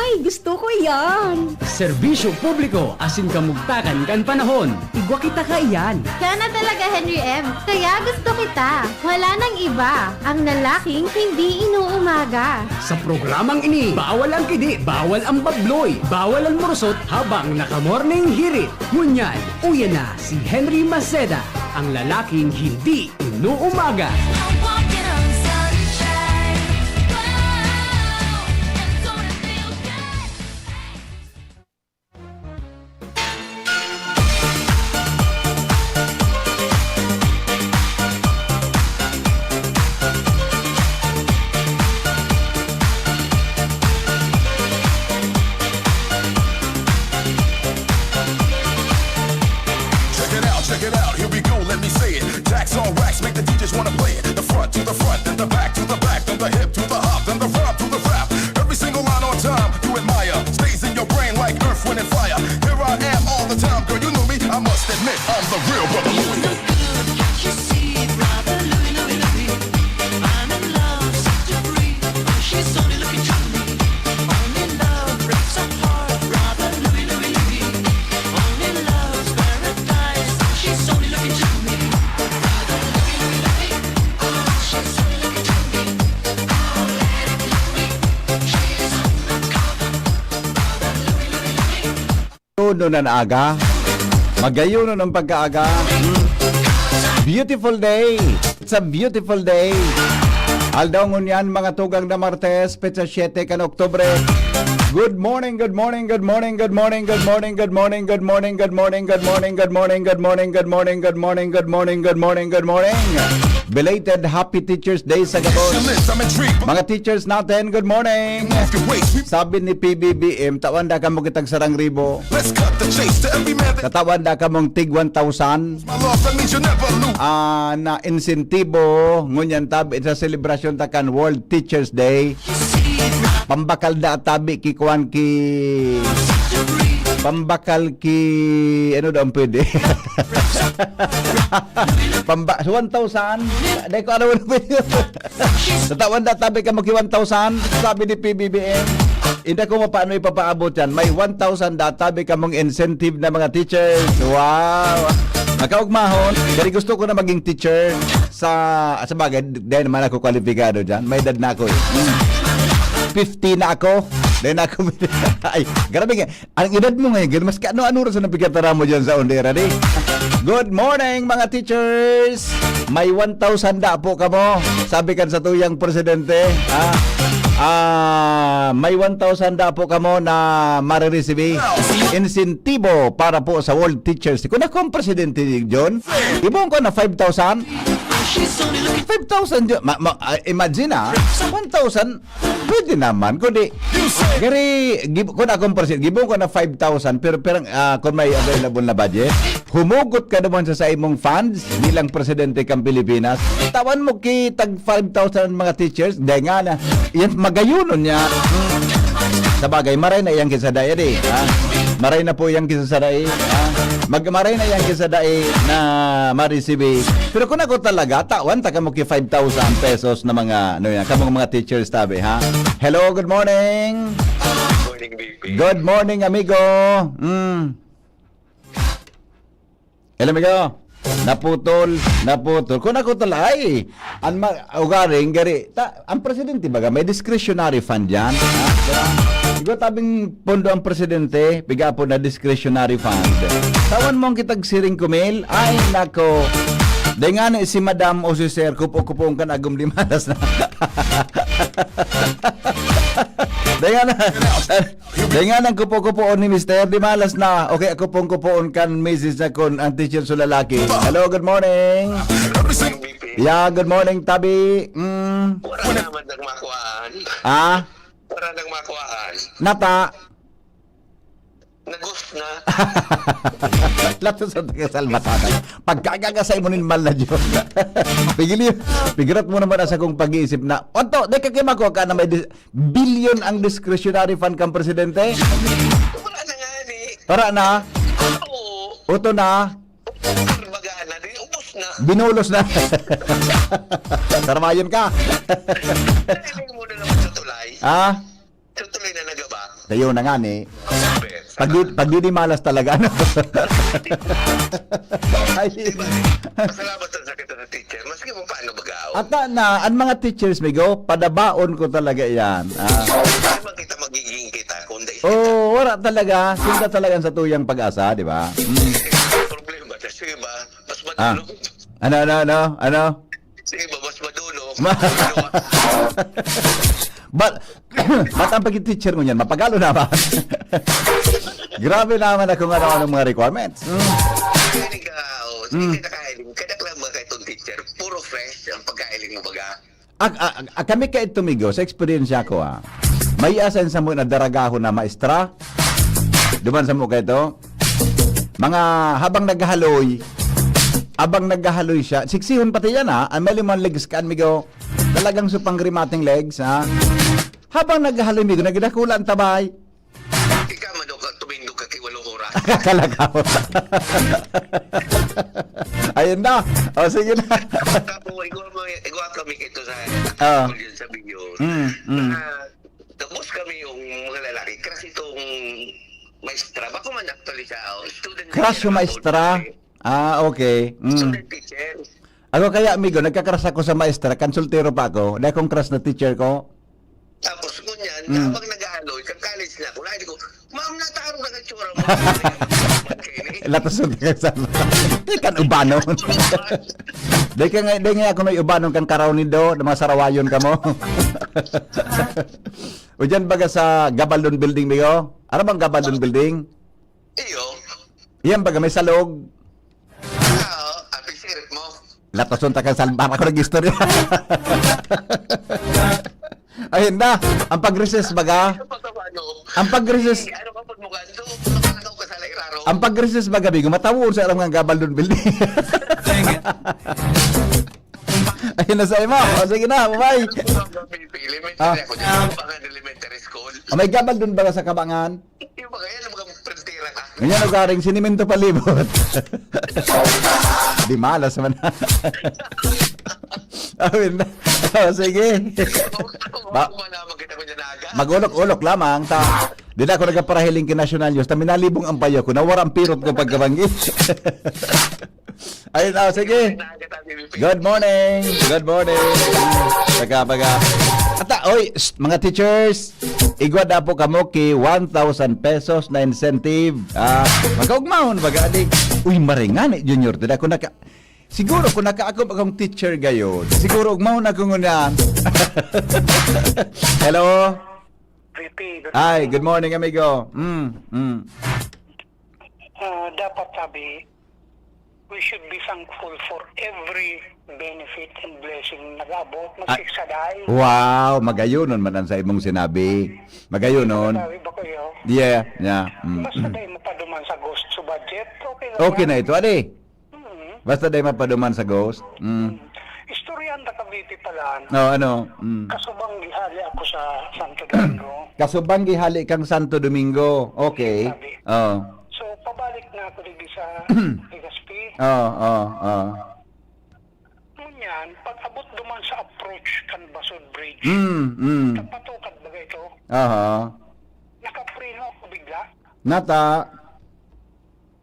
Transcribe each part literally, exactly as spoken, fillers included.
Ay, gusto ko yan! Serbisyo publiko asin kamugtakan kan panahon. Igwa kita kaiyan. Kana talaga, Henry M. Kaya gusto kita. Wala nang iba. Ang lalaking hindi inuumaga. Sa programang ini, bawal ang kidi, bawal ang babloy, bawal ang murusot habang naka-morning hirit. Ngunyan, uya na si Henry Maceda, ang lalaking hindi inuumaga. I'm walking on sunshine. Wow, I'm gonna feel good. Check it out, check it out, here we go, let me say it. Tax on wax, make the D Js wanna play it. The front to the front, then the back to the back, then the hip to the hop, then the rump to the rap. Every single line on time, you admire. Stays in your brain like earth, wind, and fire. Here I am all the time, girl, you know me. I must admit, I'm the real brother Louis. You look good, can't you see, brother Louis, Louis, Louis? I'm in love, such a freak. She's only looking charming. Only love breaks a heart, brother Louis, Louis, Louis. Only love's paradise. She's only looking charming. Brother Louis, Louis, Louis. Oh, she's only looking charming. Oh, let it blow me. She's on my cover. Brother Louis, Louis, Louis. Todo na naaga. Magayon ang pagkaaga. Beautiful day. It's a beautiful day. Aldaw ngunyan, mga tugang na Martes, petsa siyete kan Oktubre. Good morning, good morning, good morning, good morning, good morning, good morning, good morning, good morning, good morning, good morning, good morning, good morning, good morning, good morning, good morning, good morning. Belated Happy Teacher's Day sa gabos. Mga teachers natin, good morning. Sabi ni P B B M, tawan da kamo kitag sarang ribo. Let's cut the chase to every man that Katawan da kamong tig one thousand. My love, that means you never lose. Ah, na insentibo, ngunyan tab, sa selebrasyon ta kan World Teachers Day. Pambakal da tabi ki kuan ki, pambakal ki, ano daw ang pwede? Pamba-, one thousand? Dai ko alam ano pwede. Sa tawan da tabi kamo ki one thousand, sabi ni P B B M. Hindi ko mapaano ipapaabot yan. May one thousand da tabi kamong incentive na mga teachers. Wow! Makaugmahon, kaya gusto ko na maging teacher sa, sa bagay, dahil naman ako kwalipikado dyan. May edad na ako eh. Hmm. Fifty na ako. Dahil na ako, ay, grabe nga. Ang edad mo ngayon, girl, maski ano-ano ra sa napigkatara mo dyan sa ondera, di? Good morning, mga teachers! May one thousand da po kamo, sabi kan sa tuyang presidente. Ah, ah, may one thousand da po kamo na mariresibi. Insentibo para po sa World Teachers. Kung ako ang presidente, John, ibon ko na five thousand. Five thousand, John. Ma, ma, ah, imagine, ah, one thousand. Pwede naman, kundi, gari, gib-, kung akong percent, gibon ko na five thousand, pero, pero, ah, kung may available na budget, humugot ka naman sa, sa imong funds bilang presidente kang Pilipinas. Tawan mo kitag five thousand mga teachers, dahil nga na, yan, magayunon niya. Sa bagay, maray na iyang kisadai, di, ha? Maray na po iyang kisadai, ha? Mag-, maray na iyang kisadai na marisibi. Pero kung ako talaga, tawan, taka mo ki five thousand pesos na mga, ano yan, kamong mga teachers, tabi, ha? Hello, good morning. Morning, B P. Good morning, amigo. Mm. Hello, amigo. Naputol, naputol. Kung ako talaga, ay, ang ma-, ugaring, gari, ta-, ang presidente, baga, may discretionary fund yan, ha? Diba? Igo tabing pondo ang presidente, piga po na discretionary fund. Tawan mo ang kitag siring kumil? Ay, nako. Dai nga na si madam o si sir, kupo-kupoon kan agom di malas na. Dai nga na. Dai nga nang kupo-kupoon ni mister, di malas na. Okay, ako pong kupoon kan misis na kun ang teacher sa lalaki. Hello, good morning. Yeah, good morning, tabi. Mm. Wala naman nang makuhaan. Ah? Wala nang makuhaan. Nata? Nagus na. Lato sa taga Salvatana. Pagkagagasay mo nin mal na Diyos. Pigili, pigirat mo naman sa kong pag-iisip na, "Onto, di ka kimakuha ka na may dis-, bilyon ang discretionary fund kang presidente?" Wala na nga ni. Para na? Oo. Uto na? Baga na, di, ubos na. Binulos na. Tarmayon ka. Narinig mo na naman sa tulay. Ah? Sa tulay na nagaba. Sa'yo na nga ni. Pag, pagdidimalas talaga, ano? Ay. Diba? Pasalamat sa sakit ng teacher. Maski mo paano baga, oh. Ata na, ang mga teachers, migo, padabaon ko talaga yan. Ah. Hindi man kita magiging kita, kung dahil Oh, wala talaga. Sinda talaga sa tuyang pag-asa, di ba? Mm. Problema, kasi iba, mas Ah. madulog. Ano, ano, ano? Ano? Sige ba, mas madulo? Ma- But, but ang pag-teacher mo niyan, mapagalo naman. Grabe naman na kung ano-anong mga requirements. Mm. Kaya ka, oh, sige, Mm. kaya nakahiling. Kaya lang mga kaitong teacher, puro fresh ang pagkahiling mo baga. Ag, ag, ag, kami ka ito, migo, sa eksperyensya ko, ah. May asan sa mo na daragahon na maestra. Duman sa mo ka ito. Mga habang naghahaloy, abang naghahaloy siya, siksihon pati yan, ha? Ang may limang legs ka, migo. Talagang supang remating legs, ha? Habang naghahaloy, migo, nagdakula ang tabay. Ika, mano ka, tumindog ka kay walong oras. Kakalakaw. Ayun na. O, sige na. Tapos, igwa mo, igwa kami kito sa Ah. Yun sa Biyol. Mm, mm. Na, tapos kami yung mga lalaki, crush itong maestra. Bako man actually siya, oh, student Crush teacher yung ako, maestra? eh. Ah, okay. Mm. Student teacher. Ako kaya, amigo, nagka-crush ako sa maestra, kan soltero pa ako. Dahil akong crush na teacher ko. Tapos, ngunyan, Mm. habang nag-aaloy, kag college na ako, lagi ko, "Ma'am, natarong na ka itsura mo." Latas ng taga sa Di kan ubanon. Di ka nga, di nga ako may ubanon kan karaw nindo, na mga sarawayon ka mo. O dyan baga sa Gabaldon Building, migo? Ano bang Gabaldon Building? Iyo. Yan baga, may salog. Ah, oo. Apil sirit mo. Latason ta kang salbar ako nag-istorya. Ayun na, ang pag-recess baga. Ano pa sa ano? Ang pag-recess Sige, ano ka pag mukha? So, makalakaw ka sa lairaro. Ang pag-recess baga, migo, matawon sa alam nga Gabaldon Building. Ayun na sa imo. O, sige na, bye-bye. Ano ba ang elementary Ah. ako dyan? Ano ba ang elementary school? O, may Gabaldon baga sa Kabangan? Yung mga yan, mga frontera ka. Ganyan, lugaring sinimento palibot. Di malas man. Awin na. O, sige. Ba- Ba- Malaman kita ko dyan aga. Mag-ulok-ulok lamang. Ta, di na ako nagparahiling kay National News. Ta minalibong ang payo ko. Nawara ang pirot ko pagkabanggi. Ayun, o, sige. Maaga tayo, Mipi. Good morning. Good morning. Baga, baga. Ata, oy, shh, mga teachers, igwa daw po kamo ki one thousand pesos na incentive. Ah, magkaugmahon, baga, di. Uy, maringan eh, Junior. Tada ko naka, siguro kung naka ako akong teacher gayon, siguro ugmahon ako ngunyan. Hello? Ricky, good Hi, morning. Good morning, amigo. Mm, mm. Ah, dapat sabi, we should be thankful for every benefit and blessing na nag-abot, Ah, magsiksaday. Wow, magayonon man ang sa imong sinabi. Magayonon. Sabi ba ko yun? Yeah, yeah. Mm, Basta mm. Dahil mapaduman sa gusto budget, okay na Okay yan. Na ito, adi. Mm. Basta dahil mapaduman sa ghost. Mm. Istoryahan ta ka, Bipi, pala, ano? No, ano? Mm. Kasubang gihali ako sa Santo Domingo. Kasubang gihali kang Santo Domingo. Okay. Sabi. Oh. So, pabalik na ako digdi sa Legazpi. Oh, oh, oh. Ngunyan, pag-abot duman sa approach kan Basod Bridge, Mm, mm. Napatukad baga ito. Aha. Nakapreno ako bigla. Nata.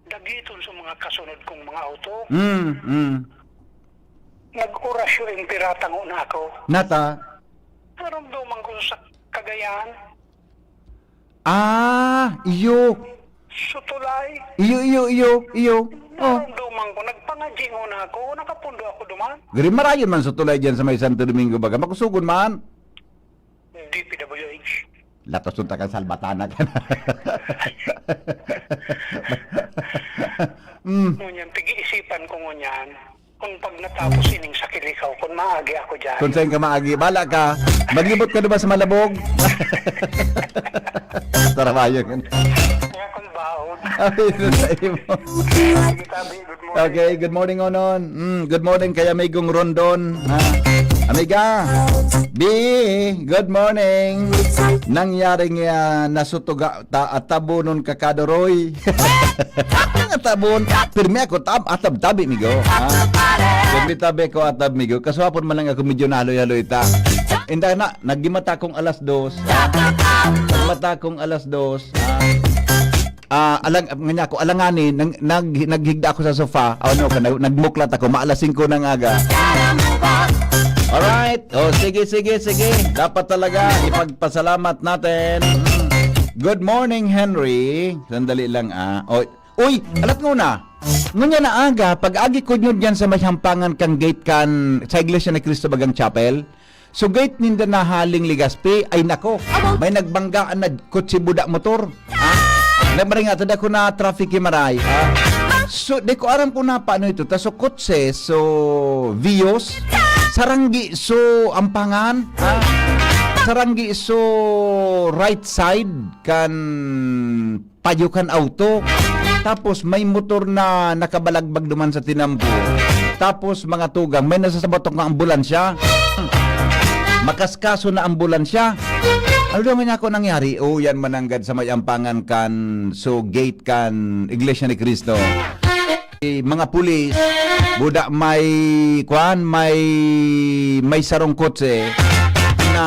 Dagiton sa mga kasunod kong mga auto. Mm, mm. Nag-orasyon, piratango na ako. Nata. Naramdaman ko sa Cagayan. Ah, iyo. Sutulay. Iyo, iyo, iyo, iyo. Oh. Naramdaman ko, nagpangadyi na ako, nakapundo ako duman. Gari marayon man Sutulay dyan sa may Santo Domingo, baga. Makusugon man. D P W H. Latos nun takang salbatana ka na. Mm. Ngunyan, pag-iisipan ko ngunyan, kung pag natapos ining sa Kilikaw, kung maagi ako dyan. Kung saan ka maagi, bala ka. Maglibot ka diba sa Malabog? Tarabayan ka na. Kaya kung baon. Ay, sa imo. Sige, tabi, good morning. Okay, good morning, Onon. Mm, good morning kay Amigong Rondon. Ha? Amiga, B, good morning. Nangyari nga nasutuga ta atabonon ka, Kadoroy. Atabon. Pirmi ako tab atab tabi, migo. Ha? Pirmi tabi ako atab, migo. Kaswapon man lang ako medyo nahaloy-haloy ta. Inda na, nagimata akong alas dos. Mata kong alas dos. Ah, ah, alang, nga niya ako, alanganin, nag, nag, naghigda ako sa sofa. Oh, no, nag, nagmuklat ako, maalas singko ng aga. Alright. Oh, sige, sige, sige. Dapat talaga ipagpasalamat natin. Mm. Good morning, Henry. Sandali lang, ah. Oh, uy, alat nguna. Ngunyan na aga, pag-agi ko nyo dyan sa may hampangan kang gate kan sa Iglesia ni Cristo Bagang Chapel, so gate ninda na haling Legazpi, ay nako, may nagbanggaan na kotse buda motor. Ha? Nagmaringa, tada ko na traffic himaray. Ha? So, di ko aram kung na paano ito. Ta so kotse, so Vios, saranggi, so ampangan. Ha? Saranggi, so right side kan payo kan auto. Tapos may motor na nakabalagbag duman sa tinampo. Tapos mga tugang, may nasasabatok nga ambulansya. Makaskaso na ambulansya. Ano daw nga ako nangyari? Oh, yan mananggad sa may ampangan kan, so gate kan Iglesia ni Cristo. Eh, mga pulis, buda may, kwan, may, may sarong kotse na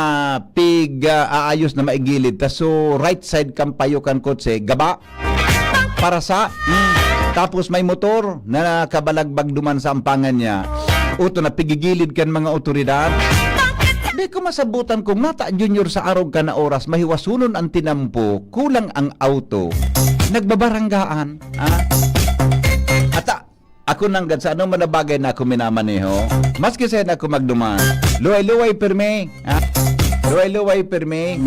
pig, ah, aayos na maigilid. Ta so right side kan payo kan kotse, gaba. Para sa, mm, tapos may motor na nakabalagbag duman sa ampangan niya. Uto na pigigilid kan mga otoridad. Di ko masabutan kung nata Junior sa arog ka na oras, mahiwasonon ang tinampo, kulang ang auto. Nagbabaranggaan, ha? Ata, ako nanggad sa anong man na bagay na ako minamaneho, maski saan ako magduman, luway-luway pirmi, ha? Luway-luway pirmi.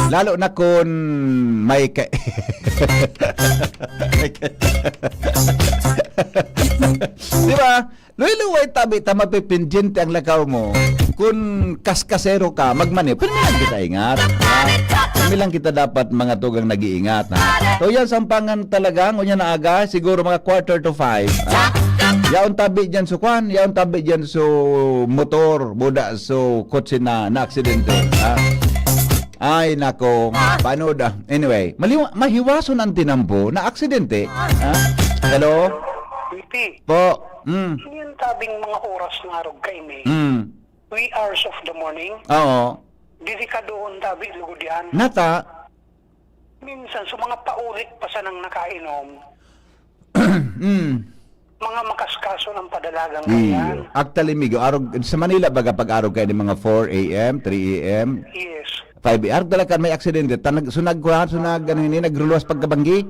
Lalo na kun may ka-, may ka-, di ba? Luway-luway tabi ta mapipindyente ang lakaw mo. Kun kaskasero ka, magmaneho. Pirmi lang kita ingat. Ha? Pirmi lang kita dapat mga tugang nag-iingat. Ha? So yan, sampangan talaga, ngunyan na aga, siguro mga quarter to five. Ha? Yaon tabi dyan so kwan, yaon tabi dyan so motor, buda so kotse na, na aksidente. Ha? Ay, nako. Paano da? Anyway, maliwa-, mahiwason ang tinampo na aksidente. Ha? Hello? P P. Po. Mm. Yan tabing mga oras na arog kaini. Mm. Wee hours of the morning. Oo. Delikadohon tabi, lugod yan. Nata? Minsan, sa mga paulit pa sanang nakainom, Mm. mga makaskaso ng padalagang Iyo. Ganyan. Actually, Migo, arog, sa Manila, baga pag-arog kayo ng mga four a m, three a m, Yes. five a m, arog talaga may aksidente. Tanag, sunag ko, ha? Sunag, ano yun, nagruluwas pagkabanggi?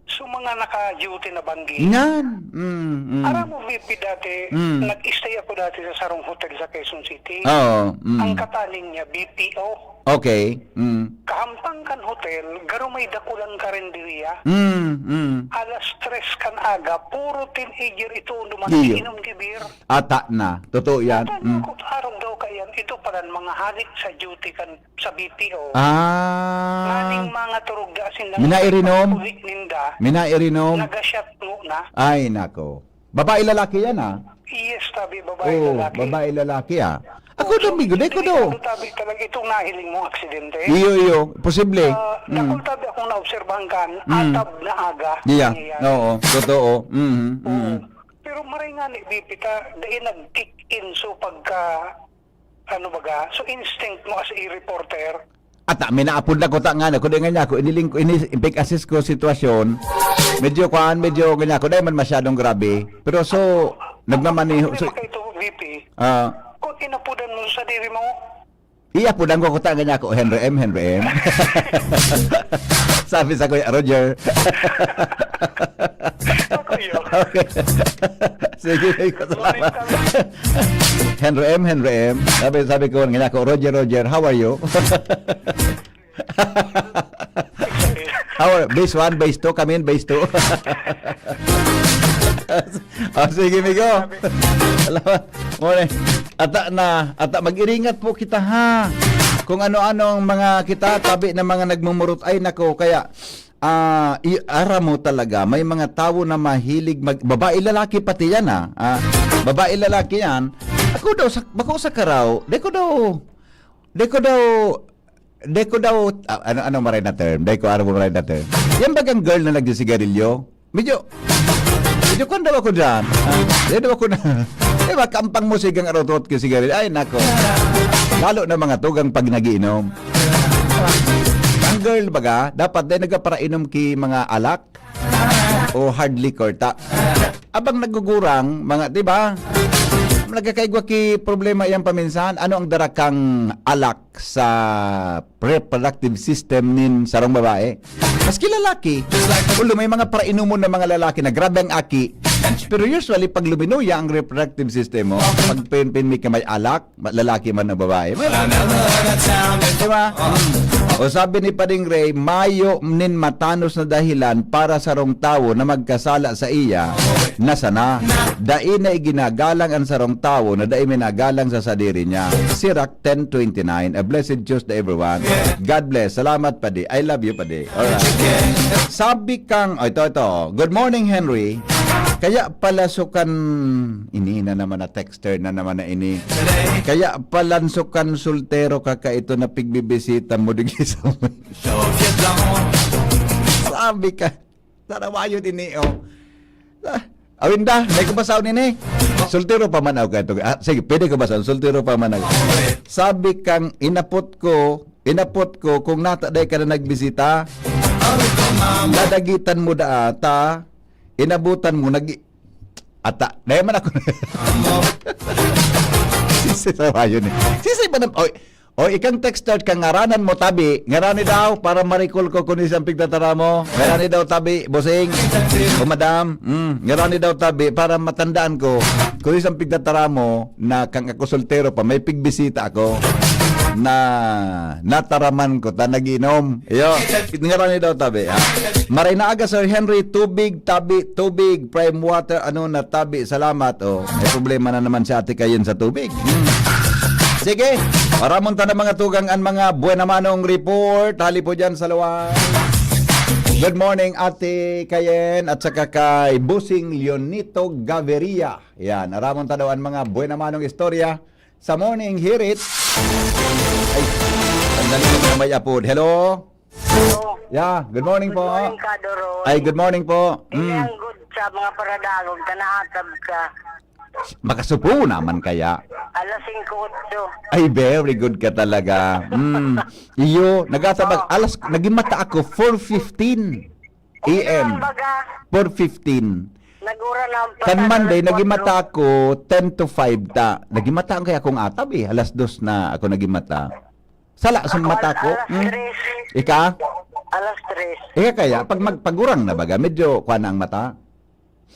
So, mga naka-duty na banggi. Nan. Mm, mm. Aram mo, V P, dati, Mm. nag-stay ako dati sa sarong hotel sa Quezon City. Oo, mm. Ang kataning niya, B P O. Okay. Mm. Kahampang kan hotel, garo may dakulang karinderya. Mm, mm. Alas tres kan aga, puro teenager ito duman Iyo. Inom ki beer. Ata na. Totoo yan. Ata Mm. Ko, arog daw kayan. Ito pala ang mga halik sa duty kan sa B P O. Ah. Nganing mga turog da asin lang Minairinom? Pagpuli ninda. Minairinom? Nagasyat mo na. Ay, nako. Babae, lalaki yan, ah. Yes, tabi, babae, Oo, lalaki. Babae, lalaki, ah. Ako Oo, daw, so, Migo, dai ko daw. Delikado tabi talaga itong nahiling mong aksidente. Iyo, iyo. Posible. Ah, Mm. dakul tabi akong naobserbahan kan, Mm. atab na aga. Iya. Nangyayari. Oo, totoo. Mhm, Oo. mhm. Pero maray nga ni Bipita, dahil nag-kick in, so pagka, ano baga, so instinct mo as a reporter, Ata, may naapod na ko ta nga, kundi nga niya ako, iniling ko, ini, pig-assist ko sitwasyon. Medyo kuan, medyo ganyan ako, dahil man masyadong grabe. Pero so, nagmamaneho, Ano so, ba kayo, V P? Ah. Kung inapudan mo sa diri mo, Iapudan ko kuta nga niya ako, Henry M, Henry M. Sabi sa Kuya Roger. Ako yun. Okay. Sige, sige, salamat. Henry M, Henry M. Sabi, sabi ko nga niya ako, Roger, Roger, how are you? Our base one, base two, kami yung base two. Oh, sige, Migo. Salamat. Morning. Ata na, ata mag-iringat po kita, ha. Kung ano-ano ang mga kita, tabi ng mga nagmumurot, ay nako, kaya, ah, i-, ara mo talaga, may mga tawo na mahilig mag-, babae, lalaki pati yan, ha. Ah, babae, lalaki yan. Ako daw, sa, bako sa karaw, di ko daw, di ko daw, Di ko daw, ah, ano, ano maray na term? Di ko aram maray na term. Yan bagang girl na nagsisigarilyo? Medyo, medyo kwan daw ako dyan. Ah, di daw ako na, di ba, kampang mo sigang arotot ka sigarilyo? Ay, nako. Lalo na mga tugang pag nagiinom. Ang girl baga, dapat dai nagparainom ki mga alak o hard liquor ta. Abang nagugurang, mga, di ba? Nagkakaigwa ki problema iyang paminsan, ano ang dara kang alak sa reproductive system nin sarong babae? Maski lalaki, although may mga parainomon na mga lalaki na grabe ang aki, pero usually pag luminuya ang reproductive system mo, pag pinpin may kamay alak, ma-, lalaki man o babae. Di ba? O sabi ni Pading Ray, mayo nin matanos na dahilan para sarong tawo na magkasala sa iya na sana. Dai na iginagalang an sarong tawo na dai minagalang sa sadiri niya. Sirach ten twenty-nine. A blessed Tuesday, everyone. God bless. Salamat, Padi. I love you, Padi. Alright. Sabi kang, oh, ito, ito. Good morning, Henry. Kaya pala sukan, ini na naman na texter na naman na ini. Kaya pala sukan soltero ka, ka ito na pigbibisita mo digdi sa Sabi ka, sarawayon ini, oh. Ah, awinda, may ko basahon ini. Soltero pa man ako kaito. Ah, sige, pwede ko basahon. Soltero pa man ako. Sabi kang, inapot ko, inapot ko, kung nataday ka na nagbisita, nadagitan mo da ata, inabutan mo, nag-, ata, dahil man ako. Sisay sa bayo ni. Sisay ba na, oy, oy, ikang texter ka, ngaranan mo, tabi. Ngarani daw, para marikol ko kung isang pigtatara mo. Ngarani daw, tabi, bossing. O madam, mm, ngarani daw, tabi, para matandaan ko kung isang pigtatara mo na kang ako soltero pa, may pigbisita ako na nataraman ko, ta nag-inom. Iyo, ngarani daw, tabi, ha? Maray na aga, Sir Henry, tubig, tabi, tubig, prime water, ano na, tabi, salamat. Oh, may problema na naman si Ate Kayen sa tubig. Hmm. Sige, paramon ta na mga tugang an mga buena manong report. Hali po dyan sa luwal. Good morning, Ate Kayen, at saka kay Busing Leonito Gaviria. Yan, aramon ta daw an mga buena manong istorya sa morning hirit. Ay, sandali lang na may apod. Hello? Hello. Yeah, good morning Good po. Morning, Kado Roy. Ay, good morning po. Mm. Ang good sa mga paradagog, kanahatab ka. Makasupo naman kaya. Alas singko otso. Ay, very good ka talaga. Mm. Iyo, nagatabag, Oh. alas, naging mata ako, four fifteen A M. Ulan, baga. Four fifteen. Nag-uran ang Kan pata, Monday, alas naging mata kwatro. Ako, ten to five ta. Naging mata ang kaya akong atab eh. Alas dos na ako naging mata. Sala sa Ako, mata al-, ko. alas Hmm? tres. Ika? Alas tres. Ika kaya, pag magpagurang na baga, medyo kuha na ang mata?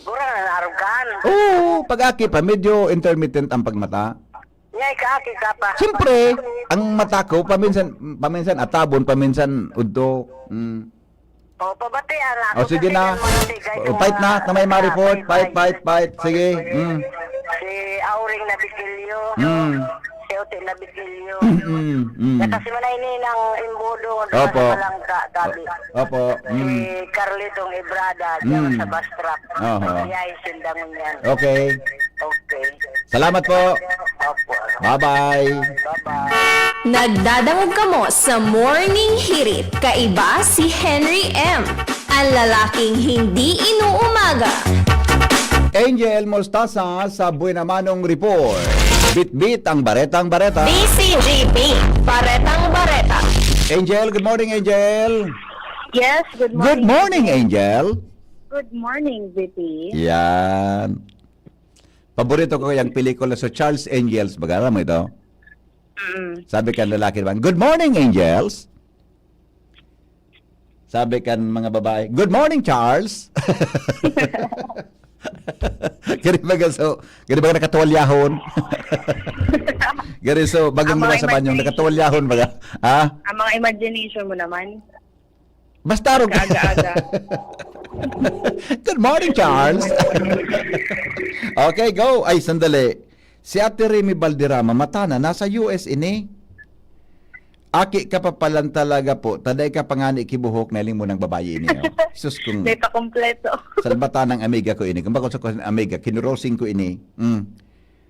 Gurang na naarog kaan. Oo, pag-aki pa, medyo intermittent ang pagmata. Ngay, kaaki ka pa. Siyempre, ang mata ko, paminsan, paminsan atabon, paminsan udto. Mm. O, pabatian na. O, sige na. Pabatian mo na si Guy O, fight na, Kumar. na may ma-report. Fight, fight, fight. Sige. Mm. Si Auring Nabitilio. Mm. Si Ote Nabitilio. Mm, mm. Saka si Manay Ninang Imbudo, Opo. Sa Palangka, gabi. Opo. Si Mm. Carlitong Ibrada, diyan Mm. sa bus trap. Oho. Biyahe sinda ngunyan. Okay. Okay. Salamat po. Opo. Bye-bye. Bye-bye. Nagdadangog kamo sa Morning Hirit. Kaiba si Henry M, ang lalaking hindi inuumaga. Angel Mostasa sa Buena Manong Report. Bitbit ang baretang bareta. D C G P, baretang bareta. Angel, good morning, Angel. Yes, good Good morning. Morning, Angel. Good morning, V P. Yan. Paborito ko yung pelikula sa Charles Angels. Baga, alam mo ito? Mm. Sabi kan lalaki naman, "Good morning, Angels." Sabi kan mga babae, "Good morning, Charles." Gari baga so, gari baga nakatuwalyahon. Gari so, bagong Ang mga mula sa banyo, imagination. Nakatuwalyahon baga. Ha? Ang mga imagination mo naman. Basta arog. Aga-aga. Good morning, Charles. Okay, go. Ay, sandali. Si Ate Remy Valderrama, mata na, nasa U S ini. Aki ka pa palan talaga po, taday ka pa nga ni kibuhok na ling munang babayi ini, oh. Sus, kung May pakumpleto. Salbata ng amiga ko ini. Kung bako sa amiga, kinurosing ko ini. Mm.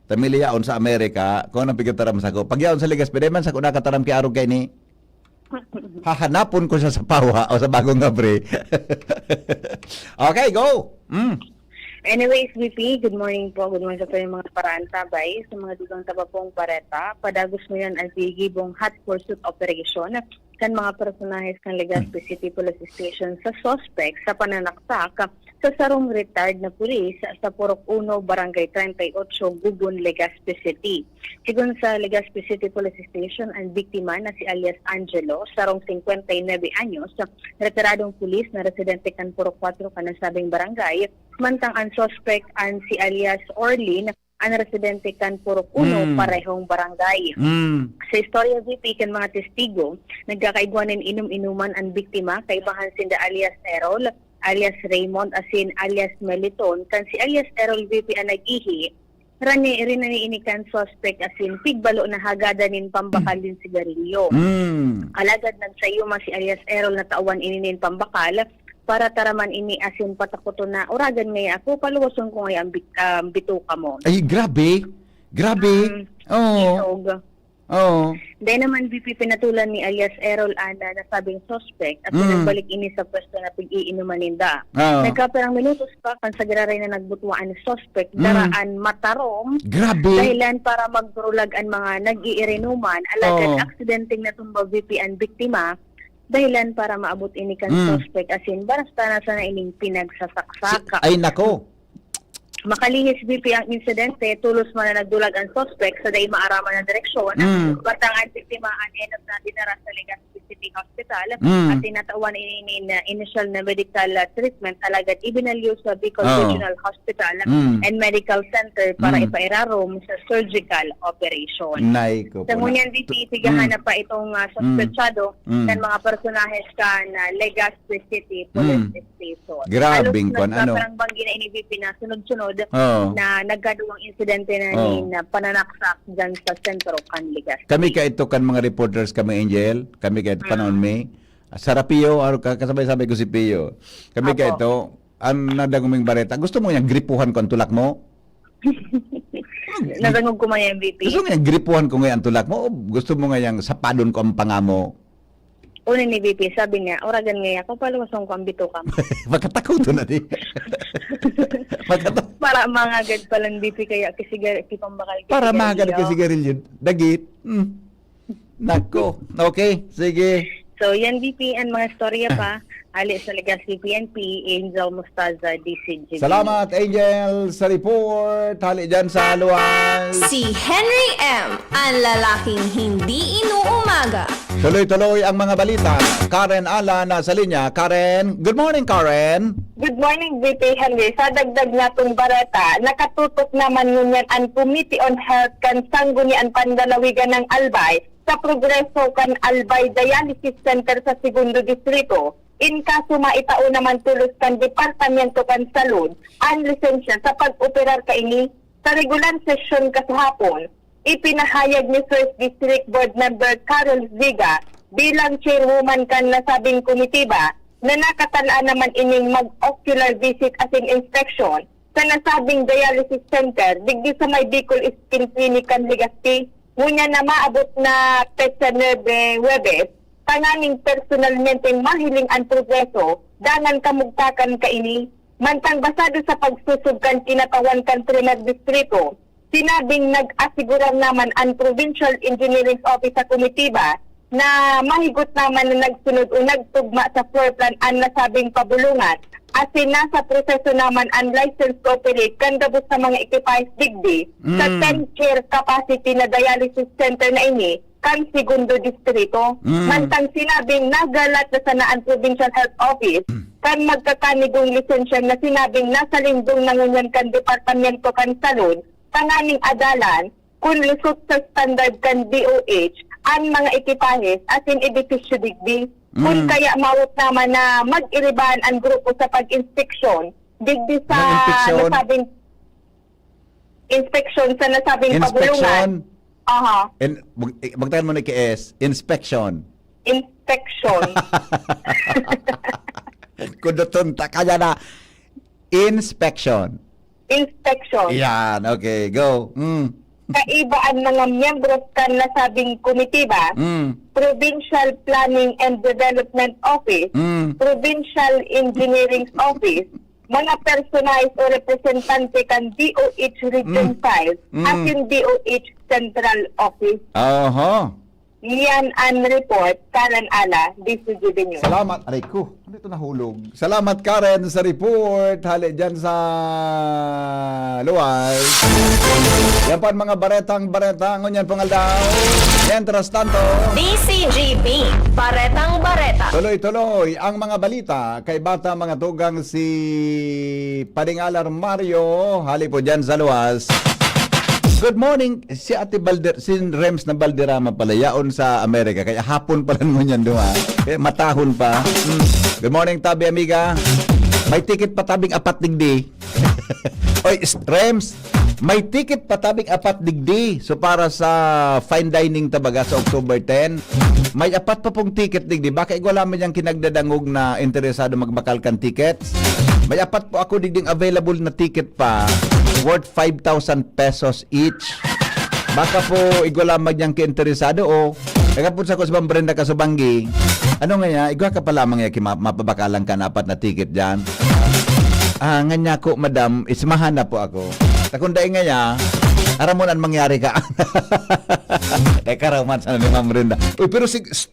Tamili yaon sa Amerika, kung anong pigkataram sa ko. Pag yaon sa ligas, pwede man sa ko nakataram ki arog kay ni. Hahanapon ko siya sa pawa o sa bagong abre. Okay, go! Mm. Anyways, V P, good morning po. Good morning sa mga parantabay, sa mga dugang taba pong pareta. Padagos ngayon ang gigibong hot pursuit operation. kan mga personahes kan Legazpi City Police Station sa suspek sa pananaksak sa sarong retired na pulis sa Purok Uno, Barangay treinta y ocho, Gugon, Legazpi City. Sigon sa Legazpi City Police Station, ang biktima na si alias Angelo, sarong singkwenta y nuebe anyos, retiradong pulis na residente kan Purok Kuwatro kan nasabing barangay, mantang ang suspek an si alias Orlin, an residente kan Purok Uno, Mm. parehong barangay. Mm. Sa istorya, V P, kan mga testigo, nagkakaigwa nin inom-inuman an biktima, kaibahan sinda alias Errol, alias Raymond, asin alias Meliton, kan si alias Errol, V P, an nag-ihi, rani, rinani ini kan suspek, asin pigbalo na hagada nin pambakal nin sigarilyo. Mm. Alagad nagsayuma si alias Errol na tawan ini nin pambakal para taraman ini asin patakoton na, "Uragan ngaya ako, paluwason ko ngaya ang bit-, ang bituka mo." Ay, grabe. Grabe. Mm. Oo. Isog. Oo. Dai naman, V P, pinatulan ni alias Errol an nasabing suspek at Mm. pinagbalik ini sa pwesto na pag-iinuman ninda. Oo. Nagkapirang minutos pa kan sa giraray na nagbutwa an suspek, Mm. daraan matarom, Grabe. dahilan para magburulag an mga nag-iirinuman, alagad Oo. aksidenteng natumba, V P, an biktima, dahilan para maabot ini kan Mm. suspek, asin barasta na sana ining pinagsasaksak. Si-, ay, nako. Makalihis, V P, ang insidente, tolos man na nagdulag ang suspek sa dai maaraman na direksyon. Mm. Batang ang biktima an enot na dinara sa Legazpi City Hospital Mm. at tinatawan ini nin, uh, initial na medical, uh, treatment, alagad ibinalyo sa Bicol Oh. Regional Hospital Mm. and Medical Center para Mm. ipairarom sa surgical operation. Nay ko Sa po na. ngunyan, V P, Mm. tigahanap pa itong, uh, Mm. suspetsado Mm. kan mga personahes kan, uh, Legazpi City Police Mm. Station. Grabeng Halos kwan, ano? nagkaparang banggi na ini, V P, na sunod-sunod Oo. na nagkaduwang insidente na Oo. nin, ah, pananaksak dyan sa sentro kan Legazpi. Kami kaito kan mga reporters kami, Angel. Kami kaito Mm. panahon mi. Sa Rapio, aro ka, kasabay-sabay ko si Pio. Kami Apo. kaito, ang nadangog ming bareta. Gusto mo niyang gripuhan ko ang tulak mo? Nadangog ko man yan, V P. Gusto mo niyang gripuhan ko ngayon ang tulak mo? O gusto mo ngayang sapadon ko ang panga mo? Una ni V P, sabi niya, "Uragan ngaya ako, paluwason ko ang bituka mo." Makatakoton na di. Makata- Para mangagad pa lang, V P, kaya kisigar-, kipambakal Para kisigarilyo. mangagad kisigarilyo. Dagit. Hmm. Nako. Okay, sige. So, yan, V P, ang mga istorya pa. Hali sa Legazpi P N P, Angel Mostaza, D C G B. Salamat, Angel, sa report. Hali dyan sa Luwal. Si Henry M, ang lalaking hindi inuumaga. Tuloy-tuloy ang mga balita. Karen Alan nasa linya. Karen, good morning, Karen. Good morning, V P Henry. Sa dagdag natong bareta, nakatutok naman ngunyan ang Committee on Health kan Sangguniang Panlalawigan ng Albay sa progreso kan Albay Dialysis Center sa Segundo Distrito. In kaso maitao naman tolos kan Departamento kan Salud an lisensya sa pag-operar kaini. Sa regular sesyon kasahapon, ipinahayag ni First District Board Member Carol Ziga bilang chairwoman kan nasabing komitiba na nakatalaan naman ining mag-ocular visit asin inspection sa nasabing dialysis center digdi sa may Bicol Skin Clinic kan Legazpi. Ngunyan na maabot na petsa nuebe, Huwebes, tanganing personalmente mahiling an progreso dangan kamugtakan kaini. Mantang basado sa pagsusog kan kinatawan kan Primer Distrito, sinabing nag-asigurar naman an Provincial Engineering Office sa komitiba na mahigot naman na nagsunod o nagtugma sa floor plan an nasabing pabulongan, asin nasa proseso naman an license to operate kan gabos sa mga ekipahes digdi sa Mm. ten chair capacity na dialysis center na ini kan Segundo Distrito. Mm. Mantang sinabing nagalat na sana an Provincial Health Office Mm. kan magkakanigong lisensya na sinabing nasa lindong na ngunyan kan Departamento kan Salud, tanganing adalan kun lisot sa standard kan D O H an mga ekipahes asin edifisyo digdi. Kun Mm. kaya mawot naman na mag-iribahan an grupo sa pag-inspeksyon digdi sa Anong inspeksyon? nasabing inspeksyon sa nasabing Inspection? pabulungan. Aha. In, mag-, magtagan mo na K S, inspection. Inspection. Kuduton ta kaya na. Inspection. Inspection. Yan, okay, go. Mm. Kaiba ang mga miyembros kan nasabing komitiba, Mm. Provincial Planning and Development Office, Mm. Provincial Engineering Office, mga personahes o representante kan D O H Region Mm. five, Mm. asin D O H Central Office. Aha. Yan an report, Karen Ala, D C G B News. Salamat. Aray ko, ano ito nahulog? Salamat, Karen, sa report. Hali dyan sa luwas. Yan po ang mga baretang bareta ngunyan pong aldaw. Mientras tanto, D C G B, Baretang Bareta. Tuloy-tuloy ang mga balita kay Bata Mga Tugang si Pading Alar Mario. Hali po dyan sa luwas. Good morning. Si Ate Balder, si Rems na Balderrama pala, yaon sa Amerika. Kaya hapon pala ngunyan duha. Kaya matahon pa. Hmm. Good morning, Tabi, amiga. May ticket pa tabing apat digdi. Oy, s-, Rems, may ticket pa tabing apat digdi. So, para sa fine dining tabaga sa October ten, may apat pa pong ticket digdi. Baka igwa lamang yang kinagdadangog na interesado magbakal kan tickets. May apat po ako digding available na ticket pa, worth five thousand pesos each. Baka po igwa lamang yang kainteresado o nagapon sa ko sa Brenda Kasubanggi. Ano nga ya? Igwa ka pa lamang ya ki ma-, mapabakalan ka na apat na ticket dyan. Ah, nga niya ko, madam, ismahan na po ako. Takon dai nga ya, aram mo na ang mangyari ka. Teka raw man sana ni Ma'am Brenda. Uy, pero sig-, s-,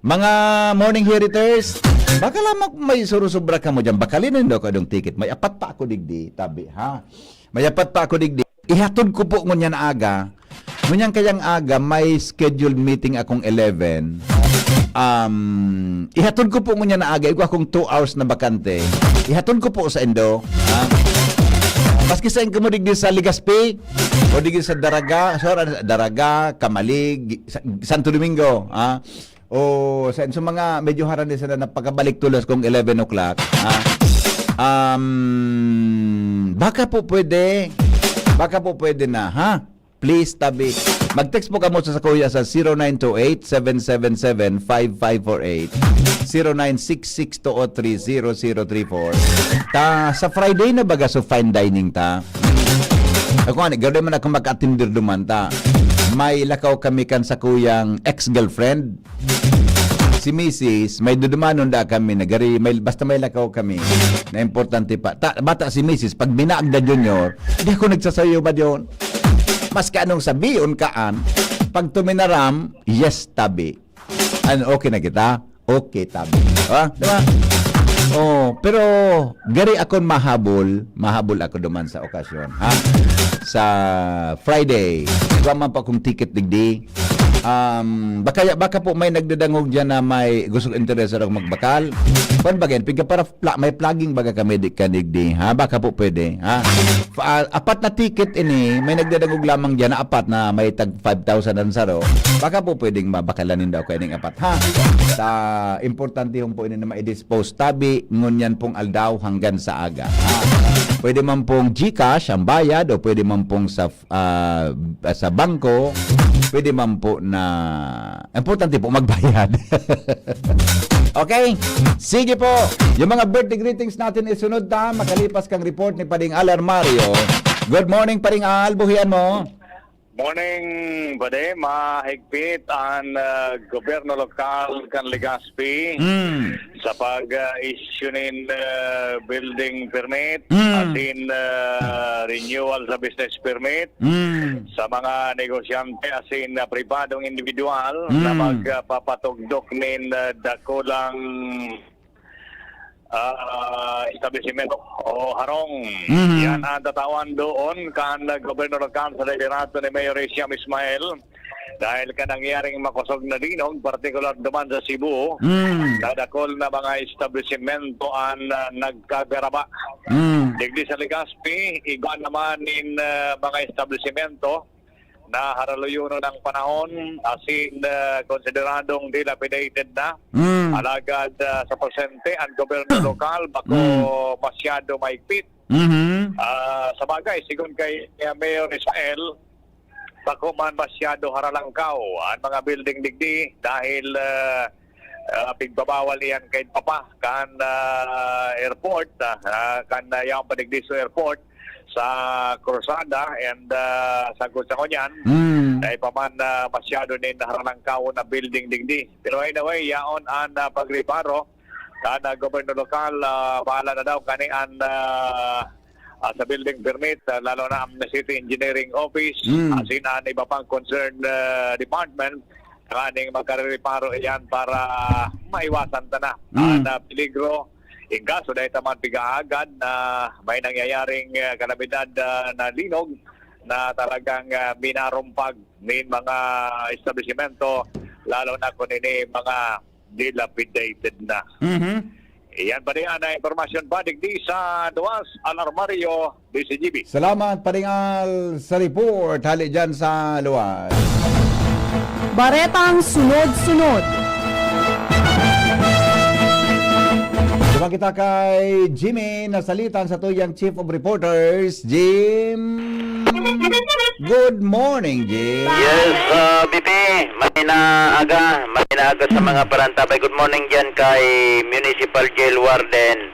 mga morning heriters, baka lamang may surusubra ka mo dyan. Bakalin daw ka dong ticket. May apat pa ako digdi, tabi, ha? May apat pa ako digdi. Ihatod ko po ngunyan aga. Ngunyan kayang aga, may scheduled meeting akong eleven. Um, ihatod ko po ngunyan na aga. Igwa akong two hours na bakante. Ihatod ko po sa indo. Ha? Maski sa inyo mo digdi sa Legazpi, o digdi sa Daraga, sorry, Daraga, Camalig, sa-, Santo Domingo. Ha? O sa, sa mga medyo harani sila na pagkabalik tulos kung eleven o'clock, ha? Um, baka po pwede, baka po pwede na, ha? Please, tabi. Mag-text po kamo sa sakuya sa zero nine two eight, seven seven seven, five five four eight, zero nine six six two oh three zero zero three four. Ta, sa Friday na baga, so fine dining ta. Ako, ano, gano'n man ako mag-atender duman ta. May lakaw kami kan sakuyang ex-girlfriend. Si misis, may dudumanon da kami, nagari, may, basta may lakaw kami na importante pa. Ta, bata si misis, pag binaag na junior, di ako nagsasayo ba yun? Mas ka anong sabiyon kaan, pag tuminaram, yes, tabi. Ano, okay na kita? Okay, tabi. Ha? Di ba? Oh, pero gari akon mahabol, mahabol ako duman sa okasyon, ha? Sa Friday. Igwa man pa akong ticket digdi. Um, baka, baka po may nagdadangog diyan na may gusto interesado akong magbakal. Kuwan ba, gen? Piga para pla-, may plugging baga kami di ka digdi, ha? Baka po pwede, ha? Pa-, apat na ticket ini, may nagdadangog lamang diyan na apat na may tag five thousand ang saro. Baka po pwedeng mabakalan ninda ako ining apat, ha? Sa importante hong po ini na ma-dispose tabi, ngunyan pong aldaw hanggang sa aga, ha? Pwede man pong GCash ang bayad o pwede man pong sa, ah, sa bangko. Pwede man po na, importante po magbayad. Okay? Sige po. Yung mga birthday greetings natin isunod ta, makalipas kang report ni Pading Al Armario. Good morning, Pading Al. Buhian mo. Morning, Pade. Mahigpit an, ah, gobyerno lokal kan Legazpi Mm. sa pag, ah, issue nin, ah, building permit, Mm. asin, ah, renewal sa business permit Mm. sa mga negosyante asin, ah, pribadong individual na Mm. magpapatugdok nin, ah, dakulang ah, establisimento o harong. Mhm. Yan ang tatawan doon kan gobyerno lokal sa liderato ni Mayor Hisham Ismail. Dahil kan nangyaring makosog na linog, partikular duman sa Cebu, Mm. na dakul na mga establisimento an, ah, nagkagaraba. Mm. Digdi sa Legazpi, iba naman nin, ah, mga establisimento na haraluyonon ang panahon, asin, ah, konsideradong dilapidated na. Mm. Alagad, ah, sa presente, ang gobyerno lokal bako Mm. masyado mahigpit. Mhm. Ah, sa bagay, sigon kay, ah, Mayor Israel, bako man masyado haralangkaw ang mga building digdi dahil, ah, ah, pigbabawal iyan kay Papa kan, ah, airport, ah, ah, kan, ah, yaon pa digdi sa airport sa Cruzada and, ah, sagkod sa ngunyan, Mm. ay pa man, ah, masyado nin haralangkaw na building digdi. Pero anyway, yaon an, ah, pagreparo kan, ah, gobyerno lokal, ah, bahala na daw kani an, ah, ah, sa building permit, ah, lalo na ang City Engineering Office, Mm. asin an iba pang concerned, ah, department, Nganing magkarereparo iyan para maiwasan ta na Mm. ang, ah, peligro. In kaso dahil sa mga pigahagan na may nangyayaring, ah, kalamidad, ah, na linog na talagang, ah, minarumpag nin mga establisimento, lalo na kung ini mga dilapidated na. Mhm. Iyan pa rin ang impormasyon pa digdi sa Duwas, Alarmario, D C G B. Salamat, Paring Al, sa report. Hali dyan sa Luwas. Baretang sunod-sunod. Duman kita kay Jimmy na salita sa tuyang Chief of Reporters, Jim. Good morning, Jim. Yes, uh, B P, may naaga, may naaga sa mga parantabay. Good morning dyan kay Municipal Jail Warden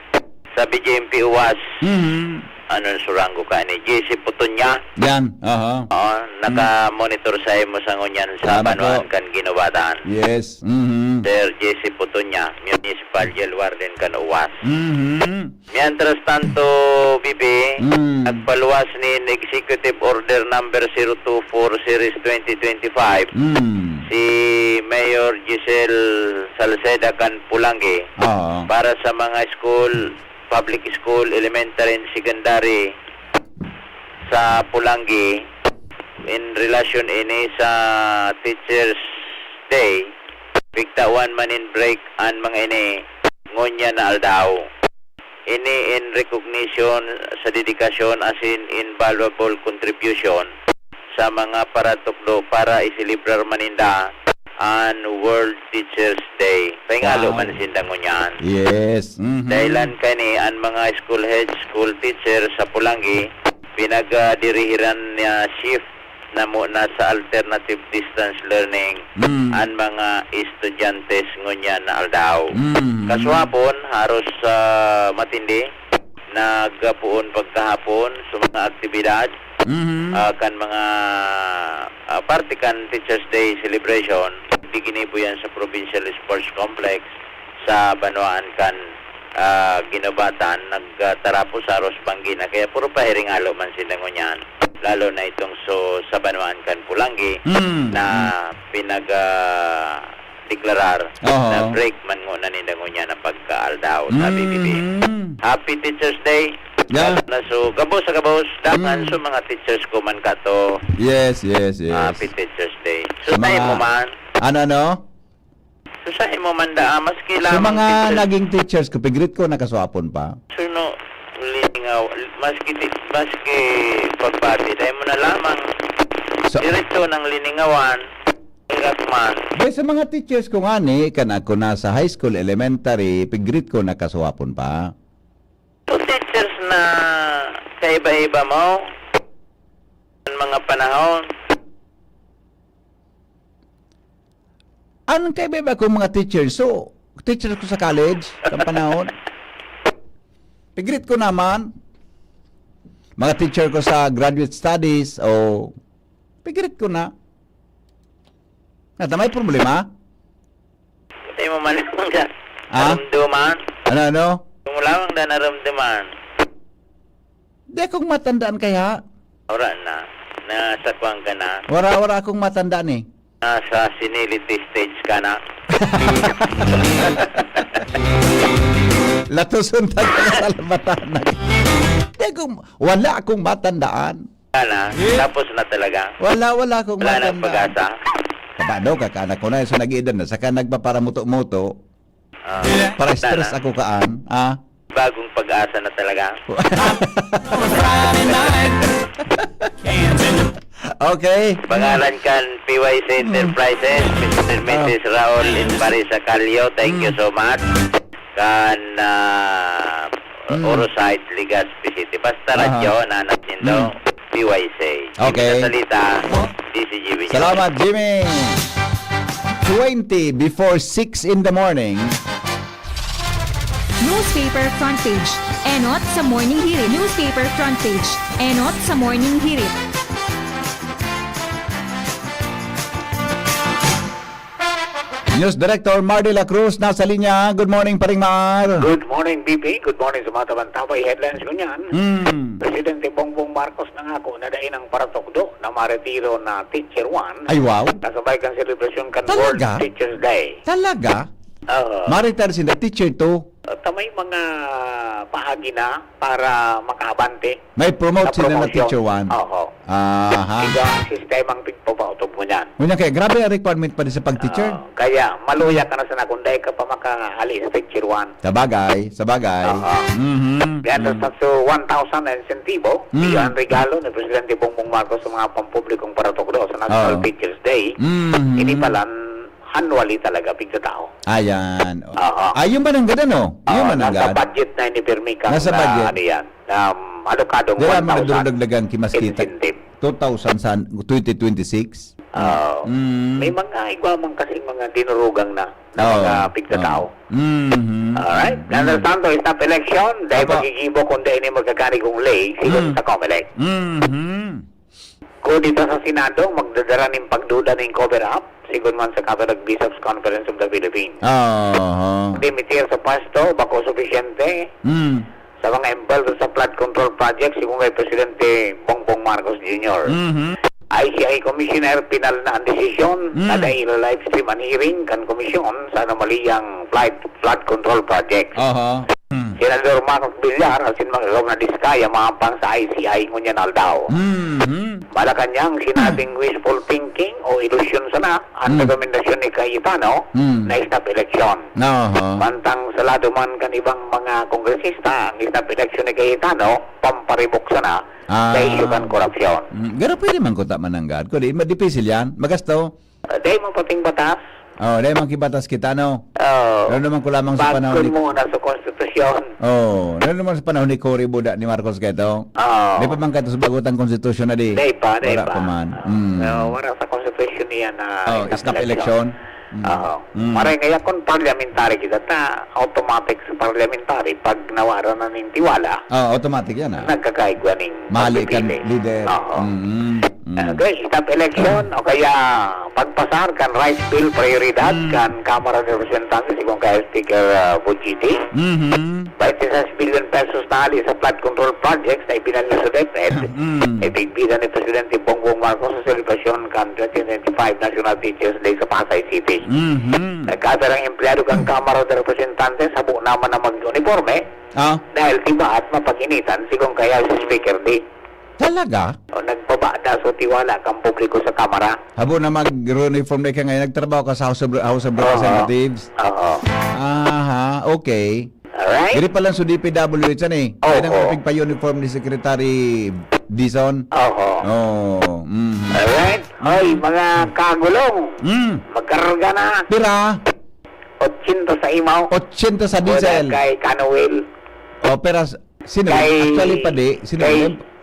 sa B J M P Uwas. Mhm. Anong suranggo ka ni? J C Putunya. Yan, aha. Oo, naka-monitor sa imo sa ngunyan sa Salamat Banwaan po. Kan Ginubatan. Yes, mhm. Sir J C Putunya, Municipal Jail Warden kan Uwas. Mhm. Mientras tanto, B B, Mm. nagpaluwas nin Executive Order Number zero two four Series twenty twenty-five Mm. si Mayor Giselle Salceda kan Pulangi Oo. para sa mga school, public school, elementary and secondary sa Pulangi in relasyon ini sa Teachers Day. Pigtawan man in break an mga ini ngunyan na aldaw. Ini in recognition sa dedikasyon asin invaluable contribution sa mga paratukdo para iselebrar man ninda an World Teachers Day. Pahingalo Wow. man sinda ngunyan. Yes. Mhm. Dahilan kani an mga school head, school teacher sa Pulangi, pinagdirihiran niya shift na muna sa alternative distance learning Mm. an mga estudyante ngunyan na aldaw. Mm. Kasuhapon, haros, ah, matindi, nagpoon pagkahapon sa mga aktibidad, Mhm. ah, kan mga, ah, parte kan Teachers Day celebration, diginibo yan sa Provincial Sports Complex sa banwaan kan, ah, Ginubatan, nagtarapos sa aros banggi na, kaya puro pahiringalo man sila ngunyan, lalo na itong so, sa banwaan kan Pulangi Mm, na mm. pinag, ah, deklarar Oho. na break man nguna ninda ngunyan na pagkaaldaw sa B B B. Mm. Happy Teachers Day. Yeah. Lalo na so, gabos sa gabos, dangan Mm. so mga teachers ko man kato. Yes, yes, yes. Happy Teachers Day. So, Sa tayo mga mo man. Ano, ano? So, sa imo man daa, maski Sa lamang mga teachers. naging teachers ko, pigrit ko, nakasuapon pa. So, no, liningaw, maski ti-, maski pagbati, dahil mo na lamang Sa diretso ng liningawan, hirap man. Dahil sa mga teachers ko nga ni, kan ako nasa high school, elementary, pigrit ko, nakasuapon pa. So, teachers na kaiba-iba mo, ang mga panahon, An kaiba-iba kong mga teacher. So, teacher ko sa college, sa panahon. Pigrit ko naman. Mga teacher ko sa graduate studies, o pigrit ko na. Nata may problema? Hindi mo man lang ka Ah? naramdaman. Ano, ano? Kung wala kang naramdaman. Di akong matandaan kaya. Wala na. Nasa kwan ka na. Wala, wala akong matandaan eh. Nasa senility stage ka na. Latuson talaga sa labatanan. Di akong, wala akong matandaan. Wala na. Tapos na talaga. Wala, wala akong Wala nang matandaan. pag-asa. Kabado ka, kaanak ko na, so nag-iidan na, saka nagpaparamuto-muto. Ah, Para wala stress na. ako kaan, ah. Bagong pag-asa na talaga. Okay. Pangalan kan P Y C Hmm. Enterprises, Mister and Ah. Missus Raul and Parisa Calio, thank you Hmm. so much. Kan, ah, Hmm. Orosite, Legazpi City. Basta Aha. radyo, nanak nindo, Hmm. P Y C. Okay. Sa salita, D C G B News. Salamat, Jimmy. Twenty before six in the morning. Newspaper front page. Enot sa Morning Hirit. Newspaper front page. Enot sa Morning Hirit. News Director Mar de la Cruz nasa linya. Good morning, Paring Mar. Good morning, B P. Good morning sa mga tabang-tabay. Headlines ko niyan. Hmm. Presidente Bongbong Marcos nangako na dai nang paratukdo na maretiro na Teacher one. Ay, wow. Kasabay kan selebrasyon kan Talaga? World Teachers Day. Talaga? Oo. Maretire sinda, Teacher two. At may mga paagi na para makaabante. May promote Sa sila na promotion. Teacher one. Oo. Aha. Ito ang sistemang pigpapautog mo niyan. Ngunyan kaya, grabe ang requirement pa din sa pag-teacher. Ah, kaya, maluya ka na sana kung dahil ka pa makahali sa Teacher one. Sabagay, sabagay. Oo. Mhm. Kaya Mm. sa so, one thousand na insentibo, Mm. iyan ang regalo ni Presidente Bongbong Marcos sa mga pampublikong paratukdo sa National Oo. Teachers Day. Mhm. Ini palan, annually talaga, pigkatao. Ayan. Oo. Ayun ba nang ganda, no? Yun Oo, man ang nasa ganda. budget na ini, pirmi kang Nasa na, budget. ano yan, um, alokadong Dira mo one thousand nadurudagdagan kimaskita. incentive. Two thousand sa twenty twenty-six. Oo. Mm. May mga igwa man kasing mga dinurugang na, na Oo. mga pigkatao. Oo. Mhm. Alright? Mm. Mientras tanto, stop election, dahil Apo. magkikibo kung dahil ni magkakanig kong lay, sigon Mm. sa Comelec. Mhm. Kudita sa Senado, magdadara nin pagduda nin cover-up, sigon man sa Catholic Bishops Conference of the Philippines. Aha. Dimitir sa pwesto, bako sufisyente Mm. sa mga involved sa flood control project, sigon kay Presidente Bongbong Marcos Junior. Mhm. I C I Commissioner, pinal na ang desisyon Mm. na dahil live stream ang hearing kan komisyon sa anomaliyang flood, flood control project. Aha. Mm. Senador Marcos Villar, asin mga gagawin na diskaya, mahampang sa I C I ngunyan aldaw. Mhm. Malacanang, sinabing wishful thinking o ilusyon sana ang Mm. rekomendasyon ni Cayetano Mm. na stop election. Aha. Mantang sa lado man kan ibang mga kongresista, ang stop election ni Cayetano, pamparibok sana Ah. sa isyu kan korupsyon. Mm, pero pwede man kuta mananggad. Kung di, madipisil yan. Magasto. Uh, dahil mo pating batas, Oh, dahil man kibatas kita, no? uh, Lalo naman ko lamang sa panahon bakon ni mo na sa konstitusyon. Oh, lalo naman sa panahon ni Cory Buda ni Marcos kaito. Oo. Di pa man kaito sa bagutang konstitusyon na di. Di pa, di Wala pa. pa man. Mm. Uh, wala sa konstitusyon niya na Oh, stop election. Mm. Oo. Mm. Maray ngaya kung parliamentary kita ta, automatic sa parliamentary, pag nawara na ning tiwala, Oh, automatic yan, ah. nagkakaigwa ning Mahali kan pagpipili. leader. Oo. Mm. Mm. Ah, guys, stop election o kaya pagpasar kan rice bill prioridad Mm. kan Kamara de Representantes, sigon kay Speaker uh, Bujiti. Mhm. Twenty-six billion pesos na ali sa flood control projects na ibinalyo sa DepEd. Mm. Ibigbida ni Presidente Bongbong Marcos sa selebrasyon kan twenty twenty-five National Teachers Day sa Pasay City. Mhm. Nagkasarang empleyado kan Kamara de Representantes, habo naman na mag-uniforme Ah, dahil tibaat mapag-initan, sigon kaya si Speaker D. talaga? O, nagbaba na so tiwala kan publiko sa Kamara. Habo na mag-uniform na ka ngayon. Nagtrabaho ka sa House of, House of Oo. Representatives? Oo. Aha, okay. Alright? Diri pa lang sa D P W H yan eh. Oo. Kaya nang pigpauniform ni Secretary Dizon. Oo. Oh, mm. Alright? Hoy, mga kagulong, Mm. magkarga na. Pira? Ochenta sa imaw. Ochenta sa Wala diesel. Kay Kanuel. Oh, pera s- sino? Kay, Actually, padi, sino? kay,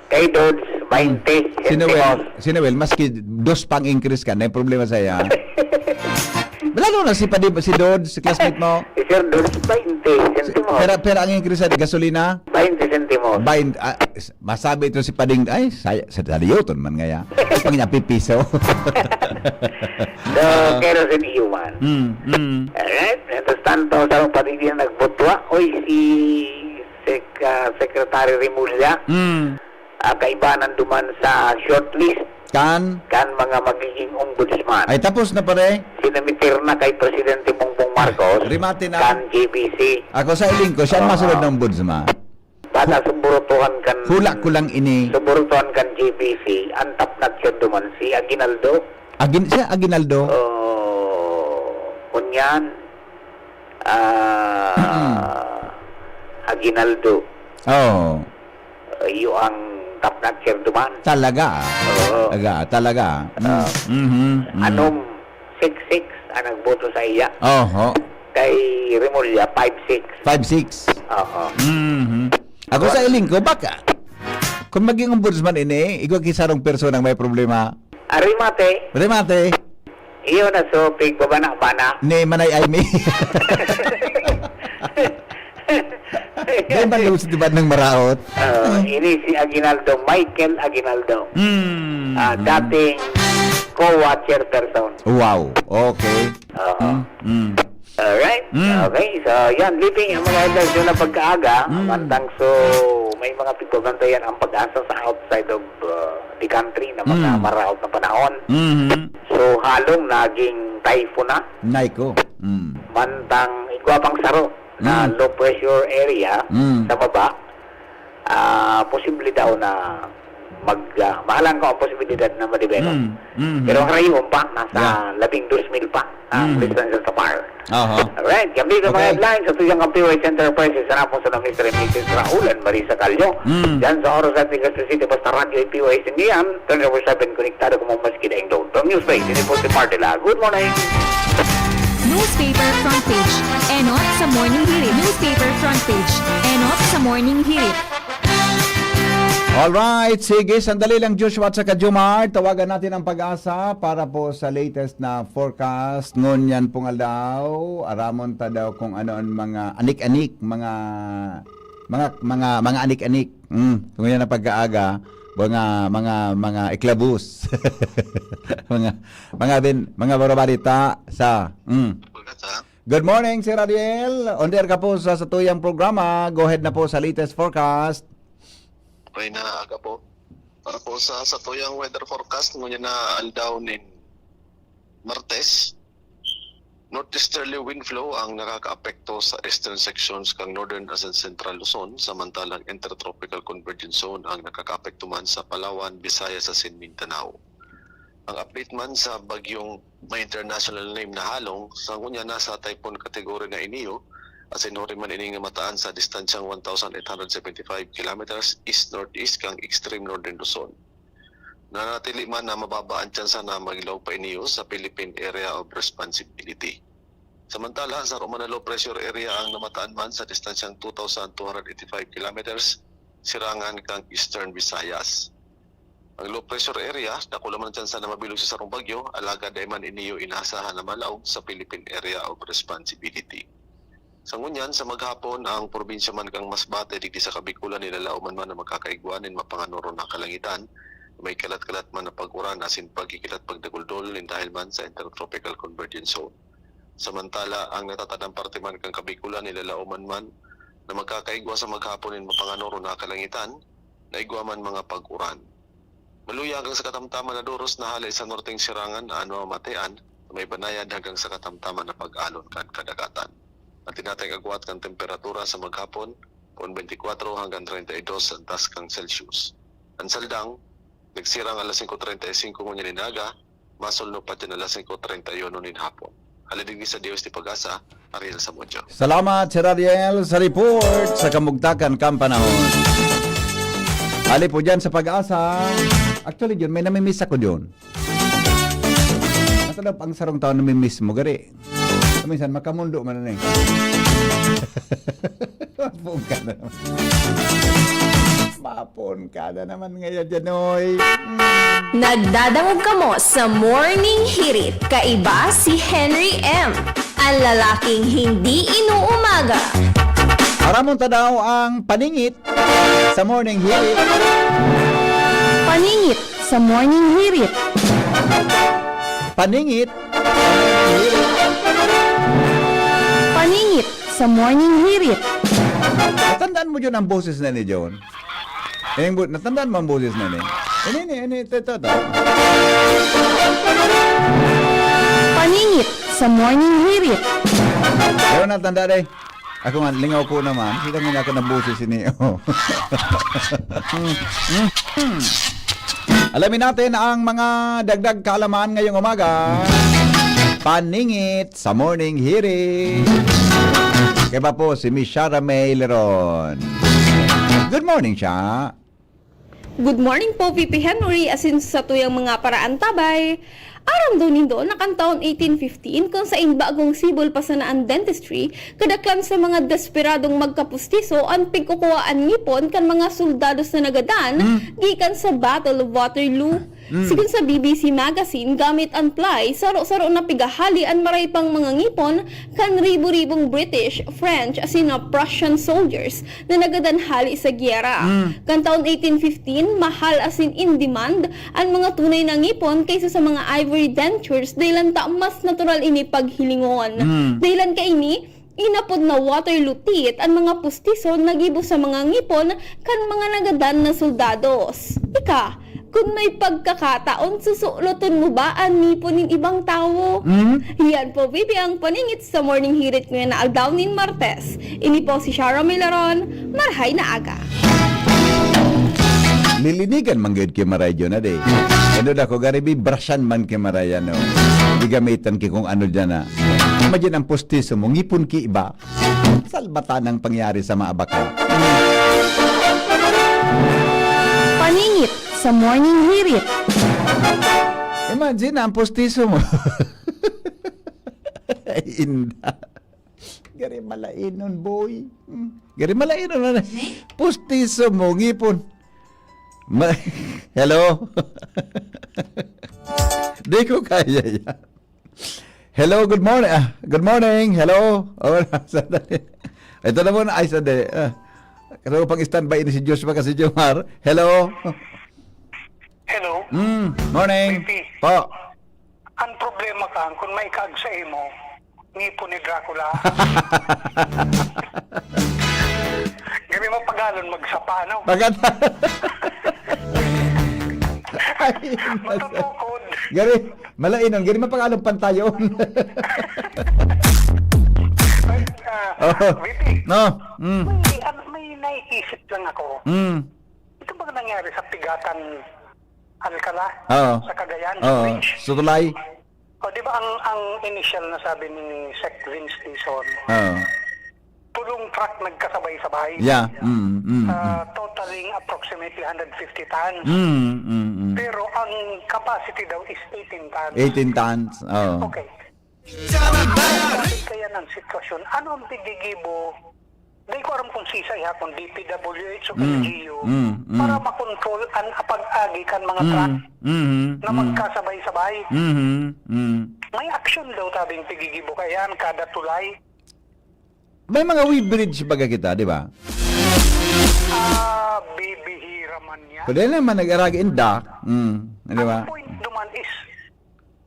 kay Dodge, twenty Si Noel, sentimos. si Noel, maski dos pang increase ka, may problema sa'yo. Lalo na si Padi, si Dodge, si classmate mo. Si Sir Dodge, twenty sentimos. Pera, pera ang increase sa gasolina? Twenty sentimos. Bain, ah, s- masabi ito si Pading, ay, sa, sa, sa liyoton man ngaya. Pag niya pipiso. So, kerosene iyo man. Mm, mm. Alright? Mientras tanto, sa mga paligid na nagbutwa, oy, si Sec, ah, Secretary Remulla, Mm. ah, kaibanan duman sa shortlist Kan? kan mga magiging ombudsman. Ay, tapos na pare. Sinamitir na kay Presidente Bongbong Marcos Rimate na. Kan G B C. Ako sa iling ko, siya ang Oo. masunod na ombudsman. Bata sumburutuhan kan Hula ko lang ini. Sumburutuhan kan G B C, ang top notcher duman si Aguinaldo. Agin, siya, Aguinaldo. Oh, kunyan, ah, Aguinaldo. Oh. Iyo ang top notcher duman. Talaga. Oo. Talaga, talaga. Mm. Ah. Mhm. Mm. Anom, six six ang nagboto sa iya. Oho. Kay Remulla, five six. Five six. Oo. Mhm. Ako sa iling ko, baka kung maging ombudsman ini, igwa ki sarong personang may problema. Arimate, Remate, iyo na so, pigbabana-bana. ni Manay Aimee. Dahil man lubos, di ba, ng maraot? Ah, ini si Aguinaldo, Michael Aguinaldo. Hmm. Ah, dating Powa chairperson. Wow. Okay. Oo. Mm, mm. Alright. Mm. Okay. So, yan. Living ang mga headlines doon na pagkaaga. Mm. Mantang so, may mga pigbabantayan ang pag-asa sa outside of uh, the country na mga Mm. maraot na panahon. Mhm. So, halong naging typhoon na. Nay ko. Mm. Mantang igwa pang saro na Mm. low pressure area Mm. sa baba, ah, posible daw na mag, ah, mahalang ko ang posibilidad na madevelop. Mm. Mhm. Pero ang rayon pa, nasa Yeah. labing dos mil pa ang Mm. distansya sa par. Aha. Alright, kami sa mga Okay. headlines sa tuyang ang P Y C Enterprises sa napong sa Mister and Missus Raul and Marisa Callo. Mm. Diyan sa Oros at Legazpi City, basta radyo ay P Y C niyan, twenty-four seven konektado kung maski daing doon. From Newspace, ini po si Mardela. Good morning! Newspaper front page. Enot sa Morning Hirit. Newspaper front page. Enot sa Morning Hirit. Alright, sige, sandali lang Joshua at saka Jomar. Tawagan natin ang pag-asa para po sa latest na forecast. Ngunyan pong aldaw, aramon ta daw kung ano ang mga anik-anik, mga mga mga mga anik-anik. Mm, ngunyan na pagkaaga, mga mga mga iklabus. mga mga bin, mga barabarita sa mm. Good morning, Sir Ariel. On air ka po sa satuyang programa. Go ahead na po sa latest forecast. May na aga po. Para po sa satuyang weather forecast, ngunyan na aldaw nin Martes, northeasterly wind flow ang nakakaapekto sa eastern sections kan northern asin central Luzon, samantalang intertropical convergence zone ang nakakaapekto man sa Palawan, Visayas asin Mindanao. Ang update man sa bagyong may international name na Halong, sa ngunyan nasa typhoon category na ini, asin huri man ining namataan sa distansyang one thousand eight hundred seventy-five kilometers east-northeast kan extreme northern Luzon. Nanatili man na mababa ang tsansa na maglaog pa ini sa Philippine Area of Responsibility. Samantala, saro man na low pressure area ang namataan man sa distansyang two thousand two hundred eighty-five kilometers sirangan kan Eastern Visayas. Ang low pressure area, dakula man ang tsansa na mabilog sa sarong bagyo, alagad dai man ini inaasahan na malaog sa Philippine Area of Responsibility. Sa ngunyan, sa maghapon, ang probinsya man kan Masbate, digdi sa Kabikulan, nilalaoman man na magkakaigwa nin mapanganoro na kalangitan, may kalat-kalat man na pag-uran asin pagkikilat pagdaguldol nin dahil man sa Intertropical Convergence Zone. Samantala, ang natatadang parte man kan Kabikulan, nilalaoman man na magkakaigwa sa maghapon nin mapanganoro na kalangitan, na igwa man mga pag-uran. Maluya hanggang sa katamtaman na doros na hale sa norteng sirangan an mamamatean, may banayad hanggang sa katamtaman na pag-alon kan kadagatan. An tinatay agwat kan temperatura sa maghapon, poon twenty-four hanggang thirty-two sa antas kan Celsius. An saldang, nagsirang alas singko treinta y cinco ngunyan nin aga, masulno pa diyan alas singko treinta y uno nin hapon. Hale digdi sa Dios di Pag-asa, Ariel Samudio. Salamat, Sir Ariel, sa report sa kamugtakan kan panahon. Hali po dyan sa Pag-asa. Actually, yun, may namimiss ako yun. Nasa daw pang sarong taon namimiss mo, gari. Minsan, makamundo man na eh. Mapon ka na naman. Mapon ka na naman ngayon dyan, oy. Nagdadangog kamo sa Morning Hirit. Kaiba si Henry M, ang lalaking hindi inuumaga. Aramon ta daw ang paningit sa Morning Hirit. Paningit sa Morning Hirit. Paningit. Paningit sa Morning Hirit. Natandaan mo yun ang boses na ni John? Eh, bu- natandaan mo ang boses na ni? Ini, ini, ini, ito, ito, ito. Paningit sa Morning Hirit. Pero natanda rin. Ako nga, lingaw ko naman. Kita mo niya ako ng boses ini. Oh. Alamin natin ang mga dagdag kaalaman ngayong umaga. Paningit sa Morning Hirit. Kaya po si Miss Shara May Leron. Good morning, Sha. Good morning po, V P Henry, asin sa tuyang mga paraantabay. Aram daw nindo na kan taon eighteen fifteen, kung sain bagong sibol pa sana an dentistry, kadaklan sa mga desperadong magkapustiso an pigkukuhaan ngipon kan mga soldados na nagadan gikan sa Battle of Waterloo. Mm. Sigon sa B B C Magazine, gamit an fly, saro-saro na pigahali an maray pang mga ngipon kan ribo-ribong British, French, asin na Prussian soldiers na nagadan hali sa giyera. Mm. Kan taon eighteen fifteen, mahal asin in demand an mga tunay na ngipon kaysa sa mga ivory dentures, dahilan ta mas natural ini paghilingon. Mm. Dahilan kaini, inapod na Waterloo Teeth an mga pustiso na gibo sa mga ngipon kan mga nagadan na soldados. Ika, kun may pagkakataon, susuloton mo ba an ngipon nin ibang tawo? Mm. Yan po, baby, ang paningit sa Morning Hirit ngayon na aldaw nin Martes. Ini po si Shara Milaron. Marhay na aga. Lilinigan man gayud ki Maray Jun, adi. Ano da ko, garibi, brushan man ki Maray, ano. Di gamitan ki kung ano dyan, ah. Imagine ang pustiso mo, ngipon ki iba. Salbatan ang pangyari sa mga baka. Paningit sa Morning Hirit. Imagine ang pustiso mo. Ay, inda. Gari malainon, boy. Hmm. Gari malainon, ano? Pustiso mo, ngipon. Ma-, hello? Di ko kaya yan. Hello, good morning. Ah, good morning. Hello. Oh, sandali. Ito na muna. Ay, sandali. Ah, kasi pag-standby ni si Joshua kasi Jomar. Hello? Hello? Mm, morning. P P. Po. Ang problema ka, kung may kaag sa imo, ngipon ni Dracula. Gari mo pagalon magsapa, no? Maganda. Ay, matutukod. Gari, malainon. Gari, mapagalon pantayon. Ay, ah, Oh. V P, No. Mm. may, ano, may naiisip lang ako. Mm. Ito bang nangyari sa Pigatan Alcala Oo. sa Cagayan Oo. Bridge? Sa tulay? O, di ba ang, ang initial na sabi ni Sec Vince Dizon, Oo. tulong truck nagkasabay-sabay? Yeah. Mm, mm, Ah, mm. totaling approximately hundred fifty tons. Mm, mm, mm. Pero ang capacity daw is eighteen tons. Eighteen tons. Oo. Okay. Kaya ng sitwasyon, ano ang pigigibo? Di ko aram kung sisay ha, kung D P W H o Mm, L G U, mm, mm. para makontrol ang pag-agi kan mga Mm, truck mm, na mm. magkasabay-sabay. Mm, mm. May aksyon daw tabing pigigibo kaya kada tulay. May mga weighbridge baga kita, di ba? Ah, bibihira man yan. Pwede naman nag-arag inda. Mm, di ba? Ang point naman is,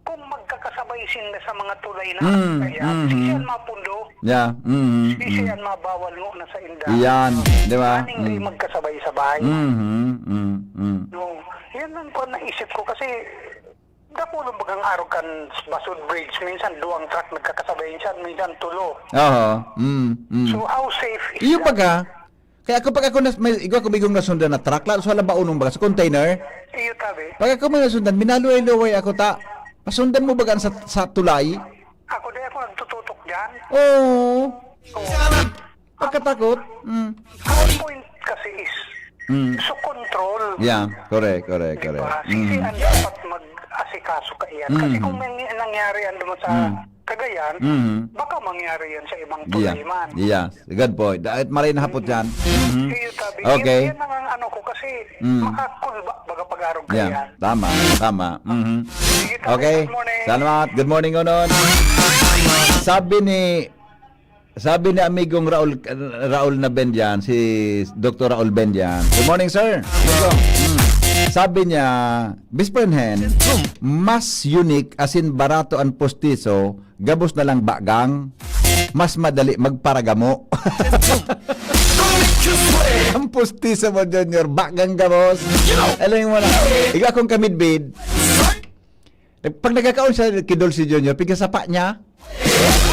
kung magkakasabay sinda sa mga tulay na Mm, kaya, mm. sisiyan mapundo, Yeah, mm, sisiyan mm. mabawal ngo na sa inda. Yan, di ba? Aning di Mm. magkasabay-sabay. Mm, mm, mm. No, yan ang kwan naisip ko kasi dakulong bagang arog kan Basud Bridge, minsan duwang truck nagkakasabay, minsan, minsan tulo. Oo, mm, mm. So, how safe is Iyo that? baga, Kaya ako, pag ako nas-, may, igwa ko may igong nasundan na truck, lalo sa labaon ng baga, sa container. Iyo, tabi. Pag ako may nasundan, minaluway-luway ako, ta, pasundan mo baga sa, sa tulay? Ako, di ako nagtututok dyan. Oo. Oo. Pagkatakot. Mm. Ang point kasi is, Mm. so control. Yeah, correct, correct, Di correct. ba? Mm. Sisi ang dapat mag-asikaso kaiyan. Kasi Mm. kung may nangyari yan naman sa Mm. Cagayan, Mhm. baka mangyari yan sa ibang Yeah. tulay man. Yes. Good point. Dahil maray na hapot yan. Mhm. Iyo, tabi. Okay. Yan, yan ang ano ko kasi Mm. makakulba, baga pag-arog ka Yeah. yan. Tama. Tama. Mhm. Sige, tabi. Okay. Good morning. Salamat. Good morning, Unon. Sabi ni, sabi ni amigong Raul, Raul na Bendian, si Doktor Raul Bendian. Good morning, sir. Amigo. Mm. Sabi niya, Best friend hen, mas unique asin barato an postiso gabos na lang bagang, mas madali magparagamo. Ang pustiso mo, Junior, bagang gabos. Alam mo na, ikaw akong kamidbid. Pag nagkakaon siya, kidol si Junior, pigkasapa niya,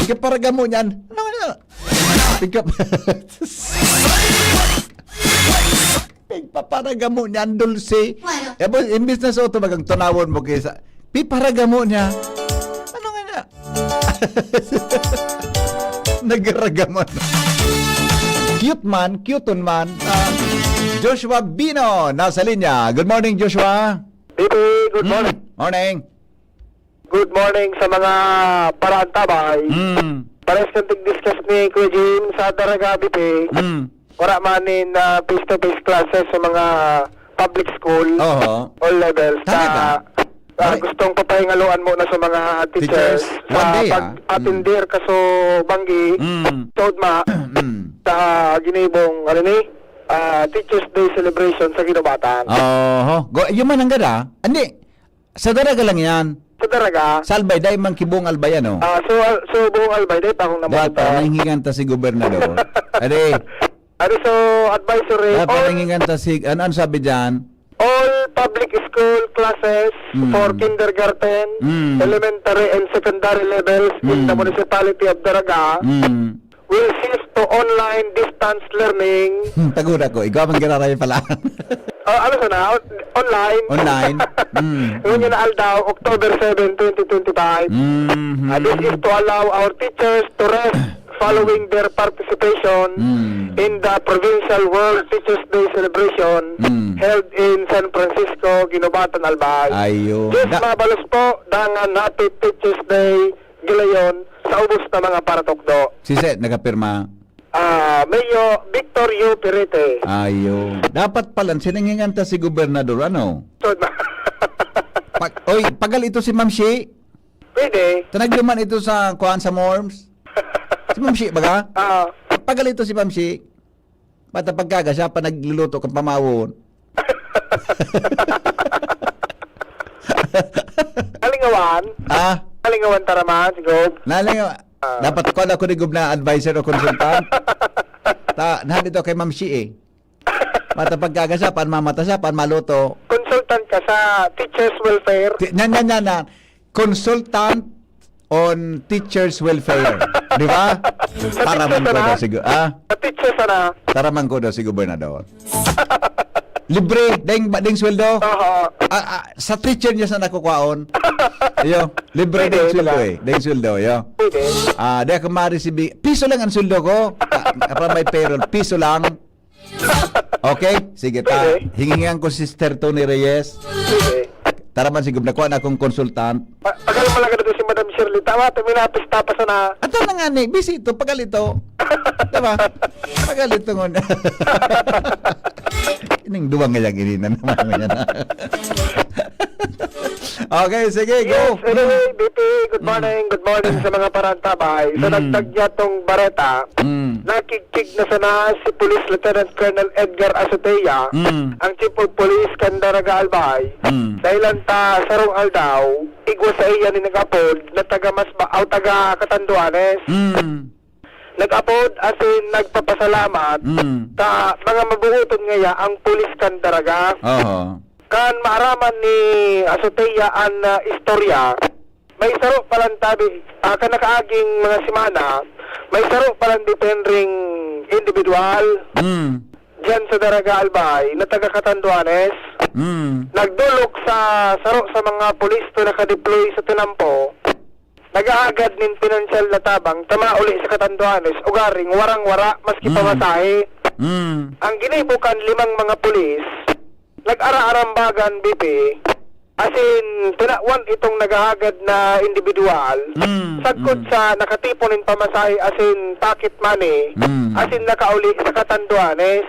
pigkaparagamo niyan. Ano nga na? Pigka-, Pigpaparagamo niyan, dulce. Tapos, imbis na sa auto, bagang tunawon mo kaysa, piparagamo niya. Ano nga na? Nagaragaman. Cute man, cute man. Ah, Joshua Bino, nasa linya. Good morning, Joshua. Bibi, good Mm, morning. Morning. Good morning sa mga paraantabay. Mm. Pares kan tig-discuss ni Kuya Jim sa Daraga, Bibi. Mm. Wala man in, ah, face-to-face classes sa mga public school, Oho. all levels, Talaga? na, ah, Ay. gustong papahingaloan mo na sa mga teachers, Teachers? One sa day, ah. pag-atender Mm. ka sa banggi, Mm. sa ugma, Mm. sa ginibong, ano ni, ah, Teachers Day celebration sa Guinobatan. Oho. Go, yun man ang gada. Hindi. Sa Daraga lang yan. Sa Daraga. Sa Albay, dahil man kibong Albay, ano? Ah, so, ah, so, buong Albay, dahil pa akong Dahil pa, naman. nahingingan ta si gobernador. Ade. Ano, so, advisory Dahil pa on nahingingan ta si, ano, ano sabi dyan? All public school classes Mm. for kindergarten, Mm. elementary and secondary levels in the Mm. municipality of Daraga Mm. will shift to online distance learning. Hmm, taguda ko. Ikaw man giraray pala. Oh, ano sana? On-, online? Online? Mm. Ngunyan na aldaw, October seven, twenty twenty-five. Mhm. Ah, this is to allow our teachers to rest following their participation Mm. in the Provincial World Teachers Day celebration Mm. held in San Francisco, Guinobatan, Albay. Ayun. Yes, Da- mabalos po, dangan happy Teachers Day, gilayon, sa ubos na mga paratukdo. Si Seth nakapirma. Ah, Mayor Victor Yu Pirite. Ayun. Dapat pala, siningingan ta si gobernador, ano? So, Pag, oy, pagal ito si Ma'am Shi. Pwede. Tanagyo man ito sa, kuhaan sa Morms. Si Ma'am Shi, baga? Ah. Pagal ito si Ma'am Shi. Bata pagkaga siya pa nagluluto kang pamawon. Alingawan? Ah? Alingawan taraman, si Gob. Nalingaw-, Ah. dapat ko na ko ni Gob na advisor o consultant. Ta, nahad ito kay Ma'am Shi eh. Bata pagkaga siya, paan mamata siya, paan maluto. Consultant ka sa teachers welfare? Ti-, nyan, nyan, nyan, nyan. Consultant on teachers welfare. Di ba? Sa Para teacher man ko sana? daw si gu-, ah? Sa teacher sana? Para man ko daw si gobernador. Libre, ding, ding sweldo? Oho. Ah, ah, sa teacher niya sa nakukwaon. Yo, libre Pwede, ding sweldo diba? eh. Ding sweldo, yo. Pwede. Ah, di ako ma-receive. Piso lang ang sweldo ko. Ah, para may payroll, piso lang. Okay? Sige, ta. Pwede. Hingihingan ko si Sister Tony Reyes. Pwede. Tara man, siguro, nakuha na akong consultant. Pa-, pagal mo lang ka dito si Madam Shirley. Tama, tuminapis tapas na. Ato na nga ni, busy ito, pagal ito. Diba? Pagal ito ngon. Ining duwang ngayang ini na naman mo yan, ha? Okay, sige, go. Yes, anyway, B P, good Mm. morning, good morning sa mga parantabay. Sa Mm. dagdag niya tong bareta, Mm. nakigkig na sana si Police Lieutenant Colonel Edgar Azotea, Mm. ang Chief of Police kan Daraga Albay. Mm. Dahilan ta sarong aldaw, igwa sa iya ni nag-apod na taga Masba-, aw taga Catanduanes. Mm. Nag-apod asin nagpapasalamat Mm. sa mga mabuoton ngaya ang pulis kan Daraga. Oho. Kan maaraman ni Azotea an, ah, istorya, may saro palan tabi, ah, kan nakaaging mga semana, may saro palan depending individual Mm. diyan sa Daraga Albay na taga Catanduanes. Mm. Nagdolok sa saro sa mga pulis na nakadeploy sa tinampo. Naghahagad nin pinansyal na tabang ta mauli sa Catanduanes, ugaring warang-wara maski Mm. pamasahe. Mm. Ang ginibo kan limang mga pulis, nag-ara-arambagan, B P, asin tinawan itong naghahagad na individual, Mm, sagkod mm. sa nakatipon nin pamasahe asin pocket money, Mm. asin nakauli sa Catanduanes.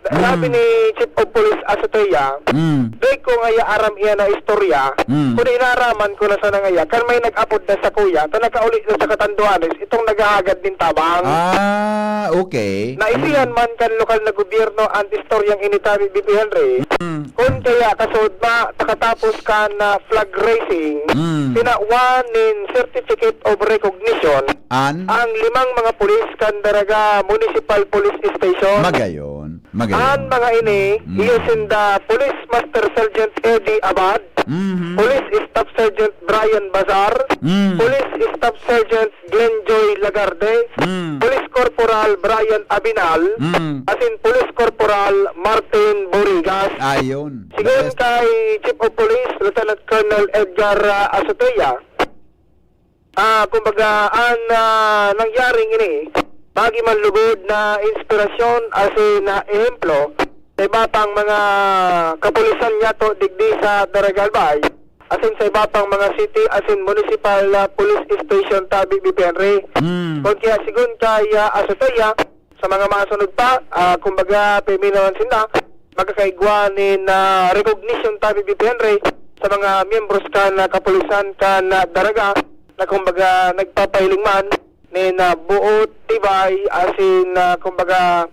Sabi Mm. ni Chief of Police Azotea, Mm. "Dai ko ngaya aram iyan na istorya, Mm. kundi inaaraman ko na sana ngaya, kan may nag-apod na sakuya, ta nakauli na sa Catanduanes, itong naghahagad nin tabang." Ah, okay. Naisihan Mm. man kan lokal na gobyerno an istoryang ini tabi, B P Henry. Mm. Kun kaya kasod ma, pakatapos kan, ah, flag raising, Mm. tinawan nin Certificate of Recognition An? ang limang mga pulis kan Daraga Municipal Police Station. Magayon. Magayon. An mga ini, Mm. iyo sinda Police Master Sergeant Eddie Abad, Mhm. Police Staff Sergeant Brian Bazar, Mm. Police Staff Sergeant Glenjoy Lagarde, Mm. Police Corporal Brian Abinal, Mm. asin Police Corporal Martin Borigas. Ayun. Sigon The best. kay Chief of Police Lieutenant Colonel Edgar, ah, Azotea, Ah, kumbaga, an, ah, nangyaring ini, bagi man lugod na inspirasyon asin na ehemplo sa iba pang mga kapulisan niyato digdi sa Daraga Albay, asin sa iba pang mga city asin municipal, ah, police station tabi, B P Henry. Mm. Kun kaya, sigon kay, ah, Azotea, sa mga masunod pa, ah, kumbaga, pirmi naman sinda, magkakaigwa nin, ah, recognition tabi, B P Henry, sa mga miyembros kan, ah, kapulisan kan, ah, Daraga na kumbaga nagpapahiling man nin, ah, buot tibay asin, ah, kumbaga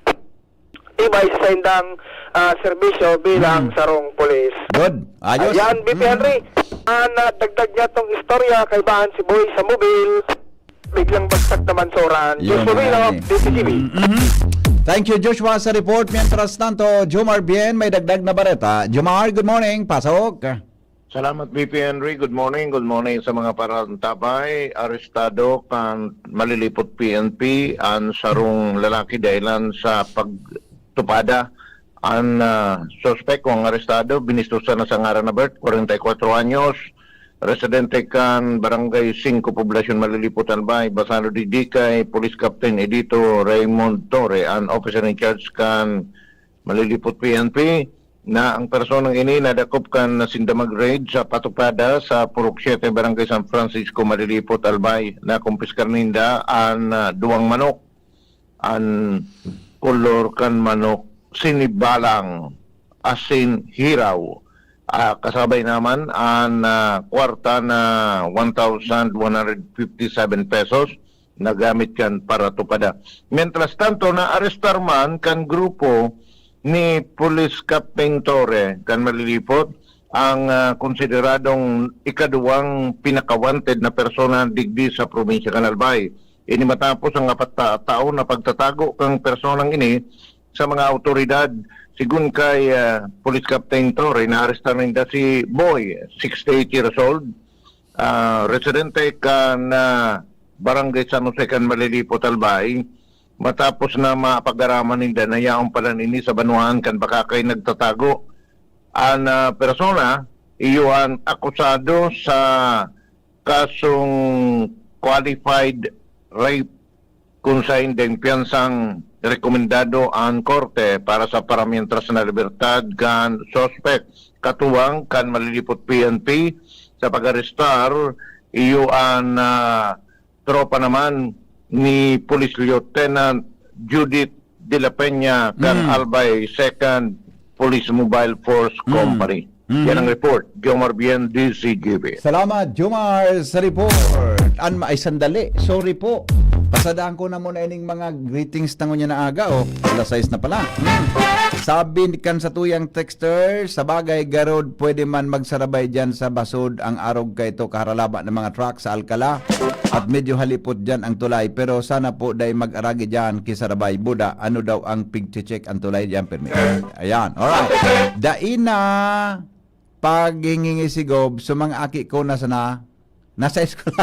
tibay sa saindang, ah, serbisyo bilang Hmm. sarong pulis. Good. Ayos. Ayan, B P Hmm. Henry, ang, ah, dagdag niya tong istorya, kaibahan si Boy sa mobil, biglang bagsak naman sa uran. Yun Joshua na Villa, yan eh. D T G B. Mm-hmm. Thank you, Joshua, sa report. Mientras tanto, Jomar Bien, may dagdag na bareta. Jomar, good morning. Pasok. Salamat, B P Henry. Good morning. Good morning sa mga parantabay. Arestado kan Malilipot P N P an sarong lalaki dahilan sa pagtupada. An, ah, suspek o ang arestado, binistusan na sa ngaran na Bert, kwarenta y kwatro anyos, residente kan Barangay Singko, Poblacion Malilipot, Albay, basado digdi kay Police Captain Edito Raymond Torre, an officer in charge kan Malilipot P N P, na ang personang ini nadakop kan sinda mag-raid sa patupada sa Purok Siete, Barangay San Francisco, Malilipot, Albay. Nakumpiskar ninda an, ah, duwang manok, an kolor kan manok, sinibalang asin hiraw. Ah, kasabay naman an, ah, kwarta na one thousand one hundred fifty-seven pesos na gamit kan paratupada. Mientras tanto, naarestar man kan grupo ni Police Captain Torre kan Malilipot ang, ah, konsideradong ikaduwang pinaka-wanted na persona digdi sa probinsya kan Albay. Ini matapos ang apat na taon na pagtatago kan personang ini sa mga awtoridad. Sigun kay, ah, Police Captain Torre, naarestar ninda si Boy, sixty-eight years old, ah, residente kan, ah, Barangay San Jose kan Malilipot, Albay, matapos na mapag-araman ninda na yaon pala nini sa banwaan kan Bakakay nagtatago. An, ah, persona, iyo an akusado sa kasong qualified rape, kun saindang piyansang rekomendado an korte para sa paramientras na libertad kan suspek. Katuwang kan Malilipot P N P sa pag-arestar, iyo an, ah, tropa naman ni Police Lieutenant Judith de la Peña kan Hmm. Albay Second Police Mobile Force Hmm. Company. Hmm. Yan ang report. Jomar Bien, D Z G B. Salamat, Jomar, sa report. An ma-, ay, sandali. Sorry po. Pasadaan ko na muna ining mga greetings na ngunyan na aga, oh. Alas sais na pala. Hmm. Sabi kan satuyang texter, "Sa bagay, garod, pwede man magsarabay dyan sa basod ang arog kaito kaharalaba ng mga truck sa Alcala. At medyo halipot dyan ang tulay. Pero sana po dai mag-aragi dyan, kisarabay." Buda, ano daw ang pigche-check ang tulay dyan, permi? Ayan, alright. Dai na paghingingisigob, so mga aki ko na sana, nasa eskwela.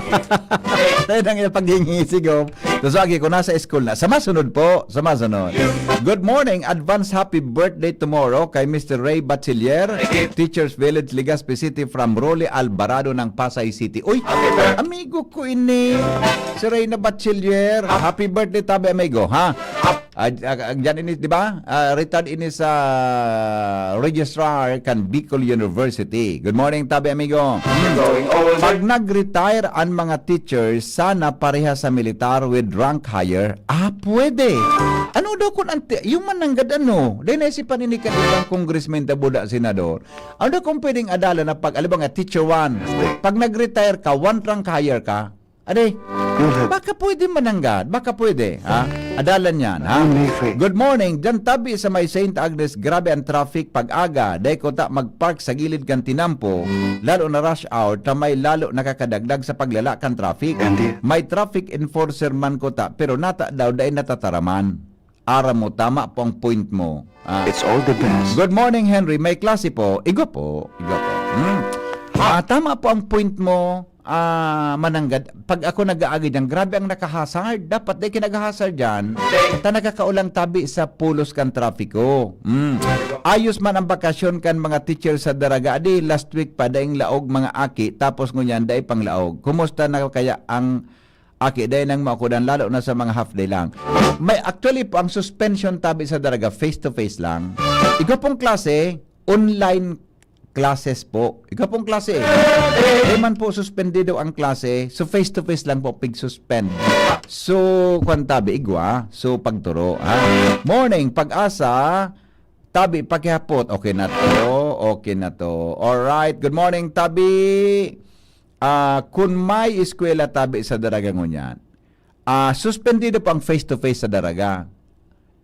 Tayo nang yung paghingingisigob. So, so aki ko, nasa school na. Sa masunod po, sa masunod. Good morning, advance happy birthday tomorrow kay Mister Ray Bachiller, Teachers Village, Legazpi City, from Rolly Alvarado ng Pasay City. Uy, amigo ko ini, si Ray na Bachiller. Happy birthday, tabi, amigo, ha? Ah, ah, ah, dyan ini, di ba? Ah, retired ini sa registrar kan Bicol University. Good morning, tabi amigo. Pag nag-retire an mga teachers, sana parehas sa militar with rank higher. Ah, pwede. Ano daw kung ang ti-, yung mananggad ano? Dahil naisipan ini kan ibang congressman, tabuda, senador. Ano daw kung pwedeng adalan na pag, alam nga, teacher one, pag nag-retire ka, one rank higher ka, Ade, baka pwede mananggad, baka pwede, ha? Adalan yan, ha? Good morning, dyan tabi sa may Saint Agnes, grabe ang traffic pag-aga. Dai ko ta mag-park sa gilid kan tinampo, lalo na rush hour, ta may lalo nakakadagdag sa paglala kan traffic. May traffic enforcer man ko ta, pero nata daw dai natataraman. Aram mo, tama po ang point mo. Ah. It's all the best. Good morning, Henry. May klase po. Igo po. Igo po. Hmm. Ah, tama po ang point mo, ah, mananggad. Pag ako nag-aagi diyan, grabe ang nakahasard. Dapat dai kinagahasard diyan. Ta nakakaulang tabi sa pulos kan trapiko. Hmm. Ayos man ang bakasyon kan mga teacher sa Daraga. Adi, last week pa, daing laog mga aki. Tapos ngunyan, dai pang laog. Kumusta na kaya ang aki, dai nang makudan, lalo na sa mga half day lang. May, actually po, ang suspension tabi sa Daraga, face to face lang. Igo pong klase, online classes po. Igo pong klase. Di man po suspendido ang klase, so face to face lang po, pig-suspend. So, kwan tabi, igwa. So, pagturo, ha? Morning, Pag-asa, Tabi, pakihapot. Okay na to. Okay na to. Alright. Good morning, Tabi. Ah, kun may eskwela, Tabi, sa Daraga ngunyan, ah, suspendido po ang face-to-face sa Daraga.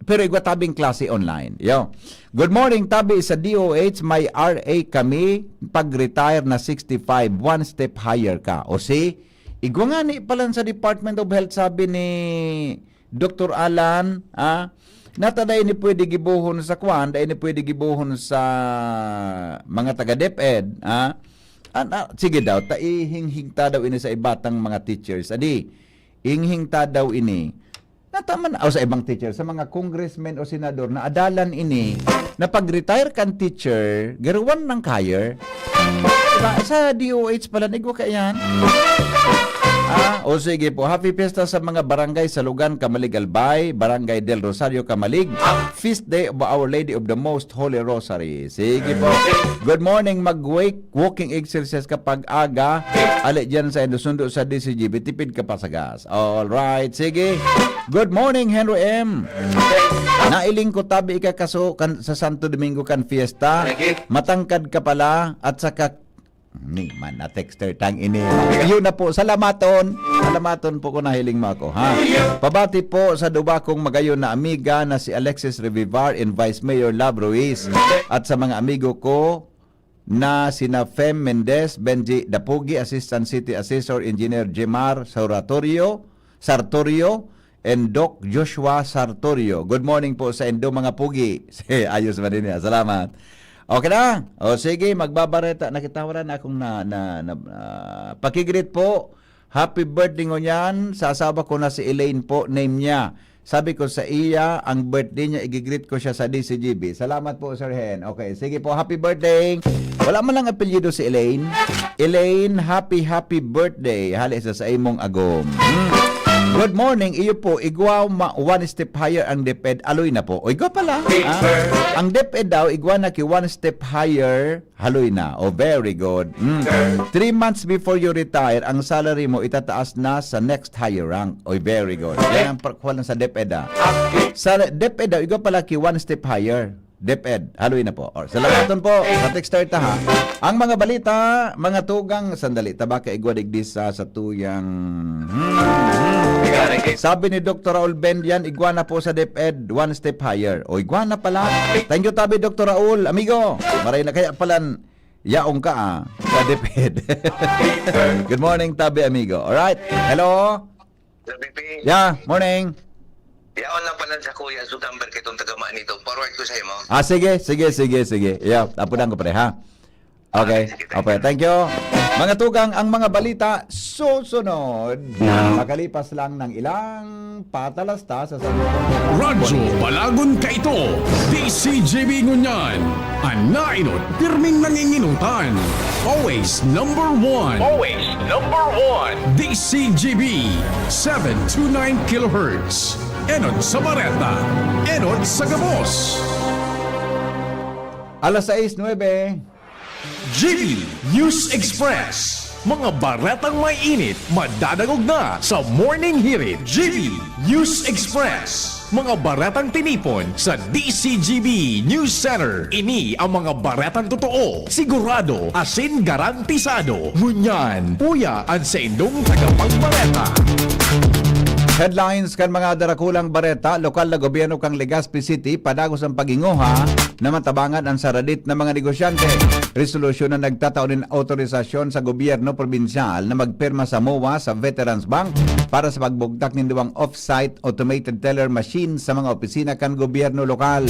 Pero igwa tabing klase online. Yo. Good morning, Tabi, sa D O H, may R A kami, pag-retire na sixty-five, one step higher ka. O si, igwa nga ni palan sa Department of Health, sabi ni Doktor Alan, ah, nata dai ni pwede gibohon sa kwan, dai ni pwede gibohon sa mga taga DepEd, ah. An-, ah, sige daw, ta ihinghing ta daw ini sa ibatang mga teachers. Adi, hinghing ta daw ini. Nataman, o sa ibang teacher, sa mga congressmen o senador na adalan ini, na pag-retire kan teacher, garuwan ng hire. Diba? Sa D O H pala, igwa kaiyan. Ah, o sige po, happy fiesta sa mga barangay sa Lugan, Camalig, Albay, Barangay Del Rosario, Camalig. Feast day of Our Lady of the Most Holy Rosary. Sige po. Good morning, mag-wake, walking exercise kapag aga. Ali dyan sa Indosundo sa D C G B, tipid ka pa sa gas. All right, sige. Good morning, Henry M. Nailing ko, Tabi, ika kaso kan, sa Santo Domingo kan fiesta. Matangkad ka pala at saka ni man na texter tang ini. Yun na po. Salamaton. Salamaton po kung nahiling mo ako, ha? Pabati po sa duwa kong magayon na amiga na si Alexis Revivar and Vice Mayor Love Ruiz at sa mga amigo ko na sina Fem Mendez, Benji Dapugi, Assistant City Assessor Engineer Jemar Saratorio, Sartorio, and Doc Joshua Sartorio. Good morning po sa indo, mga pugi. Ayos ba din niya? Salamat. Okay na? O sige, magbabareta. Nakita wala na akong na, na, na, ah, pakigreet po. Happy birthday ngunyan sa asawa ko na si Elaine po, name niya. Sabi ko sa iya, ang birthday niya, igigreet ko siya sa D C G B. Salamat po, Sir Hen. Okay, sige po, happy birthday. Wala man lang apelyido si Elaine. Elaine, happy, happy birthday. Hali sa, sa imong agom. Hmm. Good morning, iyo po, igwa ma-, one step higher ang DepEd. Aloy na po. O, igwa pala. Ah, ang DepEd daw, igwa na ki one step higher. Haloy na. Oh, very good. Mm. Three months before you retire, ang salary mo itataas na sa next higher rank. Oy, very good. Yan ang pagkuha lang sa DepEd, ah. Sa DepEd daw, igwa pala ki one step higher. DepEd. Haloy na po. Or, salamaton po. Sa texter ta, ha. Ang mga balita, mga tugang, sandali, tabaka igwa digdi sa, sa tuyang, hmm, hmm. Sabi ni Doktor Raul Bendian, igwa na po sa DepEd, one step higher. O, igwa na pala. Thank you, Tabi, Doktor Raul. Amigo, maray na kaya palan, yaong ka, ah, sa DepEd. Good morning, Tabi, amigo. Alright. Hello? Sir B P. Yeah, morning. Yaon lang pala sa kuya, sa number kitong tagama nito. Forward ko sa imo. Ah, sige, sige, sige, sige. Yeah, apunan ko, pre, ha? Okay. Ah, sige, thank Okay, you. Thank you. Mga tugang, ang mga balita susunod. Now. Makalipas lang ng ilang patalasta sa Radyo Balagon Kaito, D C G B ngunyan. An nainot, pirming nanginginutan. Always number one. Always number one. D C G B, seven two nine kilohertz. Enot sa Bareta, enot sa gabos. Alas sais nuebe. G B News Express. Mga baretang may init, madadangog na sa Morning Hirit. G B News Express. Mga baretang tinipon sa D C G B News Center. Ini ang mga baretang totoo, sigurado, asin garantisado. Ngunyan, uya an saindong tagapagbareta. Headlines kan mga darakulang bareta. Lokal na gobyerno kan Legazpi City padagos ang paghinguha na matabangan an saradit na mga negosyante. Resolusyon na nagtatao nin autorisasyon sa gobyerno probinsyal na magpirma sa MOA sa Veterans Bank para sa pagbugtak nin duwang off-site automated teller machine sa mga opisina kan gobyerno lokal.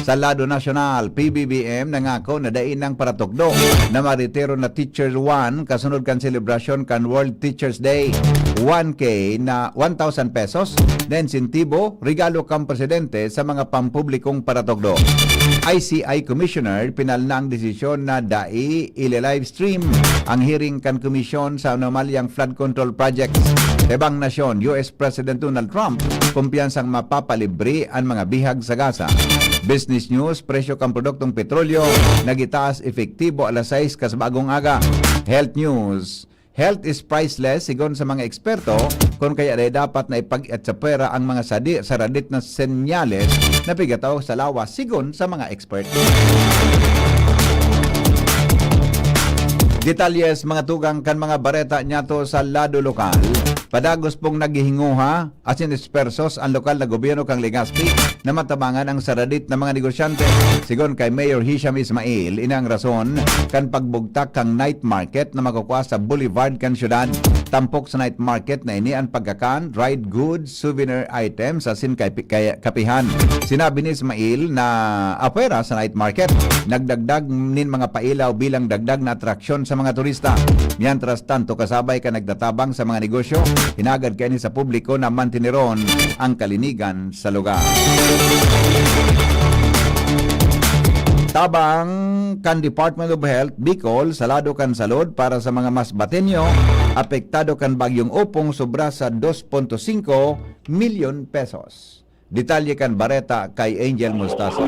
Sa lado nasyonal, P B B M nangako na dai nang paratukdo na maretiro na Teacher One kasunod kan selebrasyon kan World Teachers Day. One K na one thousand pesos na insentibo, regalo kan presidente sa mga pampublikong paratukdo. I C I Commissioner pinalna ang desisyon na dai ile-livestream ang hearing kan komisyon sa anomalyang flood control projects. Sa ibang nasyon, U S President Donald Trump, kumpiyansang mapapalibre an mga bihag sa Gaza. Business News, presyo kan produktong petrolyo nagitaas epektibo alas sais kas bagong aga. Health News, health is priceless, sigon sa mga eksperto, kun kaya dai dapat na ipag-, at sa pera ang mga sadi-, saradit na senyales na pigataw sa lawas, sigon sa mga expert. Detalye sa mga tugang kan mga bareta niyato sa lado lokal. Padagos pong naghihinguha asin espersos an lokal na gobyerno kan Legazpi na matabangan ang saradit na mga negosyante. Sigon kay Mayor Hisham Ismail, ini ang rason kan pagbugtak kan night market na makukua sa boulevard kan syudad. Tampok sa night market na ini an pagkakan, dried goods, souvenir items, asin kay, kay, kapihan. Sinabi ni Ismail na apwera sa night market, nagdagdag nin mga pailaw bilang dagdag na atraksyon sa mga turista. Mientras tanto, kasabay kan nagtatabang sa mga negosyo, hinagad kaini sa publiko na manteneron ang kalinigan sa lugar. Tabang kan Department of Health Bicol sa lado kan salud para sa mga Masbateño apektado kan Bagyong Opong sobra sa dos punto singko milyon pesos. Detalye kan bareta kay Angel Mostaza.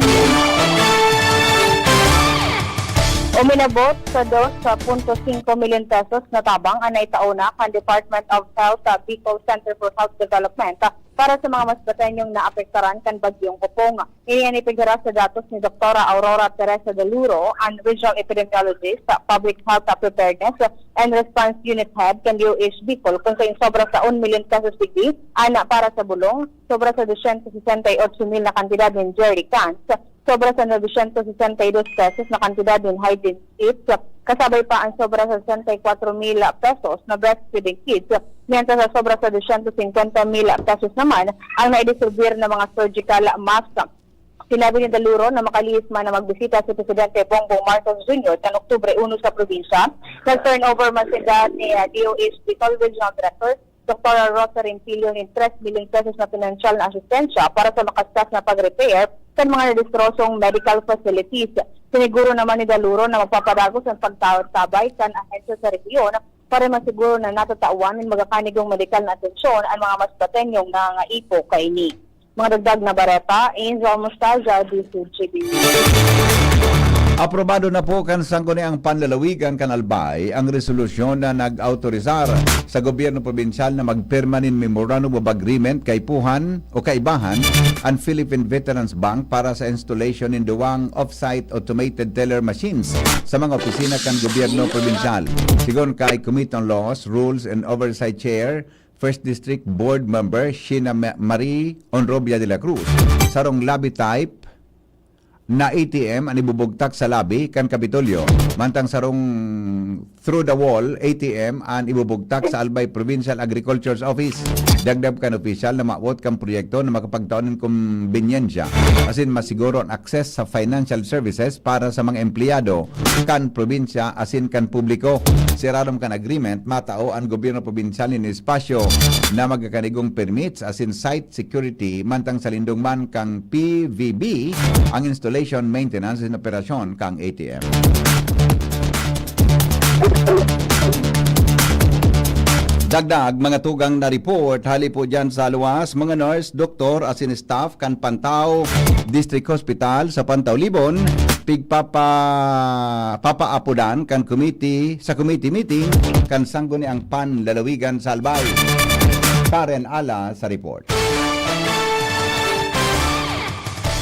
Uminabot sa dos punto singko milyon pesos na tabang an naitao na kan Department of Health, ah, Bicol Center for Health Development, ah, para sa mga Masbateñong naapektaran kan Bagyong Opong. Ini an ipighiras sa datos ni Doktora Aurora Teresa Deluro, an Regional Epidemiologist, ah, Public Health, ah, Preparedness and Response Unit Head kan D O H Bicol, kun sain sobra sa un milyon pesos digdi an para sa bulong, sobra sa dosyentos sesenta y ocho mil na kantidad nin jerry cans, sobra sa novecientos sesenta y dos pesos na kantidad nin hygiene kits, kasabay pa an sobra sa sesenta y kwatro mil pesos na breastfeeding kits, mientras sa sobra sa dosyentos singkwenta mil pesos naman ang naidistribuyar na mga surgical mask. Sinabi ni Daluro na makalihis man na magbisita si Presidente Bongbong Marcos Junior kan Oktubre uno sa probinsya, nag-turnover man sinda ni, ah, D O H Bicol Regional Director Doktora Rosa Rentillo nin tres milyon pesos na pinansyal na asistensya para sa makastas na pag-repair kan mga nadistrosong medical facilities. Siniguro naman ni Daluro na magpapadagos an pagtabay kan ahensya sa rehiyon para masiguro na natatawan nin magakanigong medikal na atensyon an mga Masbateñong nangangaipo kaini. Mga dagdag na bareta, Angel Mostaza, D C G B. Aprobado na po kan Sangguniang Panlalawigan kan Albay ang resolusyon na nag-autorisar sa gobyerno probinsyal na magpirma nin Memorandum of Agreement kaipuhan o kaibahan an Philippine Veterans Bank para sa installation nin duwang off-site automated teller machines sa mga opisina kan gobyerno probinsyal. Sigon kay Committee on Laws, Rules and Oversight Chair, First District Board Member Sheena Ma-, Marie Onrobia de la Cruz, sarong lobby type na A T M an ibubugtak sa lobby kan Kapitolyo, mantang sarong through the wall A T M an ibubugtak sa Albay Provincial Agriculture's Office. Dagdag kan opisyal na maawot kan proyekto na makapagtao nin kombenyensya asin masiguro an access sa financial services para sa mga empleyado kan probinsya asin kan publiko. Sa irarom kan agreement, matao an gobyerno probinsyal nin espasyo na magkakanigong permits asin site security, mantang sa lindong man kan P V B ang installation, maintenance asin operasyon kan A T M. Dagdag mga tugang na report hali po dyan sa luwas, mga nurse, doktor asin staff kan Pantao District Hospital sa Pantao Libon, pigpapa-, papaapodan kan committee, sa committee meeting kan Sangguniang Panlalawigan sa Albay. Karen Ala sa report.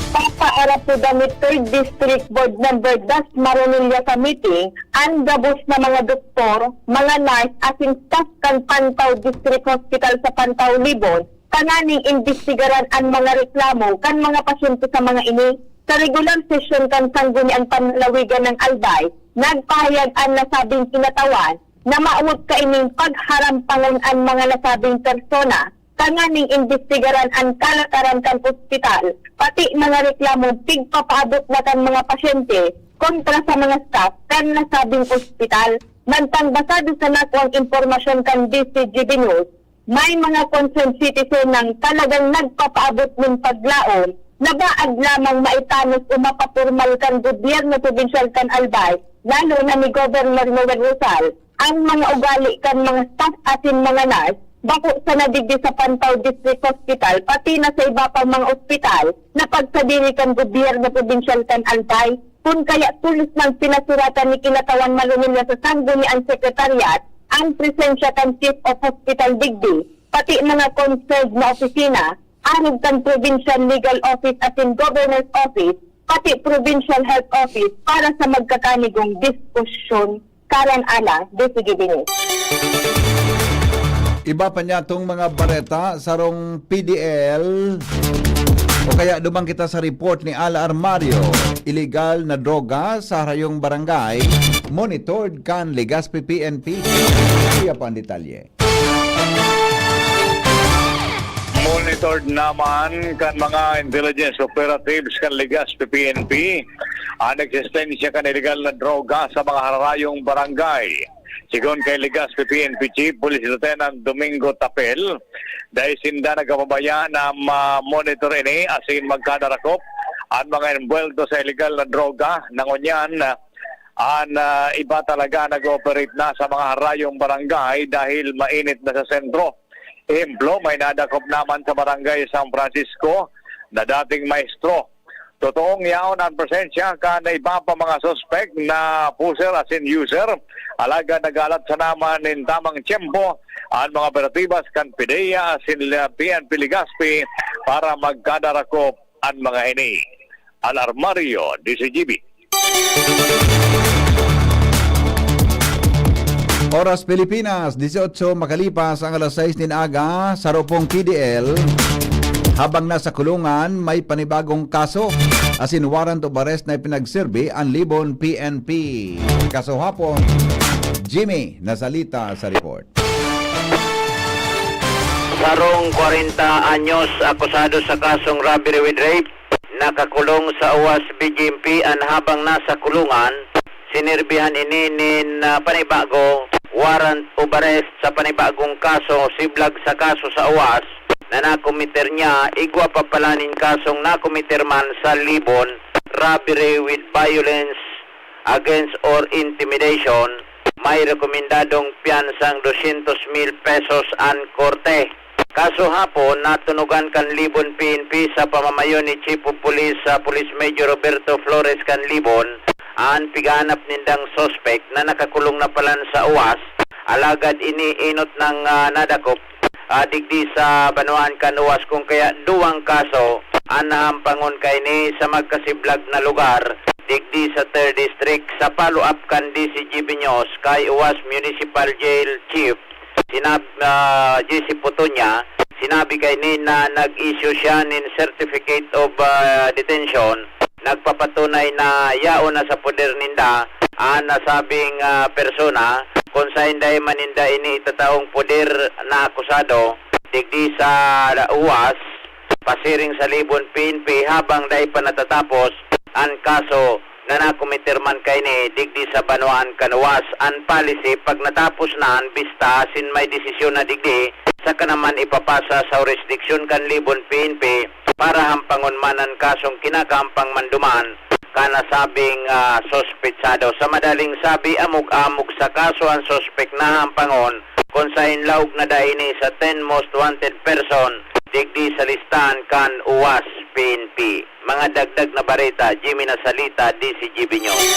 Papaarapodan ni Third District Board Member Das Maronilla sa meeting an gabos na mga doktor, mga nurse asin staff kan Pantao District Hospital sa Pantao Libon tanganing imbestigaran an mga reklamo kan mga pasyente sa mga ini. Sa regular sesyon kan Sangguniang Panlalawigan ng Albay, nagpahayag an nasabing kinatawan na maawot kaining pagharampangon an mga nasabing persona tanganing imbestigaran an kalakaran kan ospital, pati mga reklamong pigpapaabot na kan mga pasyente kontra sa mga staff kan nasabing ospital. Mantang basado sa nakuang impormasyon kan D C G B News, may mga concerned citizen nang talagang nagpapaabot nin paglaom na baad lamang maitanos o mapapormal kan gobyerno probinsyal kan Albay, lalo na ni Governor Noel Rosal, ang mga ugali kan mga staff asin mga nurse bako sana digdi sa Pantao District Hospital, pati na sa iba pang mga ospital na pagsadiri kan gobyerno probinsyal kan Albay. Kun kaya tolos nang pinasuratan ni Kinatawan Maronilla sa Sangguniang Secretariat ang presensya kan Chief of Hospital digdi, pati mga concerned na opisina, arog kan Provincial Legal Office asin Governor's Office, pati Provincial Health Office para sa magkakanigong diskusyon. Karen Alang, D C G B News. Iba pa niya tong mga bareta, sarong P D L, o kaya duman kita sa report ni Al Armario, illegal na droga sa harayong barangay, monitored kan Legazpi P N P. Siya pa ang detalye. Monitored naman kan mga intelligence operatives kan Legazpi P N P an eksistensya kan illegal na droga sa mga harayong barangay. Sigon kay Legazpi P N P Chief Police Lieutenant Domingo Tapel, dai sinda nagkapabaya na ma-monitor ini asin magkadarakop an mga enbuwelto sa illegal na droga. Nangunyan, an ah, iba talaga nag-ooperate na sa mga harayong barangay dahil mainit na sa sentro. Ehemplo, may nadakop naman sa Barangay San Francisco na dating maestro. Totoong yaon an presensya kan iba pa mga suspek na pusher asin user, alagad nag-aalat sana man nin tamang tiyempo an mga operatibas kan PDEA asin P N P Legazpi para magkadarakop an mga ini. Al Armario, D C G B. Oras Pilipinas, dieciocho makalipas ang alas sais nin aga, saro pong P D L, habang nasa kulungan, may panibagong kaso, asin warrant of arrest na ipinagserbi ang Libon P N P. Kaso hapon, Jimmy Nasalita sa report. Sarong kwarenta anyos akusado sa kasong robbery with rape, nakakulong sa OWAS B G M P an habang nasa kulungan, sinirbihan ini nin ah, panibago, warrant of arrest sa panibagong kaso, siblag sa kaso sa OWAS na nakomiter niya, igwa pa pala nin kasong nakomiter man sa Libon, robbery with violence against or intimidation, may rekomendadong piyansang dosyentos mil pesos an korte. Kaso hapon, natunugan kan Libon P N P sa pamamayo ni Chief of Police sa Police Major Roberto Flores kan Libon an pigahanap nindang suspek na nakakulong na palan sa OWAS, alagad ini inot nang ah, nadakop ah, digdi sa banwaan kan OWAS, kun kaya duwang kaso an nahampangon kaini sa magkasiblag na lugar digdi sa Third District. Sa follow-up kan D C G B News kay OWAS Municipal Jail Chief, sinab ah, J C Putunya, sinabi kaini na nag-issue siya nin Certificate of ah, Detention nagpapatunay na yaon na sa poder ninda an nasabing ah, persona, kun saen dai man ninda ini itataong poder na akusado digdi sa OWAS, pasiring sa Libon P N P, habang dai pa natatapos an kaso na nakomiter man kaini digdi sa banwaan kan OWAS. An policy, pag natapos na an bista asin may desisyon na digdi, saka naman ipapasa sa hurisdiksyon kan Libon P N P para hampangon man an kasong kinakahampang man duman kan nasabing ah, suspetsado. Sa madaling sabi, amog-amog sa kaso an suspek na hampangon, kun saen laog na dai ini sa ten most wanted person digdi sa listahan kan OWAS P N P. Mga dagdag na bareta, Jimmy Nasalita, D C G B News.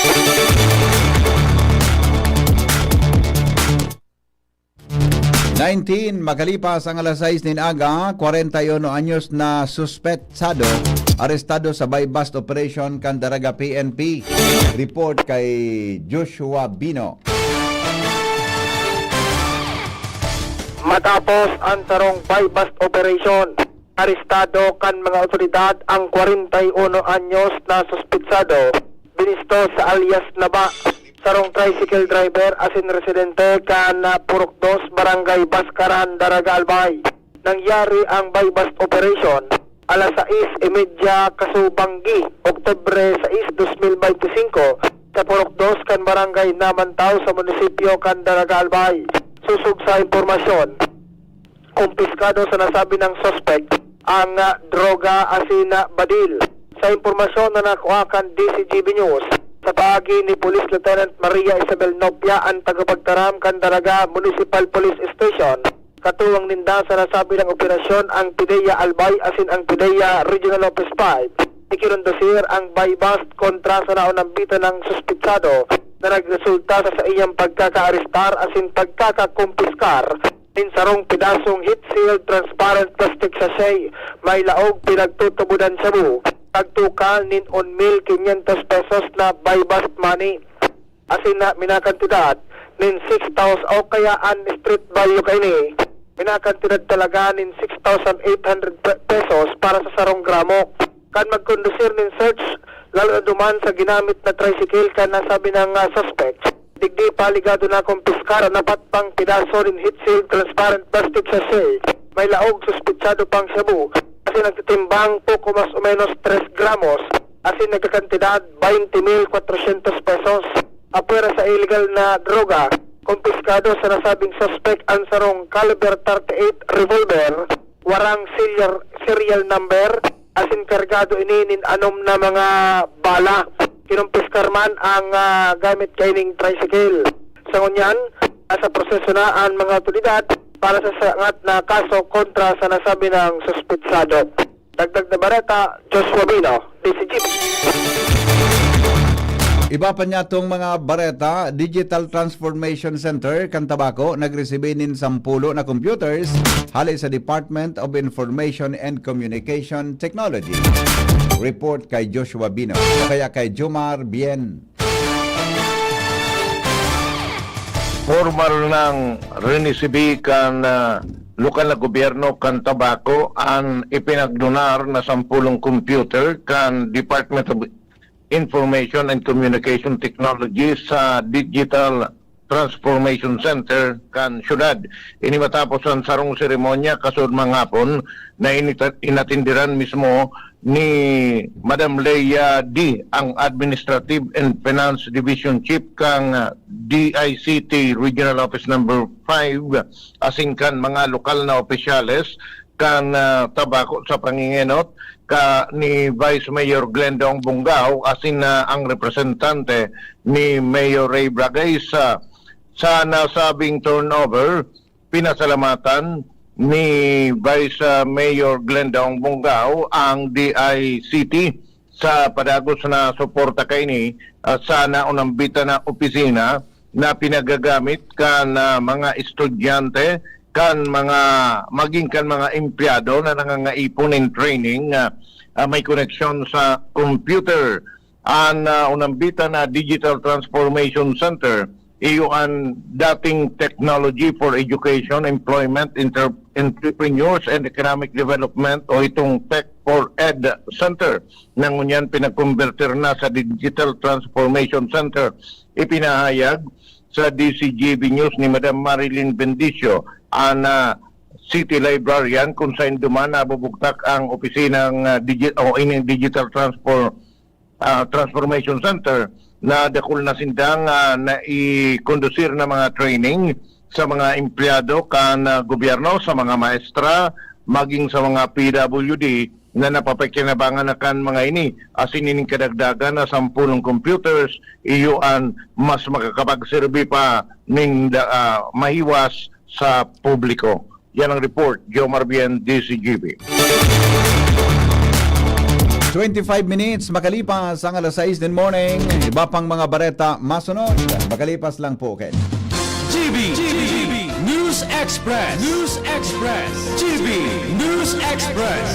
Nineteen, makalipas ang alas sais nin aga, kwarenta y uno anyos na suspetsado, arestado sa buy-bust operation kan Daraga P N P. Report kay Joshua Bino. Matapos ang sarong buy-bust operation, arestado kan mga otoridad ang kwarenta y uno anyos na suspetsado, binisto sa alias Naba, sarong tricycle driver asin residente kan ah, Purok Dos, Barangay Bascaran, Daraga, Albay. Nangyari ang buy-bust operation alas sais y media kasubanggi, Oktubre sais, dos mil bente singko, sa Purok Dos kan Barangay Namantaw sa munisipyo kan Daraga, Albay. Sosog sa impormasyon, kumpiskado sa nasabi nang suspek ang ah, droga asin ah, badil. Sa impormasyon na nakua kan D C G B News, sa paagi ni Police Lieutenant Maria Isabel Nopia, ang tagapagtaram kan Daraga Municipal Police Station, katuwang ninda sa nasabi nang operasyon ang PDEA Albay asin ang PDEA Regional Office five. Ikirondosir ang buy-bust kontra sa naunambitan nang suspetsado na nagresulta sa saiyang pagkakaarestar asin pagkakakumpiskar nin sarong pedasong heat-sealed transparent plastic sachet, may laog pinagtutubodan shabu, pagtukal nin one mil quinientos pesos na buy-bust money. Asin na minakantidad nin six thousand o kaya an street value kaini, minakantidad talaga nin six thousand eight hundred pe-, pesos para sa sarong gramo. Kan magkondusir nin search, lalo na duman sa ginamit na tricycle kan nasabi na, ah, suspect, digdi pa ligado na kumpiskar an apat pang pedaso nin heat-sealed transparent plastic sachet. May laog suspetsado pang shabu, asin nagtitimbang poko mas o menos tres gramos, asin nagkakantidad twenty mil kwatrosyentos pesos. Apwera sa illegal na droga, kumpiskado sa nasabing suspek an sarong caliber thirty-eight revolver, warang serial, serial number, asin kargado ini nin anom na mga bala. Kinumpiskar man ang, ah, gamit kaining tricycle. Sa ngunyan, nasa proseso na an mga awtoridad para sa sangat na kaso kontra sa nasabi ng suspetsado. Dagdag na bareta, Joshua Bino, D Z G B. Iba pa niya tong mga bareta, Digital Transformation Center kan Tabaco nagresibi nin sampulo na computers hale sa Department of Information and Communication Technology. Report kay Joshua Bino o kaya kay Jomar Bien. Formal nang rinisibi kan, ah, lokal na gobyerno kan Tabaco an ipinagdunar na sampulong computer kan Department of Information and Communication Technology sa Digital Transformation Center kan syudad. Ini matapos an sarong seremonya kasuodmang hapon na inita-, inatindiran mismo ni Madam Leia D, ang Administrative and Finance Division Chief kan, ah, D I C T Regional Office Number five, asin kan mga lokal na opisyales kan, ah, Tabaco sa pangingenot ka ni Vice Mayor Glendong Bongao asin, ah, ang representante ni Mayor Ray Bragay sa, sa nasabing turnover. Pinasalamatan ni Vice, ah, Mayor Glendong Bongao ang D I C T sa padagos na suporta kaini, ah, sa naunambitan na opisina na pinagagamit kan, ah, mga estudyante, kan mga, maging kan mga empleyado na nangangaipon nin training, ah, ah, may koneksyon sa computer. An, ah, unambitan na Digital Transformation Center, iyo an dating Technology for Education, Employment, Inter-, Entrepreneurs, and Economic Development o itong Tech for Ed Center na ngunyan pinagkombertir na sa Digital Transformation Center. Ipinahayag sa D Z G B News ni Madam Marilyn Bendicio, an, ah, city librarian, kung saen duman nabubugtak ang opisinang, ah, digi-, o ining Digital Transfor-, ah, Transformation Center na dakul na sindang, ah, naikondusir na mga training sa mga empleyado kan, ah, gobyerno, sa mga maestra, maging sa mga P W D na napapakinabangan na kan mga ini. Asin ining kadagdagan na sampulong computers, iyo an mas makakapagserbi pa ning da-, ah, mahiwas sa publiko. Yan ang report, Jomar Bien, D Z G B. Twenty-five minutes makalipas ang alas sais nin morning. Iba pang mga bareta masunod. Makalipas lang po, okay. G B, G B, News Express, News Express, G B News Express.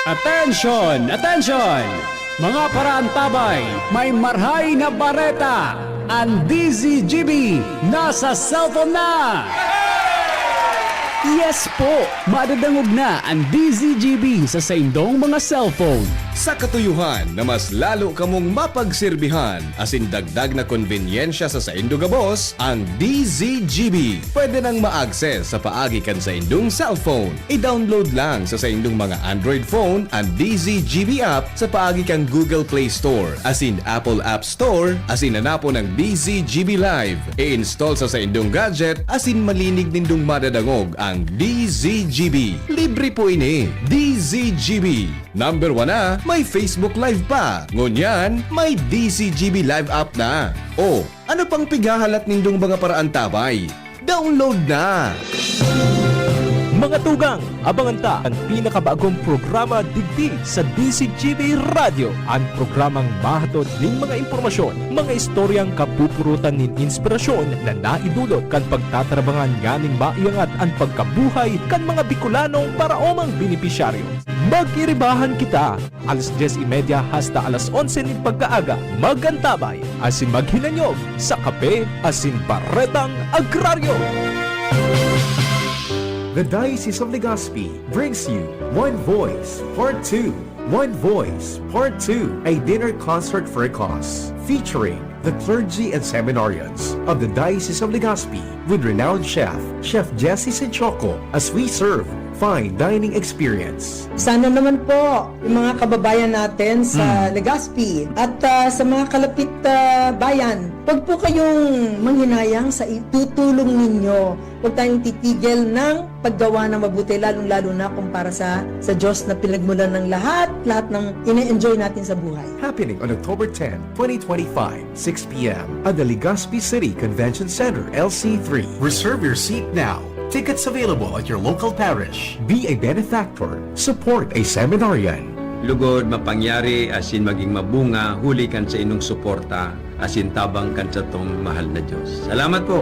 Attention! Attention! Mga paraantabay, may marhay na bareta! Ang D Z G B nasa cellphone na! Yes po! Madadangog na ang D Z G B sa saindong mga cellphone. Sa katuyuhan na mas lalo kamong mapagsirbihan asin dagdag na konbenyensya sa saindo gabos, ang D Z G B pwede nang ma-access sa paagi kan saindong cellphone. I-download lang sa saindong mga Android phone ang D Z G B app sa paagi kan Google Play Store asin Apple App Store asin hanapon ang D Z G B Live. I-install sa saindong gadget asin malinig nindong madadangog ang D Z G B. Libre po ini. D Z G B. Number one na, may Facebook Live pa. Ngunyan, may D Z G B Live app na. O, ano pang pighahalat nindong mga paraantabay? Download na! Mga tugang, abangan ta an pinakabagong programa digdi sa D Z G B Radyo, an programang mahatod nin mga impormasyon, mga istoryang kapupurutan nin inspirasyon na naidulot kan pagtatarabangan nganing maiangat an pagkabuhay kan mga Bicolanong paraomang benepisyaryo. Mag-iribahan kita! Alas dyes y media hasta alas onse nin pagkaaga, mag-antabay asin maghinanyog sa Kape asin Baretang Agraryo. The Diocese of Legazpi brings you One Voice Part two. One Voice Part two, a dinner concert for a cause, featuring the clergy and seminarians of the Diocese of Legazpi with renowned chef, Chef Jesse Sinchoco, as we serve fine dining experience. Sana naman po, yung mga kababayan natin sa Hmm. Legazpi at, ah, sa mga kalapit, ah, bayan, wag po kayong manghinayang sa itutulong ninyo. Huwag tayong titigil ng paggawa ng mabuti, lalong-lalo na kung para sa, sa Diyos na pinagmulan ng lahat, lahat ng ine-enjoy natin sa buhay. Happening on October ten, twenty twenty-five, six p m at the Legazpi City Convention Center, L C three. Reserve your seat now. Tickets available at your local parish. Be a benefactor. Support a seminarian. Lugod, mapangyari asin maging mabunga huli kan saindong suporta asin tabang kan satong mahal na Diyos. Salamat po!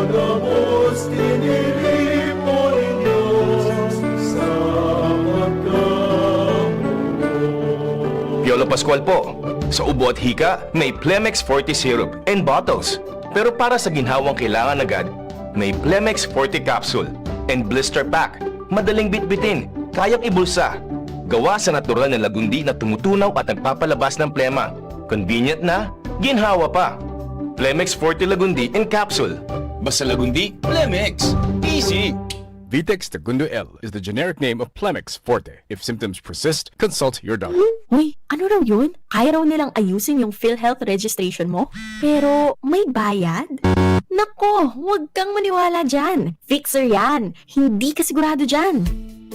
Pinagabos, tiniripo nin Diyos sa pagkabuhay. Piolo Pascual po. Sa ubo at hika, may Plemex Forte Syrup and Bottles. Pero para sa ginhawang kailangan agad, may Plemex Forte Capsule and Blister Pack. Madaling bitbitin, kayang ibulsa. Gawa sa natural na lagundi na tumutunaw at nagpapalabas ng plema. Convenient na, ginhawa pa. Plemex Forte Lagundi in Capsule. Basta Lagundi, Plemex. Easy! Vitex Tagundo L is the generic name of Plemex Forte. If symptoms persist, consult your doctor. Uy, ano raw yun? Kaya raw nilang ayusin yung PhilHealth registration mo? Pero may bayad? Nako, huwag kang maniwala dyan. Fixer yan. Hindi ka sigurado dyan.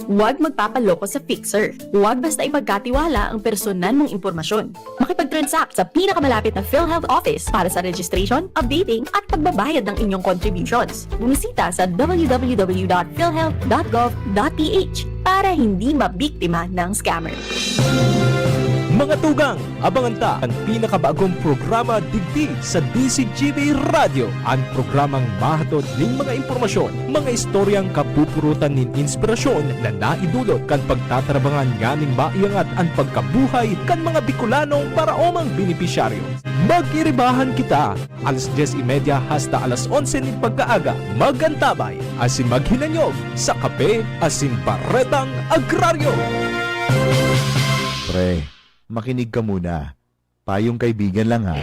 Huwag magpapaloko sa Fixer. Huwag basta ipagkatiwala ang personal mong impormasyon. Makipag-transact sa pinakamalapit na PhilHealth office para sa registration, updating, at pagbabayad ng inyong contributions. Bumisita sa w w w dot philhealth dot gov dot p h para hindi mabiktima ng scammer. Mga tugang, abangan ta an pinakabagong programa digdi sa D Z G B Radyo, an programang mahatod nin mga impormasyon, mga istoryang kapupurutan nin inspirasyon na naidulot kan pagtatarabangan nganing maiangat an pagkabuhay kan mga Bicolanong paraomang benepisyaryo. Mag-iribahan kita! Alas dyes y media hasta alas onse nin pagkaaga, mag-antabay asin maghinanyog sa Kape asin Baretang Agraryo. Pre, makinig ka muna. Payong kaibigan lang, ha.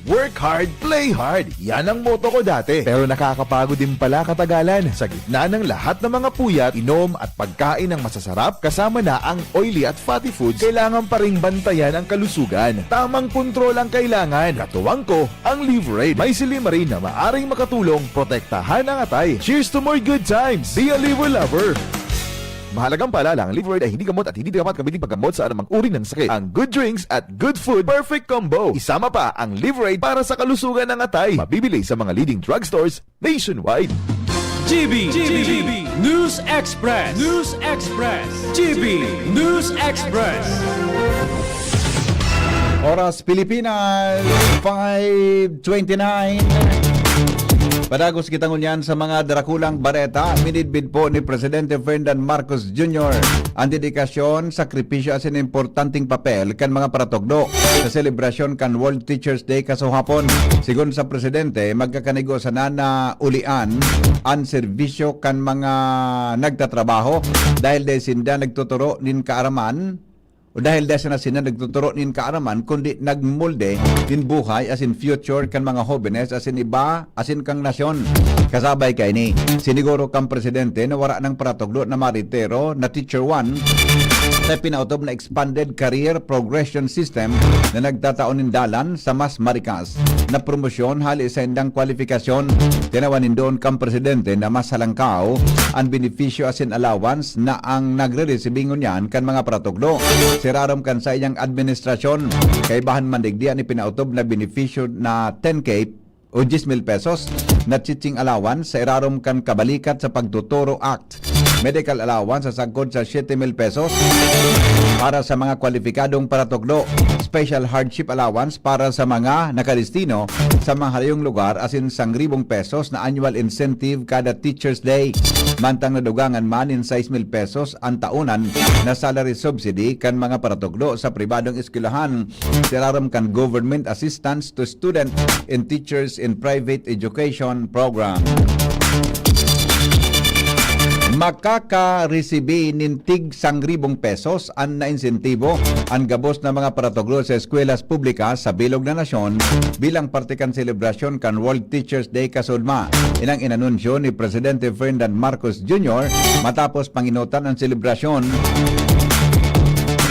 Work hard, play hard. Yan ang motto ko dati. Pero nakakapagod din pala katagalan. Sa gitna ng lahat ng mga puyat, inom at pagkain ng masasarap, kasama na ang oily at fatty foods, kailangan pa ring bantayan ang kalusugan. Tamang kontrol ang kailangan. Katuwang ko, ang Liverade. May silymarin na maaring makatulong protektahan ang atay. Cheers to more good times! Be a Liver Lover! Mahalagang paalala, ang Liverade ay hindi gamot at hindi dapat gamitin paggamot sa anumang uri ng sakit. Ang good drinks at good food, perfect combo. Isama pa ang Liverade para sa kalusugan ng atay. Mabibili sa mga leading drugstores nationwide. G B, G B, News Express, News Express, G B News Express. Oras Pilipinas, five twenty-nine. Padagos kita ngunyan sa mga darakulang bareta. Minidbid po ni Presidente Ferdinand Marcos Junior ang dedikasyon, sakripisyo asin importanteng papel kan mga paratugdo sa selebrasyon kan World Teachers Day kasuhapon. Sigon sa Presidente, magkakanigo sana na ulian an serbisyo kan mga nagtatrabaho dahil dai sinda nagtuturo nin kaaraman o dahil dai sana sinda nagtuturo nin kaaraman, kundi nagmolde nin buhay asin future kan mga hobenes asin iba asin kan nasyon. Kasabay kaini, siniguro kan Presidente na wara nang paratugdo na maritiro na Teacher One sa pinaotob na Expanded Career Progression System na nagtatao nin dalan sa mas marikas na promosyon hali sa indang kwalifikasyon. Tinawan nin duon kan Presidente na mas halangkaw an benepisyo asin allowance na ang nagre-resibi ngunyan kan mga paratugdo. Sirarom kan saiyang administrasyon, kaibahan man digdi an ipinaotob na benepisyo na ten K o diyes mil pesos. na teaching allowance sa irarom kan Kabalikat sa Pagtutoro Act. Medical allowance sa sagkod sa siete mil pesos para sa mga kwalipikadong paratukdo. Special hardship allowance para sa mga nakadestino sa mga halayong lugar asin sangribong pesos na annual incentive kada Teacher's Day. Mantang nadugangan man nin sais mil pesos an taonan na salary subsidy kan mga paratukdo sa pribadong eskwelahan, sa irarom kan Government Assistance to Student and Teachers in Private Education Program. Makakaresibi nin tig sangribong pesos an nainsentibo an gabos na mga paratukdo sa eskwelahan publika sa bilog na nasyon bilang parte kan selebrasyon kan World Teachers Day kasudma. Inang inanunsyo ni Presidente Ferdinand Marcos Junior matapos panginutan ang selebrasyon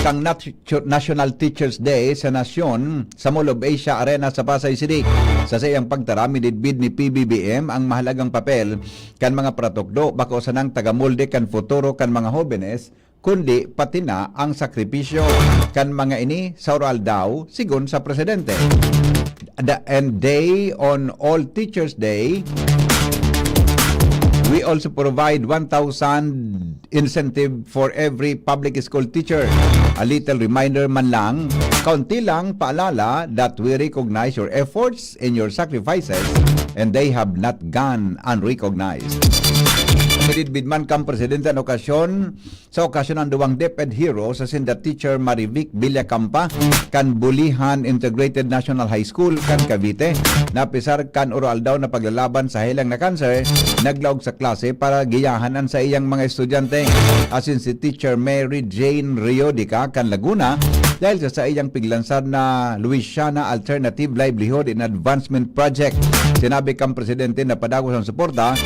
kan Nat- National Teachers Day sa nasyon sa Mall of Asia Arena sa Pasay City. Sa saiyang pagtaram, midbid ni P B B M ang mahalagang papel kan mga paratukdo, bako sanang tagamolde kan futuro kan mga hobenes, kundi pati na ang sakripisyo kan mga ini sa uro-aldaw, sigon sa presidente. The, and day on All Teachers Day, we also provide one thousand incentive for every public school teacher. A little reminder man lang, kaunti lang paalala that we recognize your efforts and your sacrifices, and they have not gone unrecognized. Midbid man kan presidente an okasyon, sa okasyon an duwang DepEd Heroes, asin the teacher Marivic Villacampa kan Bulihan Integrated National High School kan Cavite, na apisar kan uro-aldaw na paglalaban sa helang na kanser, naglaog sa klase para giyahan an saiyang mga estudyante. Asin si Teacher Mary Jane Riodica kan Laguna, dahil sa saiyang piglansar na Louisiana Alternative Livelihood and Advancement Project. Sinabi kan presidente na padagos ang suporta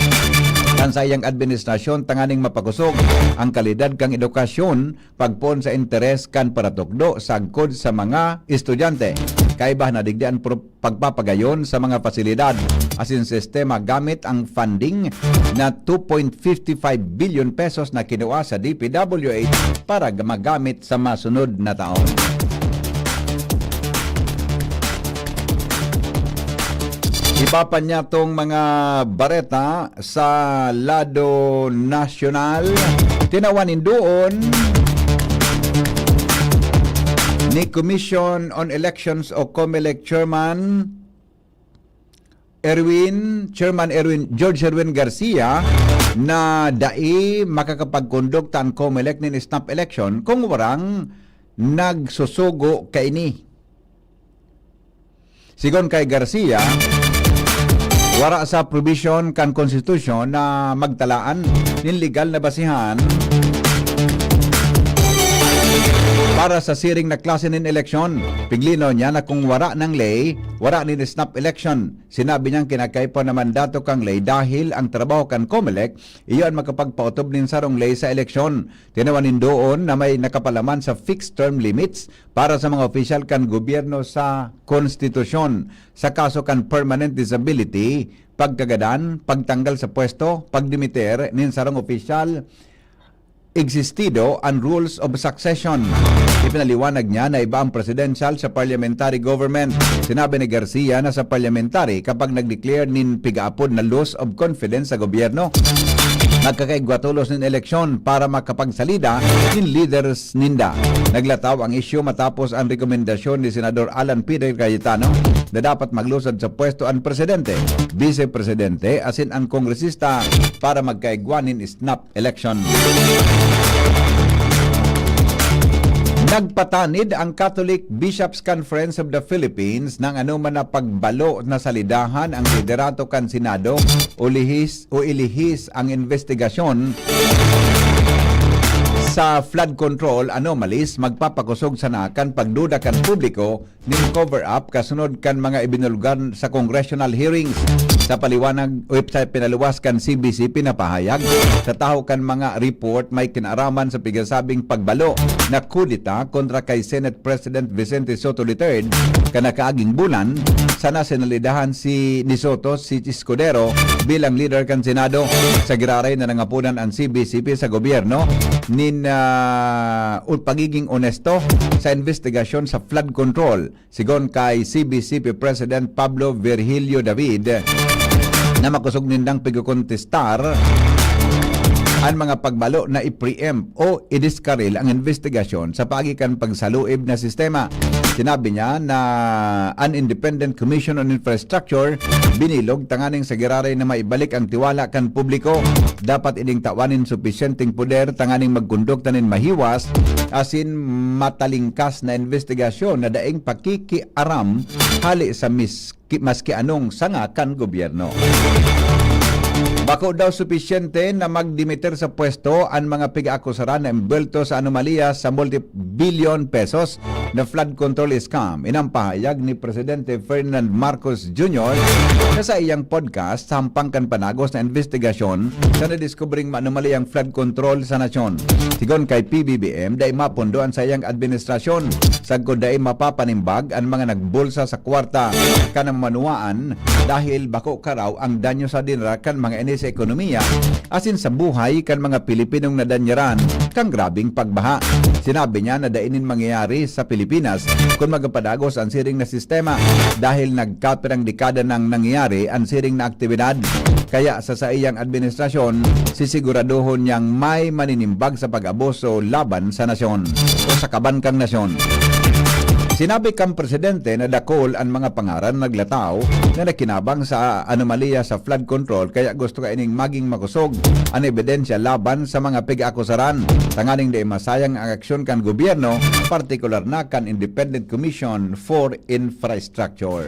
kan saiyang administrasyon tanganing mapakosog ang kalidad kan edukasyon pagpoon sa interes kan paratukdo sagkod sa mga estudyante. Kaiba na digdi an pro-, pagpapagayon sa mga pasilidad asin sistema gamit ang funding na two point fifty five billion pesos na kinua sa D P W H para magamit sa masunod na taon. Iba pa niya tong mga bareta sa lado nasyonal. Tinawan nin doon ni Commission on Elections o COMELEC Chairman Erwin, Chairman Erwin, George Erwin Garcia, na dai makakapagkondukta an COMELEC nin snap election kung warang nagsusugo kaini. Sigon kay Garcia, wara sa provision kan konstitusyon na magtalaan nin legal na basihan para sa siring na klase nin eleksyon. Piglinaw niya na kung wara nang ley, wara nin snap election. Sinabi niyang kinakaipuhan na mandato kan ley dahil ang trabaho kan COMELEC iyo an makapagpaotob nin sarong ley sa eleksyon. Tinawan nin doon na may nakapalaman sa fixed term limits para sa mga opisyal kan gobyerno sa konstitusyon. Sa kaso kan permanent disability, pagkagadan, pagtanggal sa pwesto, pagdimiter nin sarong opisyal, existido an rules of succession. Ipinaliwanag niya na iba ang presidential sa parliamentary government. Sinabi ni Garcia na sa parliamentary, kapag nag-declare nin pigaapod na loss of confidence sa gobyerno, nagkakaigwa tolos nin eleksyon para makapagsalida nin leaders ninda. Naglataw ang isyu matapos ang rekomendasyon ni Senador Alan Peter Cayetano na dapat maglusad sa pwesto an presidente, bise-presidente, asin an kongresista para magkaigwa nin snap election. Nagpatanid ang Catholic Bishops' Conference of the Philippines nang anoman na pagbalo na salidahan ang liderato kan Senado o lihis o ilihis ang investigasyon sa flood control anomalies. Magpapakosog sana kan pagduda kan publiko nin cover-up kasunod kan mga ibinulgar sa congressional hearings. Sa paliwanag o sa pinaluwas kan C B C, pinapahayag sa tahaw kan mga report may kinaaraman sa pigasabing pagbalo na kudeta kontra kay Senate President Vicente Sotto the third kan nakaaging bulan, sana sinalidahan si, ni Sotto si Escudero bilang leader kan Senado. Sa giraray na nangaponan an C B C P sa gobyerno nin, ah, pagiging onesto sa investigasyon sa flood control. Sigon kay C B C P President Pablo Virgilio David, na makosog nindang pigkokontestar an mga pagbalo na i-preempt o idiskaril ang investigasyon sa paagi kan pagsaluib na sistema. Sinabi niya na an Independent Commission on Infrastructure binilog tanganing sa giraray na maibalik ang tiwala kan publiko. Dapat ining tawan nin supisyenteng poder tanganing magkondukta nin mahiwas asin matalingkas na investigasyon na daing pakikiaram hali sa mis-, ki-, maski anong sanga kan gobyerno. Bako daw supisyente na magdimiter sa pwesto an mga pig-aakusaran na embwelto sa anomalya sa multi-billion pesos na flood control scam. Iyan ang pahayag ni Presidente Ferdinand Marcos Junior sa saiyang podcast sa hampang kan panagos na investigasyon sa nadiskubreng maanomalyang flood control sa nasyon. Sigon kay P B B M, dai mapondo an saiyang administrasyon sagkod dai mapapanimbag an mga nagbulsa sa kwarta kan manuwaan dahil bako karaw ang danyo sa dinara kan mga ini sa ekonomiya asin sa buhay kan mga Pilipinong nadanyaran kan grabeng pagbaha. Sinabi niya na dai nin mangyayari sa Pilipinas kun magapadagos an siring na sistema dahil nagkapirang dekada nang nangyayari an siring na aktibidad. Kaya sa saiyang administrasyon, sisiguradohon niyang may maninimbag sa pag-abuso laban sa nasyon o sa kaban kan nasyon. Sinabi kan presidente na dakul an mga pangaran na naglataw na nakinabang sa anomalya sa flood control, kaya gusto kaining maging makosog an ebidensya laban sa mga pig-aakusaran, tanganing dai masayang ang aksyon kan gobyerno, partikular na kan Independent Commission for Infrastructure.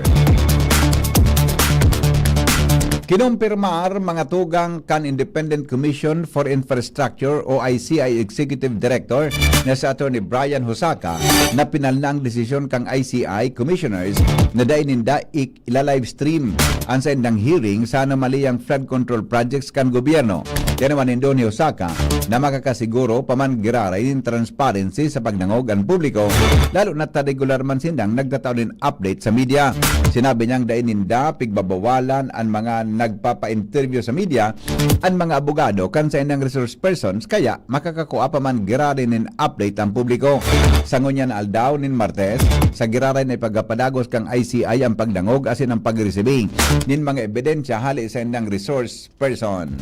Kinumpirmar mga tugang kan Independent Commission for Infrastructure o I C I Executive Director na si Attorney Brian Hosaka na pinal na ang desisyon kan I C I Commissioners na dai ninda i-, ila-livestream an saindang hearing sa anomalyang flood control projects kan gobyerno. Tinawan nindo ni Hosaka na makakasiguro pa man giraray nin transparency sa pagdangog an publiko, lalo na ta regular man sindang nagtatao nin update sa media. Sinabi niyang dai ninda pigbabawalan an mga nagpapa-interview sa media, an mga abogado kan saindang resource persons, kaya makakakua pa man giraray nin update ang publiko. Sa ngunyan na aldaw nin Martes, sa giraray na ipagapadagos kan I C I ang pagdangog asin ang pagresibing nin mga ebidensya hali saindang resource persons.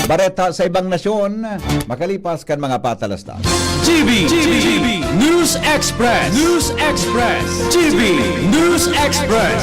Bareta sa ibang nasyon, makalipas kan mga patalastas. G B, G B, News Express, News Express, G B News Express.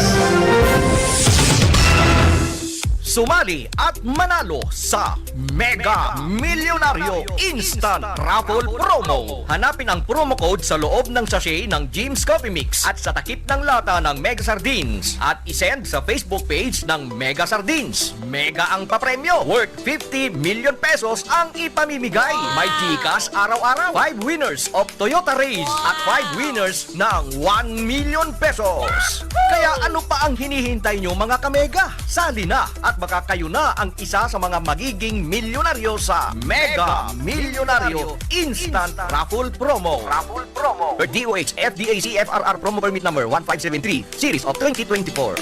Sumali at manalo sa Mega Milyonaryo Instant Raffle Promo. Hanapin ang promo code sa loob ng sachet ng Jim's Coffee Mix at sa takip ng lata ng Mega Sardines at isend sa Facebook page ng Mega Sardines. Mega ang papremyo, worth fifty million pesos ang ipamimigay. May GCash araw-araw. Five winners of Toyota Raize at five winners ng one million pesos. Kaya ano pa ang hinihintay nyo, mga kamega? Sali na at baka kayo na ang isa sa mga magiging milyonaryo sa Mega Milyonaryo Instant Raffle Promo. Raffle Promo. Per D O H F D A C F R R Promo Permit Number one five seven three, Series of twenty twenty-four.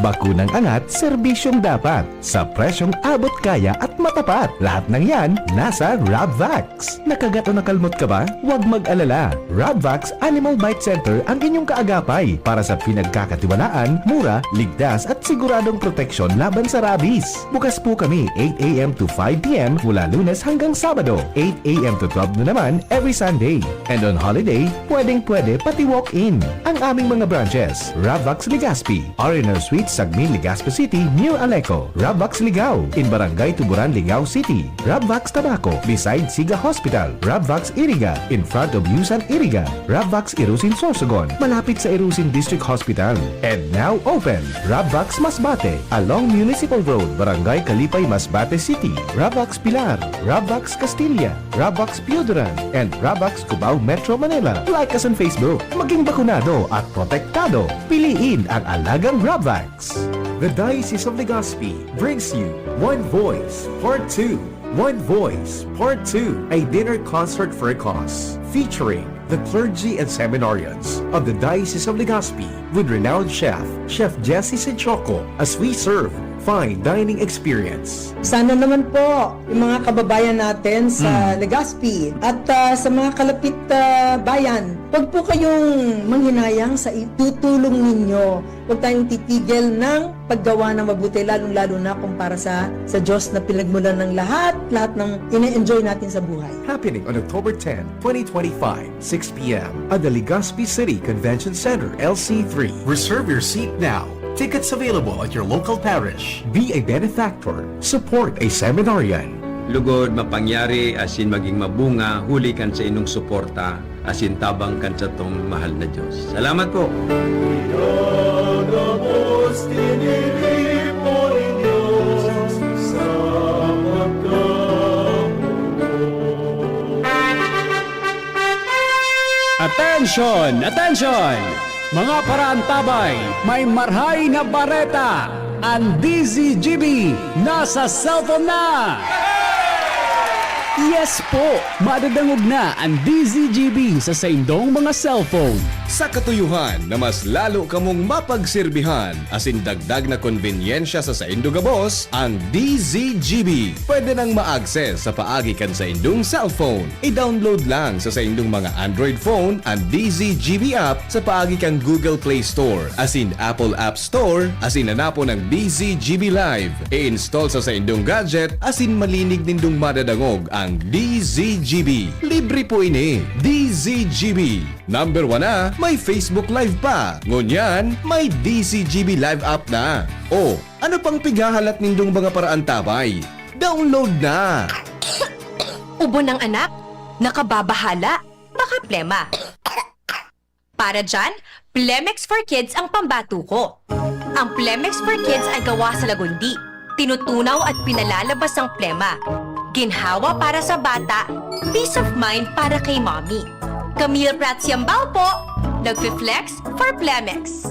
Bakunang angat, serbisyong dapat, sa presyong abot kaya at matapat. Lahat ng yan, nasa Rabvax. Nakagat o nakalmot ka ba? Huwag mag-alala. Rabvax Animal Bite Center ang inyong kaagapay para sa pinagkakatiwalaan, mura, ligtas at siguradong proteksyon laban sa rabies. Bukas po kami eight a m to five p m mula Lunes hanggang Sabado, eight a m to twelve noon naman every Sunday. And on holiday, pwedeng-pwede pati walk-in. Ang aming mga branches, Rabvax Legazpi, R and R Suite, Sagmin, Legazpi City, near Aleco, Rabvax Ligao, in Barangay Tuburan, Ligao City, Rabvax Tabaco, beside Siga Hospital, Rabvax Iriga, in front of Yusan Iriga, Rabvax Irusin Sorsogon, malapit sa Irusin District Hospital. And now open, Rabvax Masbate, along Municipal Road, Barangay Kalipay, Masbate City, Rabvax Pilar, Rabvax Castilla, Rabvax Pioduran, and Rabvax Cubao, Metro Manila. Like us on Facebook. Maging bakunado at protektado. Piliin ang alagang Rabvax. The Diocese of Legazpi brings you One Voice Part two. One Voice Part two, a dinner concert for a cause, featuring the clergy and seminarians of the Diocese of Legazpi with renowned chef, Chef Jesse Sinchoco, as we serve fine dining experience. Sana naman po yung mga kababayan natin sa Mm. Legazpi at ah, sa mga kalapit ah, bayan, huwag po kayong manghinayang sa itutulong ninyo. Huwag tayong titigil ng paggawa ng mabuti, lalong-lalo na kung para sa, sa Diyos na pinagmulan ng lahat, lahat ng ine-enjoy natin sa buhay. Happening on October ten, twenty twenty-five, six p m at the Legazpi City Convention Center, L C three. Reserve your seat now. Tickets available at your local parish. Be a benefactor. Support a seminarian. Lugod mapangyari asin magin mabunga huli kan saindong suporta asin tabang kan satong mahal na Dios. Salamat po! Pinagabos, tiniripo nin Diyos sa pagkapuno. Attention! Attention! Mga paraantabay, may marhay na bareta! An D Z G B nasa cellphone na! Yes po! Madadangog na an D Z G B sa saindong mga cellphone. Sa katuyohan na mas lalo kamong mapagserbihan asin dagdag na konbenyensya sa saindo gabos, ang D Z G B pwede nang ma-access sa paagi kan saindong cellphone. I-download lang sa saindong mga Android phone an D Z G B app sa paagi kan Google Play Store asin Apple App Store asin hanapon ang D Z G B Live. I-install sa saindong gadget asin malinig nindong madadangog ang D Z G B. Libre po ini. D Z G B. Number one na, may Facebook Live pa. Ngunyan, may D Z G B Live app na. O, ano pang pighahalat nindong mga paraantabay? Download na! Ubo ng anak, nakababahala, baka plema. Para dyan, Plemex for Kids ang pambato ko. Ang Plemex for Kids ay gawa sa lagundi. Tinutunaw at pinalalabas ang plema. Ginhawa para sa bata, peace of mind para kay mommy. Camille Prats Yambao po, nagfi-flex for Plemex.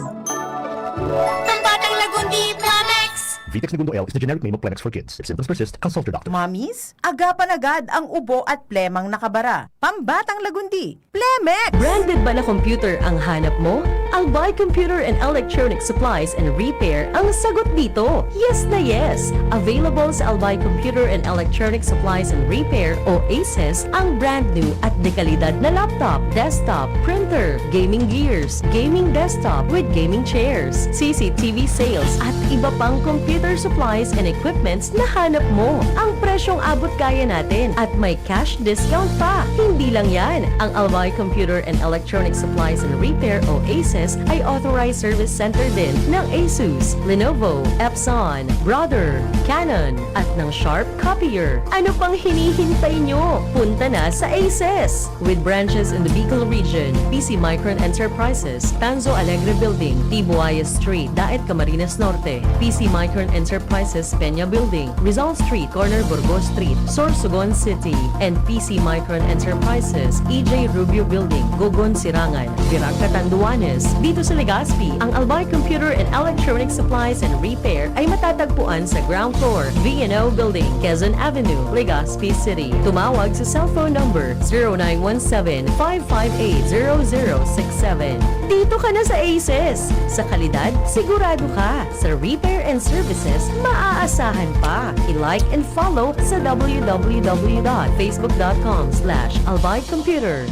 Pambatang lagundi, Plemex! Vitex Negundo L is the generic name of Plemex for kids. If symptoms persist, consult your doctor. Mommies, agapan agad ang ubo at plemang nakabara. Pambatang lagundi, Plemex! Branded ba na computer ang hanap mo? Albay Computer and Electronic Supplies and Repair ang sagot dito. Yes na yes! Available sa Albay Computer and Electronic Supplies and Repair o ACES ang brand new at dekalidad na laptop, desktop, printer, gaming gears, gaming desktop with gaming chairs, C C T V sales at iba pang computer supplies and equipments na hanap mo. Ang presyong abot kaya natin at may cash discount pa. Hindi lang yan, ang Albay Computer and Electronic Supplies and Repair o ACES ay authorized service center din ng Asus, Lenovo, Epson, Brother, Canon, at ng Sharp Copier. Ano pang hinihintay nyo? Punta na sa ACES! With branches in the Bicol region, P C Micron Enterprises, Tanzo Alegre Building, Tibuaya Street, Daet, Camarines Norte, P C Micron Enterprises, Peña Building, Rizal Street, corner Burgos Street, Sorsogon City, and P C Micron Enterprises, E J Rubio Building, Gogon, Sirangan, Virac, Catanduanes. Dito sa Legazpi, ang Albay Computer and Electronic Supplies and Repair ay matatagpuan sa ground floor, V and O Building, Quezon Avenue, Legazpi City. Tumawag sa cellphone number zero nine one seven, five five eight, zero zero six seven. Dito ka na sa ACES! Sa kalidad, sigurado ka. Sa repair and services, maaasahan pa. I-like and follow sa w w w dot facebook dot com slash albay computer.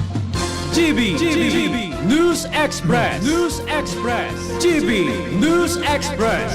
G B, G B, News Express, News Express, G B News Express.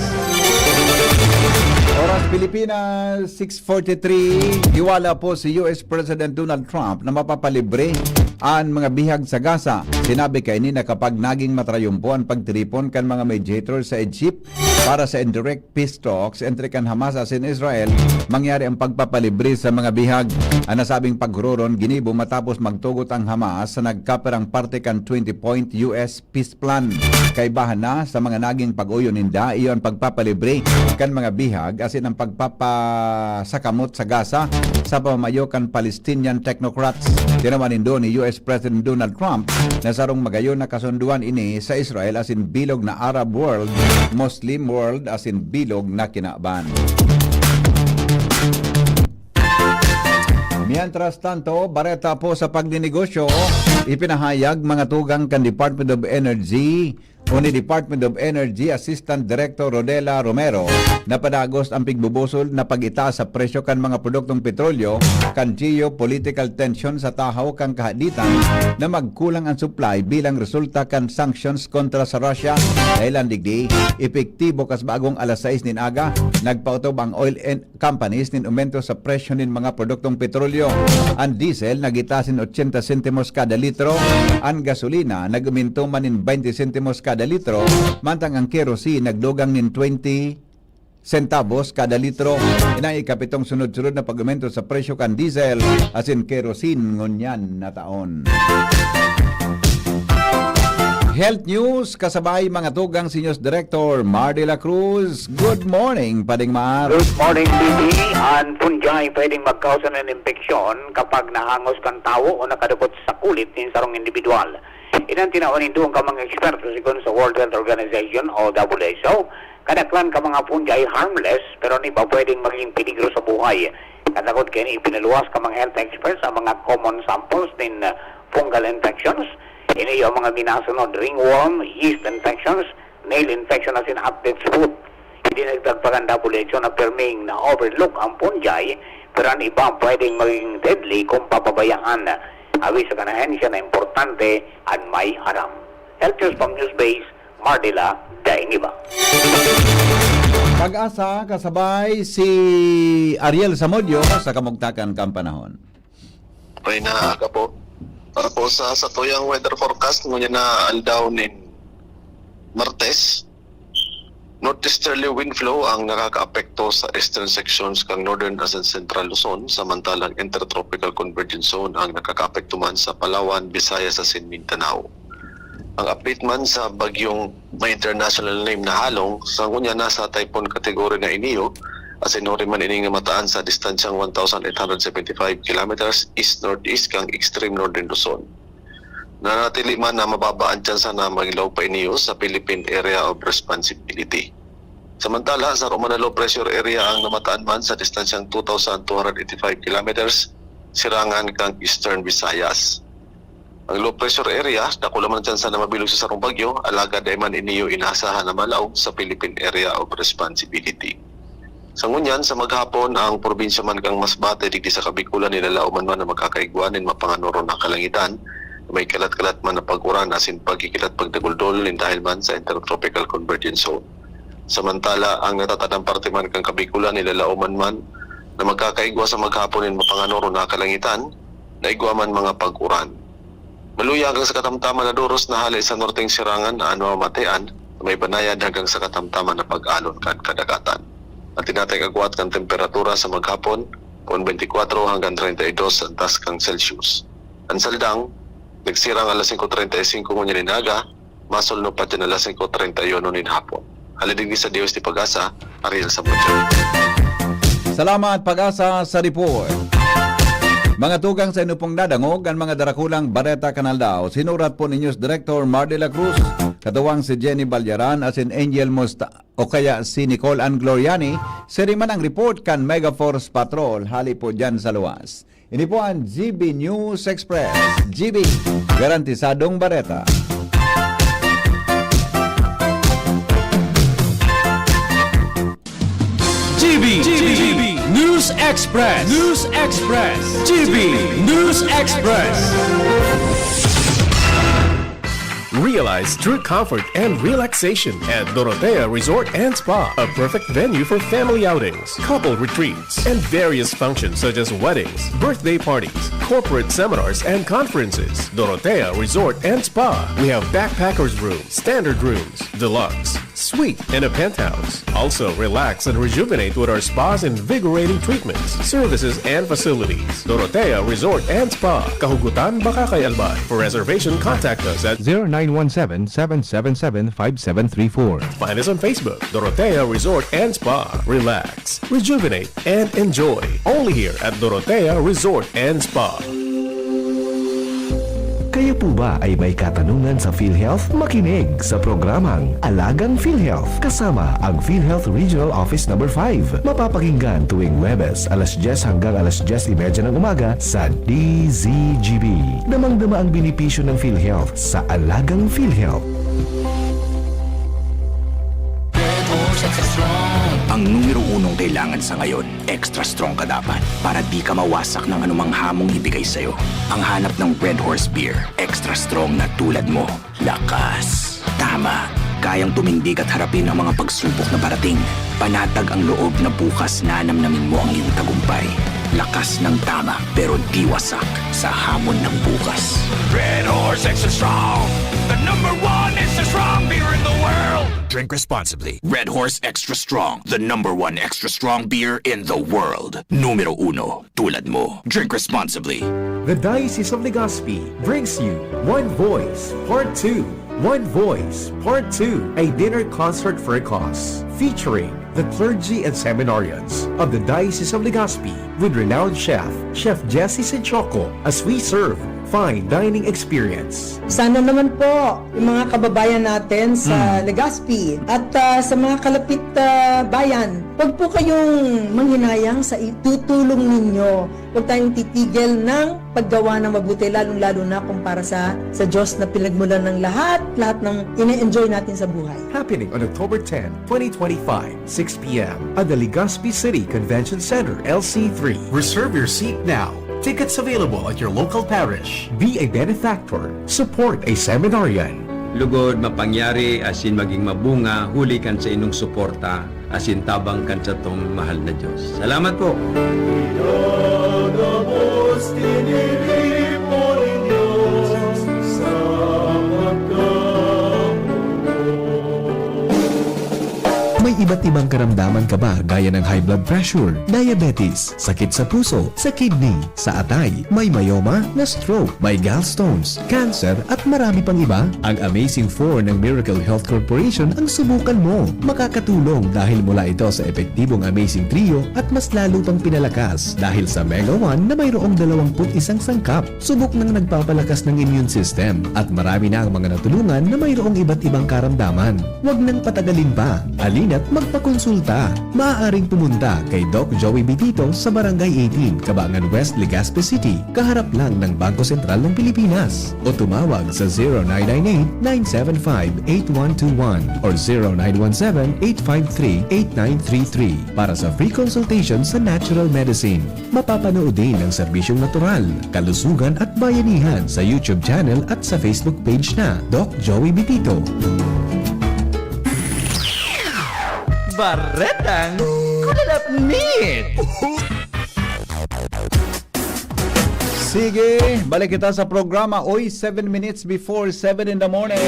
Oras Pilipinas, six forty-three. Hiwala po si U S President Donald Trump na mapapalibre an mga bihag sa Gaza. Sinabi kaini na kapag naging matrayumpo an pagtiripon kan mga mediator sa Egypt para sa indirect peace talks entre kan Hamas asin Israel, mangyari ang pagpapalibre sa mga bihag. An nasabing paghuroron ginibo matapos magtugot ang Hamas sa nagkapirang parte kan twenty-point U S peace plan. Kaibahan na sa mga naging pag-oyo ninda, iyo an pagpapalibre kan mga bihag asin ang pagpapasakamot sa Gaza sa pamamayo kan Palestinian technocrats. Tinawan nindo ni U S President Donald Trump na sarong magayon na kasunduan ini sa Israel asin bilog na Arab world, Muslim world asin bilog na kinaban. Mientras tanto, bareta po sa pagninegosyo, ipinahayag mga tugang kan Department of Energy O ni Department of Energy Assistant Director Rodela Romero, napadagos ang pigbubusol na pag-itaas sa presyo kan mga produktong petrolyo kan geopolitical tension sa tahaw kan kahaditan na magkulang ang supply bilang resulta kan sanctions kontra sa Russia. Dahilan digdi, epektibo kas bagong alas sais nin aga, nagpaotob ang oil and companies nin umento sa presyo nin mga produktong petrolyo. An diesel nagitaas nin ochenta sentimos kada litro, an gasolina nag-umento man nin baynte sentimos kada litro, mantang ang kerosene nagdugang nin twenty centavos kada litro. Inang ikapitong sunod-sunod na pag-umento sa presyo kan diesel asin kerosene ngunyan na taon. Health News, kasabay mga tugang si News Director Mar de la Cruz. Good morning, Pading Mar. Good morning, B B. An fungi pwedeng magkausa nin impeksyon kapag nahangos kan tawo o nakadupot sa kulit nin sarong indibidwal. Iyan an tinawan nin dugang ka mga eksperto sigon sa World Health Organization o W H O. Kadaklan ka mga fungi harmless, pero an iba pwedeng maging peligro sa buhay. Katakod kaini, ipinaluwas ka mga health experts ang mga common samples nin, uh, fungal infections. Ini iyo ang mga minasunod: ringworm, yeast infections, nail infection asin athlete's foot. Idinagdag pa kan W H O na pirming na-overlook ang fungi, pero an iba pwedeng maging deadly kung pababayaan. Awi sa kan ahensya na importante an may aram. Health News from Newsbase, Mardila, Dainiba. Pag-asa, kasabay si Ariel Zamudio sa kamugtakan kan panahon. Maray na aga po. Tapos, sa satuyang weather forecast, ngunyan na aldaw nin Martes, northeasterly wind flow ang nakakaapekto sa eastern sections kan Northern asin Central Luzon, samantalang Intertropical Convergence Zone ang nakakaapekto man sa Palawan, Visayas asin Mindanao. Ang update man sa bagyong may international name na Halong, sa ngunyan nasa typhoon category na ini, asin huri man ining namataan sa distansyang one thousand eight hundred seventy-five kilometers east-northeast kan extreme northern Luzon. Nanatili man na mababa ang tsansa na maglaog pa ini sa Philippine Area of Responsibility. Samantala, saro man na low pressure area ang namataan man sa distansyang two thousand two hundred eighty-five kilometers sirangan kan Eastern Visayas. Ang low pressure area, dakula man ang tsansa na mabilog sa sarong bagyo, alagad dai man ini inaasahan na malaog sa Philippine Area of Responsibility. Sa ngunyan, sa maghapon, ang probinsya man kan Masbate digdi sa Kabikolan, nilalaoman man na magkakaigwa nin mapanganuron na kalangitan, may kalat-kalat man na pag-uran asin pagkikilat pagdaguldol nin dahil man sa Intertropical Convergence Zone. Samantala, ang natatadang parte man kan Kabikolan, nilalaoman man na magkakaigwa sa maghapon nin mapanganuron na kalangitan, na igwa man mga pag-uran. Maluya hanggang sa katamtaman na doros na hale sa norteng sirangan an mamamatean, may banayad hanggang sa katamtaman na pag-alon kan kadagatan. An tinatay kagwat kan temperatura sa maghapon, pon twenty-four hanggang thirty-two sa taas kan Celsius. An saldang, nagsirang alas singko treinta y cinco ngunyan nin aga, masulno pa diyan alas singko treinta y uno nin hapon. Hale digdi sa Dios di Pag-asa, Ariel Samudio. Salamat, Pag-asa, sa report. Mga tugang, sa inyo pong nadangog an mga darakulang bareta kan aldaw, sinurat po ni News Director Mar de la Cruz, katuwang si Jenny Balyaran asin Angel Musta, o kaya si Nicole Ann Gloriani. Siri man ang report kan Megaforce Patrol, hali po dyan sa luwas. Ini po ang G B News Express. G B, garantisadong bareta. G B, G B News Express. News Express. G B News Express. Realize true comfort and relaxation at Dorotea Resort and Spa, a perfect venue for family outings, couple retreats, and various functions such as weddings, birthday parties, corporate seminars, and conferences. Dorotea Resort and Spa. We have backpackers room, standard rooms, deluxe, suite, and a penthouse. Also, relax and rejuvenate with our spa's invigorating treatments, services, and facilities. Dorotea Resort and Spa, Kahugutan, Bacacay, Albay. For reservation, contact us at zero nine one seven, seven seven seven, five seven three four. Find us on Facebook, Dorotea Resort and Spa. Relax, rejuvenate, and enjoy. Only here at Dorotea Resort and Spa. Kayo po ba ay may katanungan sa PhilHealth? Makinig sa programang Alagang PhilHealth kasama ang PhilHealth Regional Office Number five. Mapapakinggan tuwing Huwebes, alas dyes hanggang alas dyes y media ng umaga sa D Z G B. Damang-dama ang benepisyo ng PhilHealth sa Alagang PhilHealth. Kailangan sa ngayon, extra strong ka dapat para di ka mawasak ng anumang hamong ibigay sa'yo. Ang hanap ng Red Horse Beer, extra strong na tulad mo. Lakas. Tama. Kayang tumindig at harapin ang mga pagsubok na parating. Panatag ang loob na bukas nanamnamin mo ang iyong tagumpay. Lakas ng tama, pero di wasak sa hamon ng bukas. Red Horse Extra Strong, the number one extra strong beer in the world. Drink responsibly. Red Horse Extra Strong, the number one extra strong beer in the world. Numero uno, tulad mo. Drink responsibly. The Diocese of Legazpi brings you One Voice Part two. One Voice Part two, a dinner concert for a cause, featuring the clergy and seminarians of the Diocese of Legazpi with renowned chef, Chef Jesse Sinchoco, as we serve fine dining experience. Sana naman po, yung mga kababayan natin sa Hmm. Legazpi at, ah, sa mga kalapit, ah, bayan, wag po kayong manghinayang sa itutulong ninyo. Huwag tayong titigil ng paggawa ng mabuti, lalong-lalo na kung para sa, sa Diyos na pinagmulan ng lahat, lahat ng ine-enjoy natin sa buhay. Happening on October ten, twenty twenty-five, six p m at the Legazpi City Convention Center, L C three. Reserve your seat now. Tickets available at your local parish. Be a benefactor. Support a seminarian. Lugod, mapangyari, asin maging mabunga, huli kan sa inong suporta, asin tabang kan satong mahal na Diyos. Salamat po. Pinagabos, tiniripo nin Diyos sa pagkamugot. May iba't ibang karamdaman ka ba, gaya ng high blood pressure, diabetes, sakit sa puso, sa kidney, sa atay, may myoma, na-stroke, may gallstones, cancer, at marami pang iba? Ang Amazing four ng Miracle Health Corporation ang subukan mo. Makakatulong dahil mula ito sa epektibong Amazing Trio at mas lalo pang pinalakas dahil sa Mega one na mayroong dalawampu't isang sangkap. Subok nang nagpapalakas ng immune system at marami na ang mga natulungan na mayroong iba't ibang karamdaman. Huwag nang patagalin pa. Halina't magpakonsulta. Maaaring pumunta kay Doc Joey Bitito sa Barangay eighteen, Cabangan West, Legazpi City, kaharap lang ng Bangko Sentral ng Pilipinas. O tumawag sa zero nine nine eight, nine seven five, eight one two one or zero nine one seven, eight five three, eight nine three three para sa free consultation sa natural medicine. Mapapanood din ang serbisyong natural, kalusugan at bayanihan sa YouTube channel at sa Facebook page na Doc Joey Bitito. Baretang Kulalapnit! Sige, balik kita sa programa. Oy, seven minutes before seven in the morning.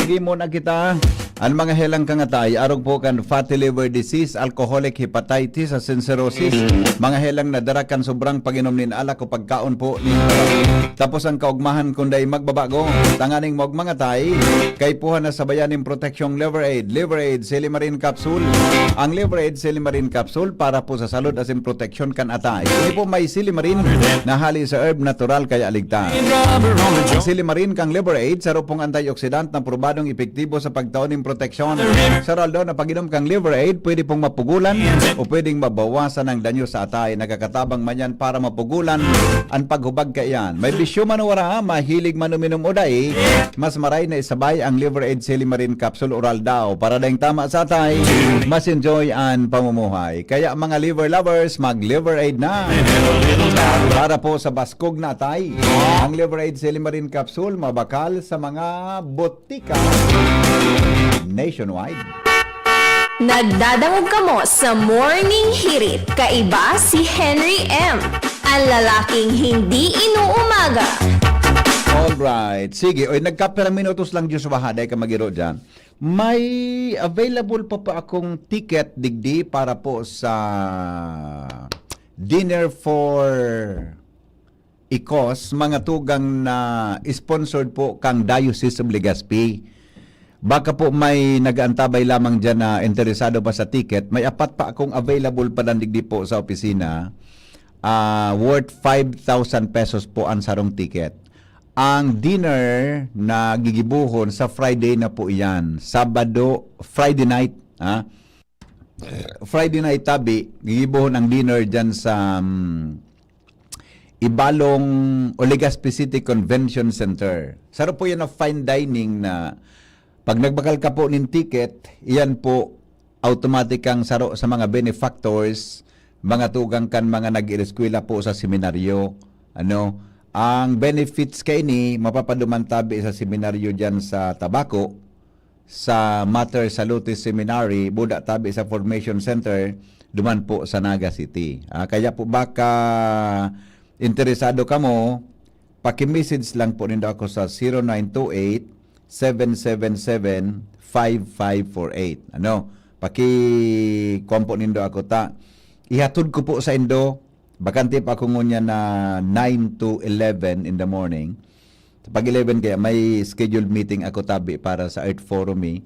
Sige muna kita. Ang mga helang kangatay, arog po kan fatty liver disease, alcoholic hepatitis, asin cirrhosis, mga helang nadara kan sobrang pag-inom nin alak o pagkaon po nin alak. Tapos ang kaugmahan kun dai magbabago, tanganing maog mangatay, kaipuhan na sabayan nin proteksyong Liver Aid, Liver Aid Silimarin Capsule. Ang Liver Aid Silimarin Capsule para po sa salud asin proteksyon kan atay. Ini po may silimarin na hali sa herb natural kaya ligtas. Ang silimarin kang Liver Aid, saro pong antioxidant na probadong epektibo sa pagtao nin proteksyon. Sa aroaldaw na pag-inom kang Liver Aid, pwede pong mapugulan o pwedeng mabawasan ang danyo sa atay. Nakakatabang man yan para mapugulan ang paghubag kaiyan. May bisyo man o wara, mahilig man uminom o dai, mas maray na isabay ang Liver Aid Silimarin Capsule aroaldaw para daing tama sa atay, mas enjoy ang pamumuhay. Kaya mga liver lovers, mag Liver Aid na para po sa baskog na atay. Ang Liver Aid Silimarin Capsule, mabakal sa mga botika nationwide. Nagdadangog kamo sa Morning Hirit. Kaiba si Henry M, ang lalaking hindi inuumaga. Alright. Sige. Oy, nagkapirang minutos lang, Diyos baha. Dai ka magiro dyan. May available pa pa akong ticket digdi para po sa dinner for ikos, mga tugang na sponsored po kang Diocese of Legazpi. Baka po may nag-aantabay lamang diyan na interesado pa sa ticket. May apat pa akong available pa digdi po sa opisina. Ah, worth five thousand pesos po ang sarong ticket. Ang dinner na gigibohon sa Friday na po iyan. Sabado, Friday night, ha? Friday night tabi, gigibohon ang dinner diyan sa, um, Ibalong o Legazpi City Convention Center. Saro po yan na fine dining na pag nagbakal ka po nin ticket, iyan po automatic kang saro sa mga benefactors, mga tugang kan mga nag-eskwela po sa seminaryo. Ano, ang benefits kaini mapapaduman tabi sa seminaryo diyan sa Tabaco, sa Mater Salutis Seminary, buda tabi sa Formation Center, duman po sa Naga City. Ah, kaya po baka interesado kamo, paki-message lang po nindo ako sa zero nine two eight, seven seven seven, five five four eight. Ano? Paki-, kuwan po nindo ako ta. Ihatod ko po sa indo. Bakante pa ako ngunyan na nine to eleven in the morning. Sa pag eleven kaya may scheduled meeting ako tabi para sa Earth Forum eh.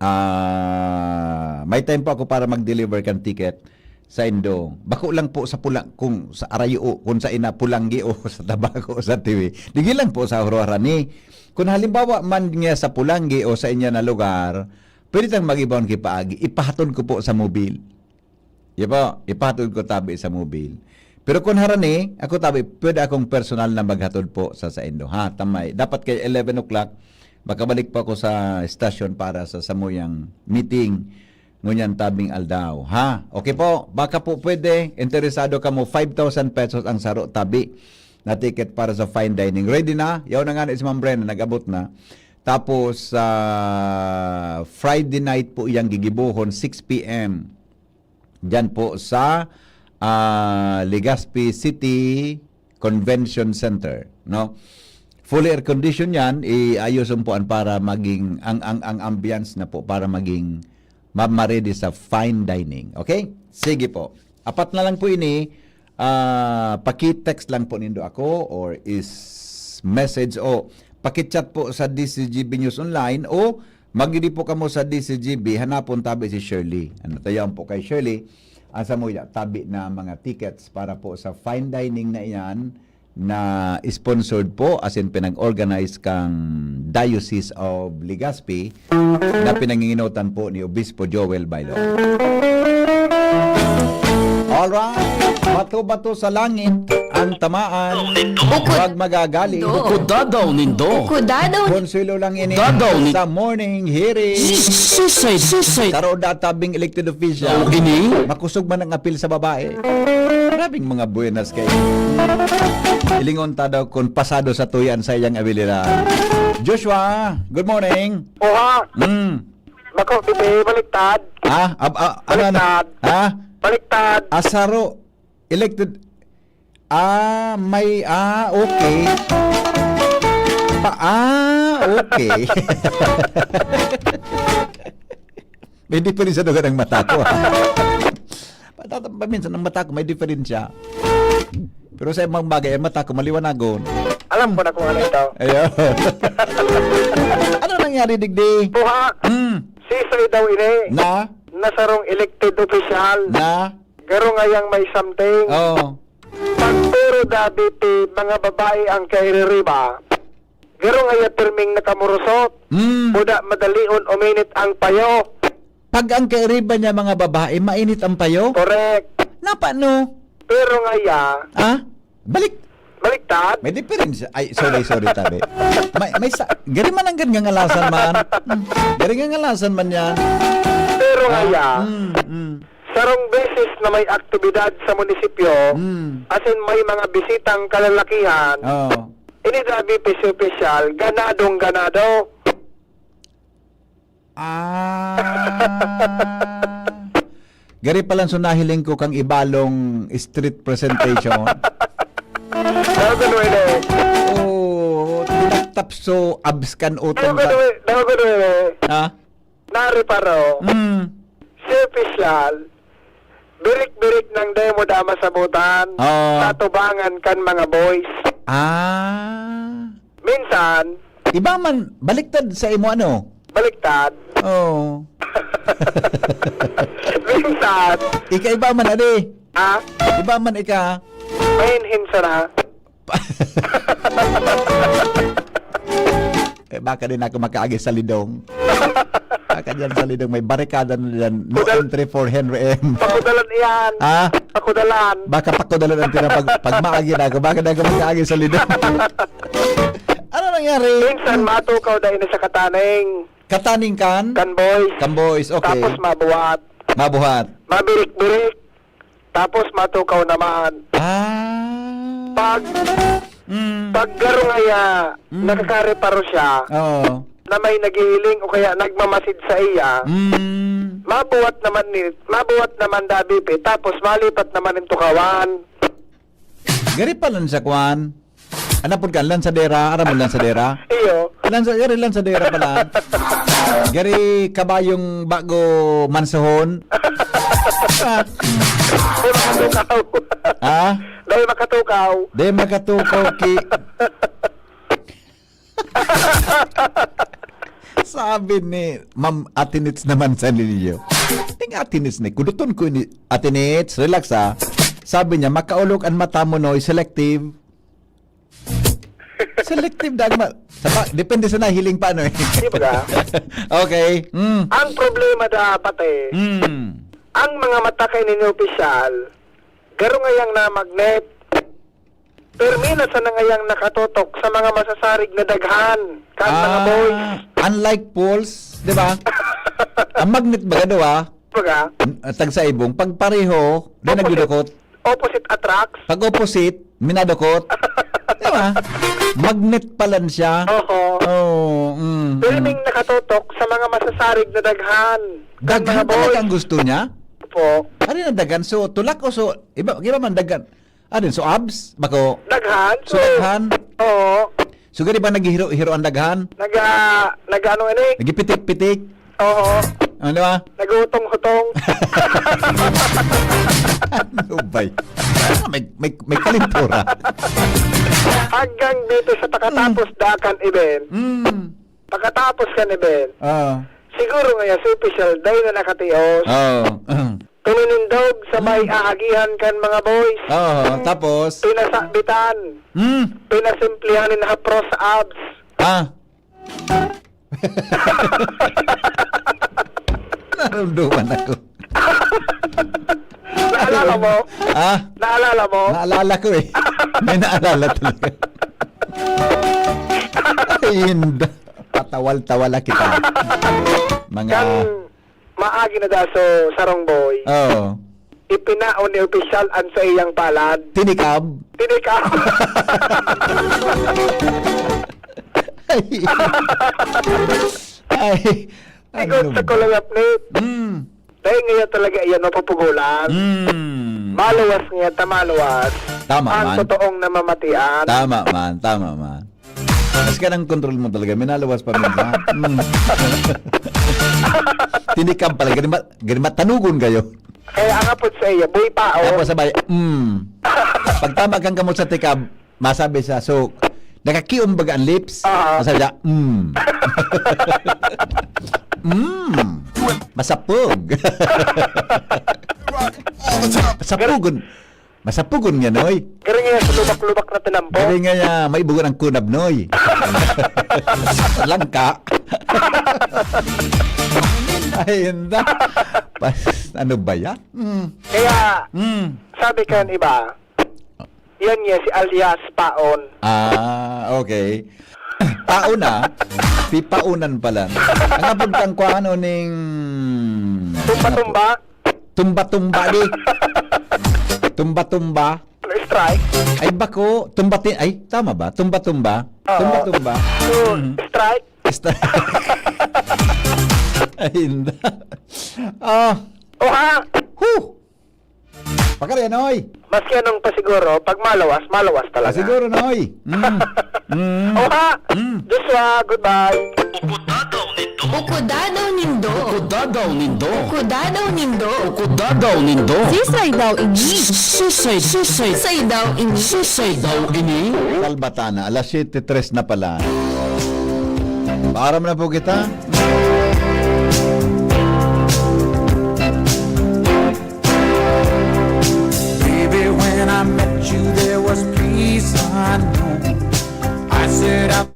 Ah, may time po ako para mag-deliver kan ticket sa indo. Bako lang po sa Pulang, kung sa Arayo, kung sa ina Pulanggi o sa Tabaco o sa Tiwi. Digi lang po sa Oroharani. Kung halimbawa man niya sa Pulanggi o sa inya na lugar, pwede tang mag-ibon kipaagi. Ipahatod ko po sa mobil. Iya po, ipahatod ko tabi sa mobil. Pero kung harani, ako tabi, pwede akong personal na maghatod po sa saindo. Ha, tamay. Dapat kay eleven o'clock, makabalik po ako sa stasyon para sa samuyang meeting ngunyan tabing aldaw. Ha? Okay po, baka po pwede, interesado kamo, five thousand pesos ang saro tabi na ticket para sa fine dining. Ready na? Yaw na nga na si Ma'am Bren, nag-abot na. Tapos, sa Friday night po iyang gigibohon, six p m. Diyan po sa, ah, Legazpi City Convention Center, no? Fully air condition yan, iayos po an para maging, ang, ang, ang ambience na po para maging ma-, ma-ready sa fine dining. Okay? Sige po. Apat na lang po ini, ah, paki-text lang po nindo ako or is message o paki-chat po sa D C G B News Online o magidi po kamo sa D C G B, hanapon tabi si Shirley. Ano, tayaon po kay Shirley ang samuya tabi na mga tickets para po sa fine dining na iyan na sponsored po, as in pinag-organize kang Diocese of Legazpi na pinanginginotan po ni Obispo Joel Bailo. Alright, bato-bato sa langit ang tamaan, Ukod- wag magagaling. Ukod dadaw nindo. Ukod dadaw. Konsuelo lang ini Dadaw ni- sa morning hearing. Sisay, sisay. Karo da tabing elected official. Daw ini. Makusog man ang apil sa babae. Grabing mga buenas kay. Ilingon ta daw kung pasado sa tuyan sa iyang abilidad. Joshua, good morning. Oha. Mm. Bako, bibi, baliktad. Ah, ab-, ah, ano, ano? Baliktad. Ha? Baliktad. Asaro, elected. Ah, may, ah, okay. Pa, ah, okay. May diferensya daw ang mata ko, ha? Patata-, paminsan ang mata ko may diferensya. Pero sa ibang bagay, ang mata ko maliwanagon. Alam ko na kung ano ito. Ayun. Ano nangyari, digdi? Buha. Hmm. Sisay daw ini. Na? Na sarong elected official. Na? Garo ngayang may something. Oo. Pagturo dati ti mga babae ang kaiririba, garo ngaya pirming nakamurusot. Hmm. Buda madalion uminit ang payo. Pag ang kairiba niya mga babae, mainit ang payo? Correct. Napano? Pero ngaya, Ah? Balik. Baliktad. May diferensya. Ay, sorry, sorry, tabi. May, may sa, gari man ang gari nga ngalasan man. Hmm. Gari nga ngalasan man yan. Pero Ah, ngaya, mm, mm. sarong beses na may aktibidad sa munisipyo, Mm. as in may mga bisitang kalalakihan, Oo. ini dabi piso-pisyal, ganadong ganado. Ah. Gari palan so nahiling ko kang ibalong street presentation. Ano ka, Noy, Noy? Oo, tinatapso, abs kan Ano utong ka, ka. Noy? Ano ka, Noy, Noy? Ha? Nariparo. Mm. Si opisyal, birik-birik nang demo da masabutan, Oo. tatubangan kan mga boys. Ah. Minsan, Iba man, baliktad sa imo, ano? Baliktad. Oo. Minsan. Ika iba man, adi. Ha? Iba man ika. Mahinhin sana. Eh, baka din ako makaagi sa lidong. Baka dyan sa lidong, may barikada na dyan. No Kudal- entry for Henry M. Pakudalan iyan. Ha? Pakudalan. Baka pakudalan ang tinapag-, pag maagi na ako. Baka na ako makaagi sa lidong. Ano nangyari? Minsan, matukaw dahil na sa kataning. Kataning kan? Kan boys. Kan boys, okay. Tapos mabuhat. Mabuhat. Mabirik-birik. Tapos matukaw naman. Ah. Pag, Mm. pag garo ngaya, Mm. nakakareparo siya Oo. na may naghihiling o kaya nagmamasid sa iya, Mm. mabuhat naman ni, mabuhat naman dabi, pi, tapos malipat naman yung tukawan. Gari pa lang sa kwan. Ano po ka? Lansadera? Aram mo lansadera? Iyo. Lansa-, yari lansadera pala. Gari kabayong bago mansohon. Ah. Dahil makatukaw. Ha? Dahil makatukaw. Dahil makatukaw ki-, sabi ni Ma'am Atinits naman sa ninyo. Ting Atinits ni, kuduton ko ini, Atinits, relax, ah. Sabi niya, "Makaulog an mata mo, Noy, selective." Selective dagma. Sa pa, depende sa nahiling pa, ano, eh. Di ba? Okay. Mm. Ang problema dapat, eh, Mm. ang mga mata kay nini opisyal, garo ngayang na magnet. Pero minsan na ngayang nakatotok sa mga masasarig na daghan, kan mga Ah, boys. Unlike poles, di ba? Ang magnet baga daw, ah, Baga? N-, tagsa ibong, pag pareho, di Opposite. nagdudukot. Opposite attracts. Pag opposite, minadukot. Di ba? Magnet pa lang siya. Oho. Oo, mm, Pero mm. may nakatotok sa mga masasarig na daghan. Daghan Mga boys. talaga ang gusto niya? Opo. Ano na daghan? So, tulak o so, iba, iba man daghan. Ano yun? So, abs? Bako? Daghan? So, So, daghan? Oo. So, gani ba naghihiro-hiro ang daghan? Naga-, nag-ano, ano eh? Nagipitik-pitik? Oo. Ano ba? Nag-utong-hutong. Ano ba y-, may, may, may kalintura. Hanggang dito sa pakatapos Mm. da kan event. Mm. Pakatapos kan event. Oo. Siguro ngaya si opisyal, dahil na nakatios. Oo. Pinanindog sa may Mm. aagihan kan mga boys. Oo, tapos? Pinasabitan. Hmm. Pinasimplihan nin hapros sa abs. Ah. Naramdaman ako. Naalala mo? Ah? Naalala mo? Naalala ko eh. May naalala talaga. Ay, hindi. Patawal-tawala kita. Mga Kan maagi na daso, sarong boy. Oo. Ipinaon ni opisyal an saiyang palad. Tinikab? Tinikab. Ay. Ay. Sigot Ano sa ba? Kuloy Apnit. Mm. Dahil ngayon talaga iyan mapupugulan. Mm. Maluwas ngayon, tamaluwas. Tama Ang man. totoong namamatian. Tama man, tama man. Mas ka ng kontrol mo talaga, minaluwas pa minsan. Mm. Tinikab pala, ganun ba, ganun ba, tanugon kayo? Kaya ang apod sa iya, boy pa, oh. Tapos sabay, mm. Pagtama kang kamot sa tikab, masabi sa, so, nakakiom baga ang lips? Oo. Masabi siya, mm. Mm. Masapog. Masapugon. Masapugon nga, Noy. Garing nga sa lubak-lubak na tinampo. Garing nga, ya, may bugon ang kunab, Noy. Langka. Ay, hindi. Pas, ano ba yan? Mm. Kaya, Mm. sabi ka ng iba, yan niya si alias Paon. Ah, okay. Paon na. Pipaonan pala. Ang apod kang kuha, ano, ning Tumba-tumba. Tumba-tumba di. Tumba-tumba. Strike. Ay, bako. Tumbatin. Ay, tama ba? Tumba-tumba. Oo. Tumba-tumba. So, Mm. strike. Sta- Ay, hindi. Ah. Oha! Huh! Pakari, Noy. Maski anong pasiguro, pag malawas, malawas talaga. Pasiguro, Noy. Mm. Mm. Oha! Mm. Joshua, goodbye. Ukudadaw nindo. Ukudadaw nindo. Ukudadaw nindo. Ukudadaw nindo. Ukudadaw nindo. Sisay daw ini. Sisay, sisay. Sisay daw ini. Sisay daw ini. Salbatana, alas siyete tres na pala. Paaram na po kita. Baby, when I met you, there was peace unknown. I said, I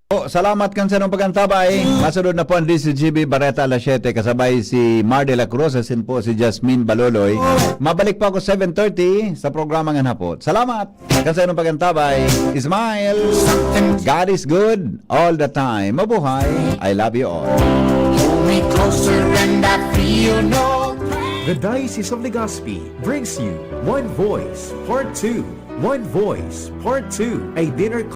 Oh, Salamat kan sarong pag-antabay. Masunod na po ang D C G B Bareta alas siyete, kasabay si Mar de la Cruz, asin po si Jasmine Baloloy. Mabalik po ako seven thirty sa programa Ngan Hapot. Salamat kan sarong pag-antabay. Smile. God is good all the time. Mabuhay. I love you all. Hold me closer and I feel no pain. The Diocese of Legazpi brings you One Voice Part two. One Voice Part two, a dinner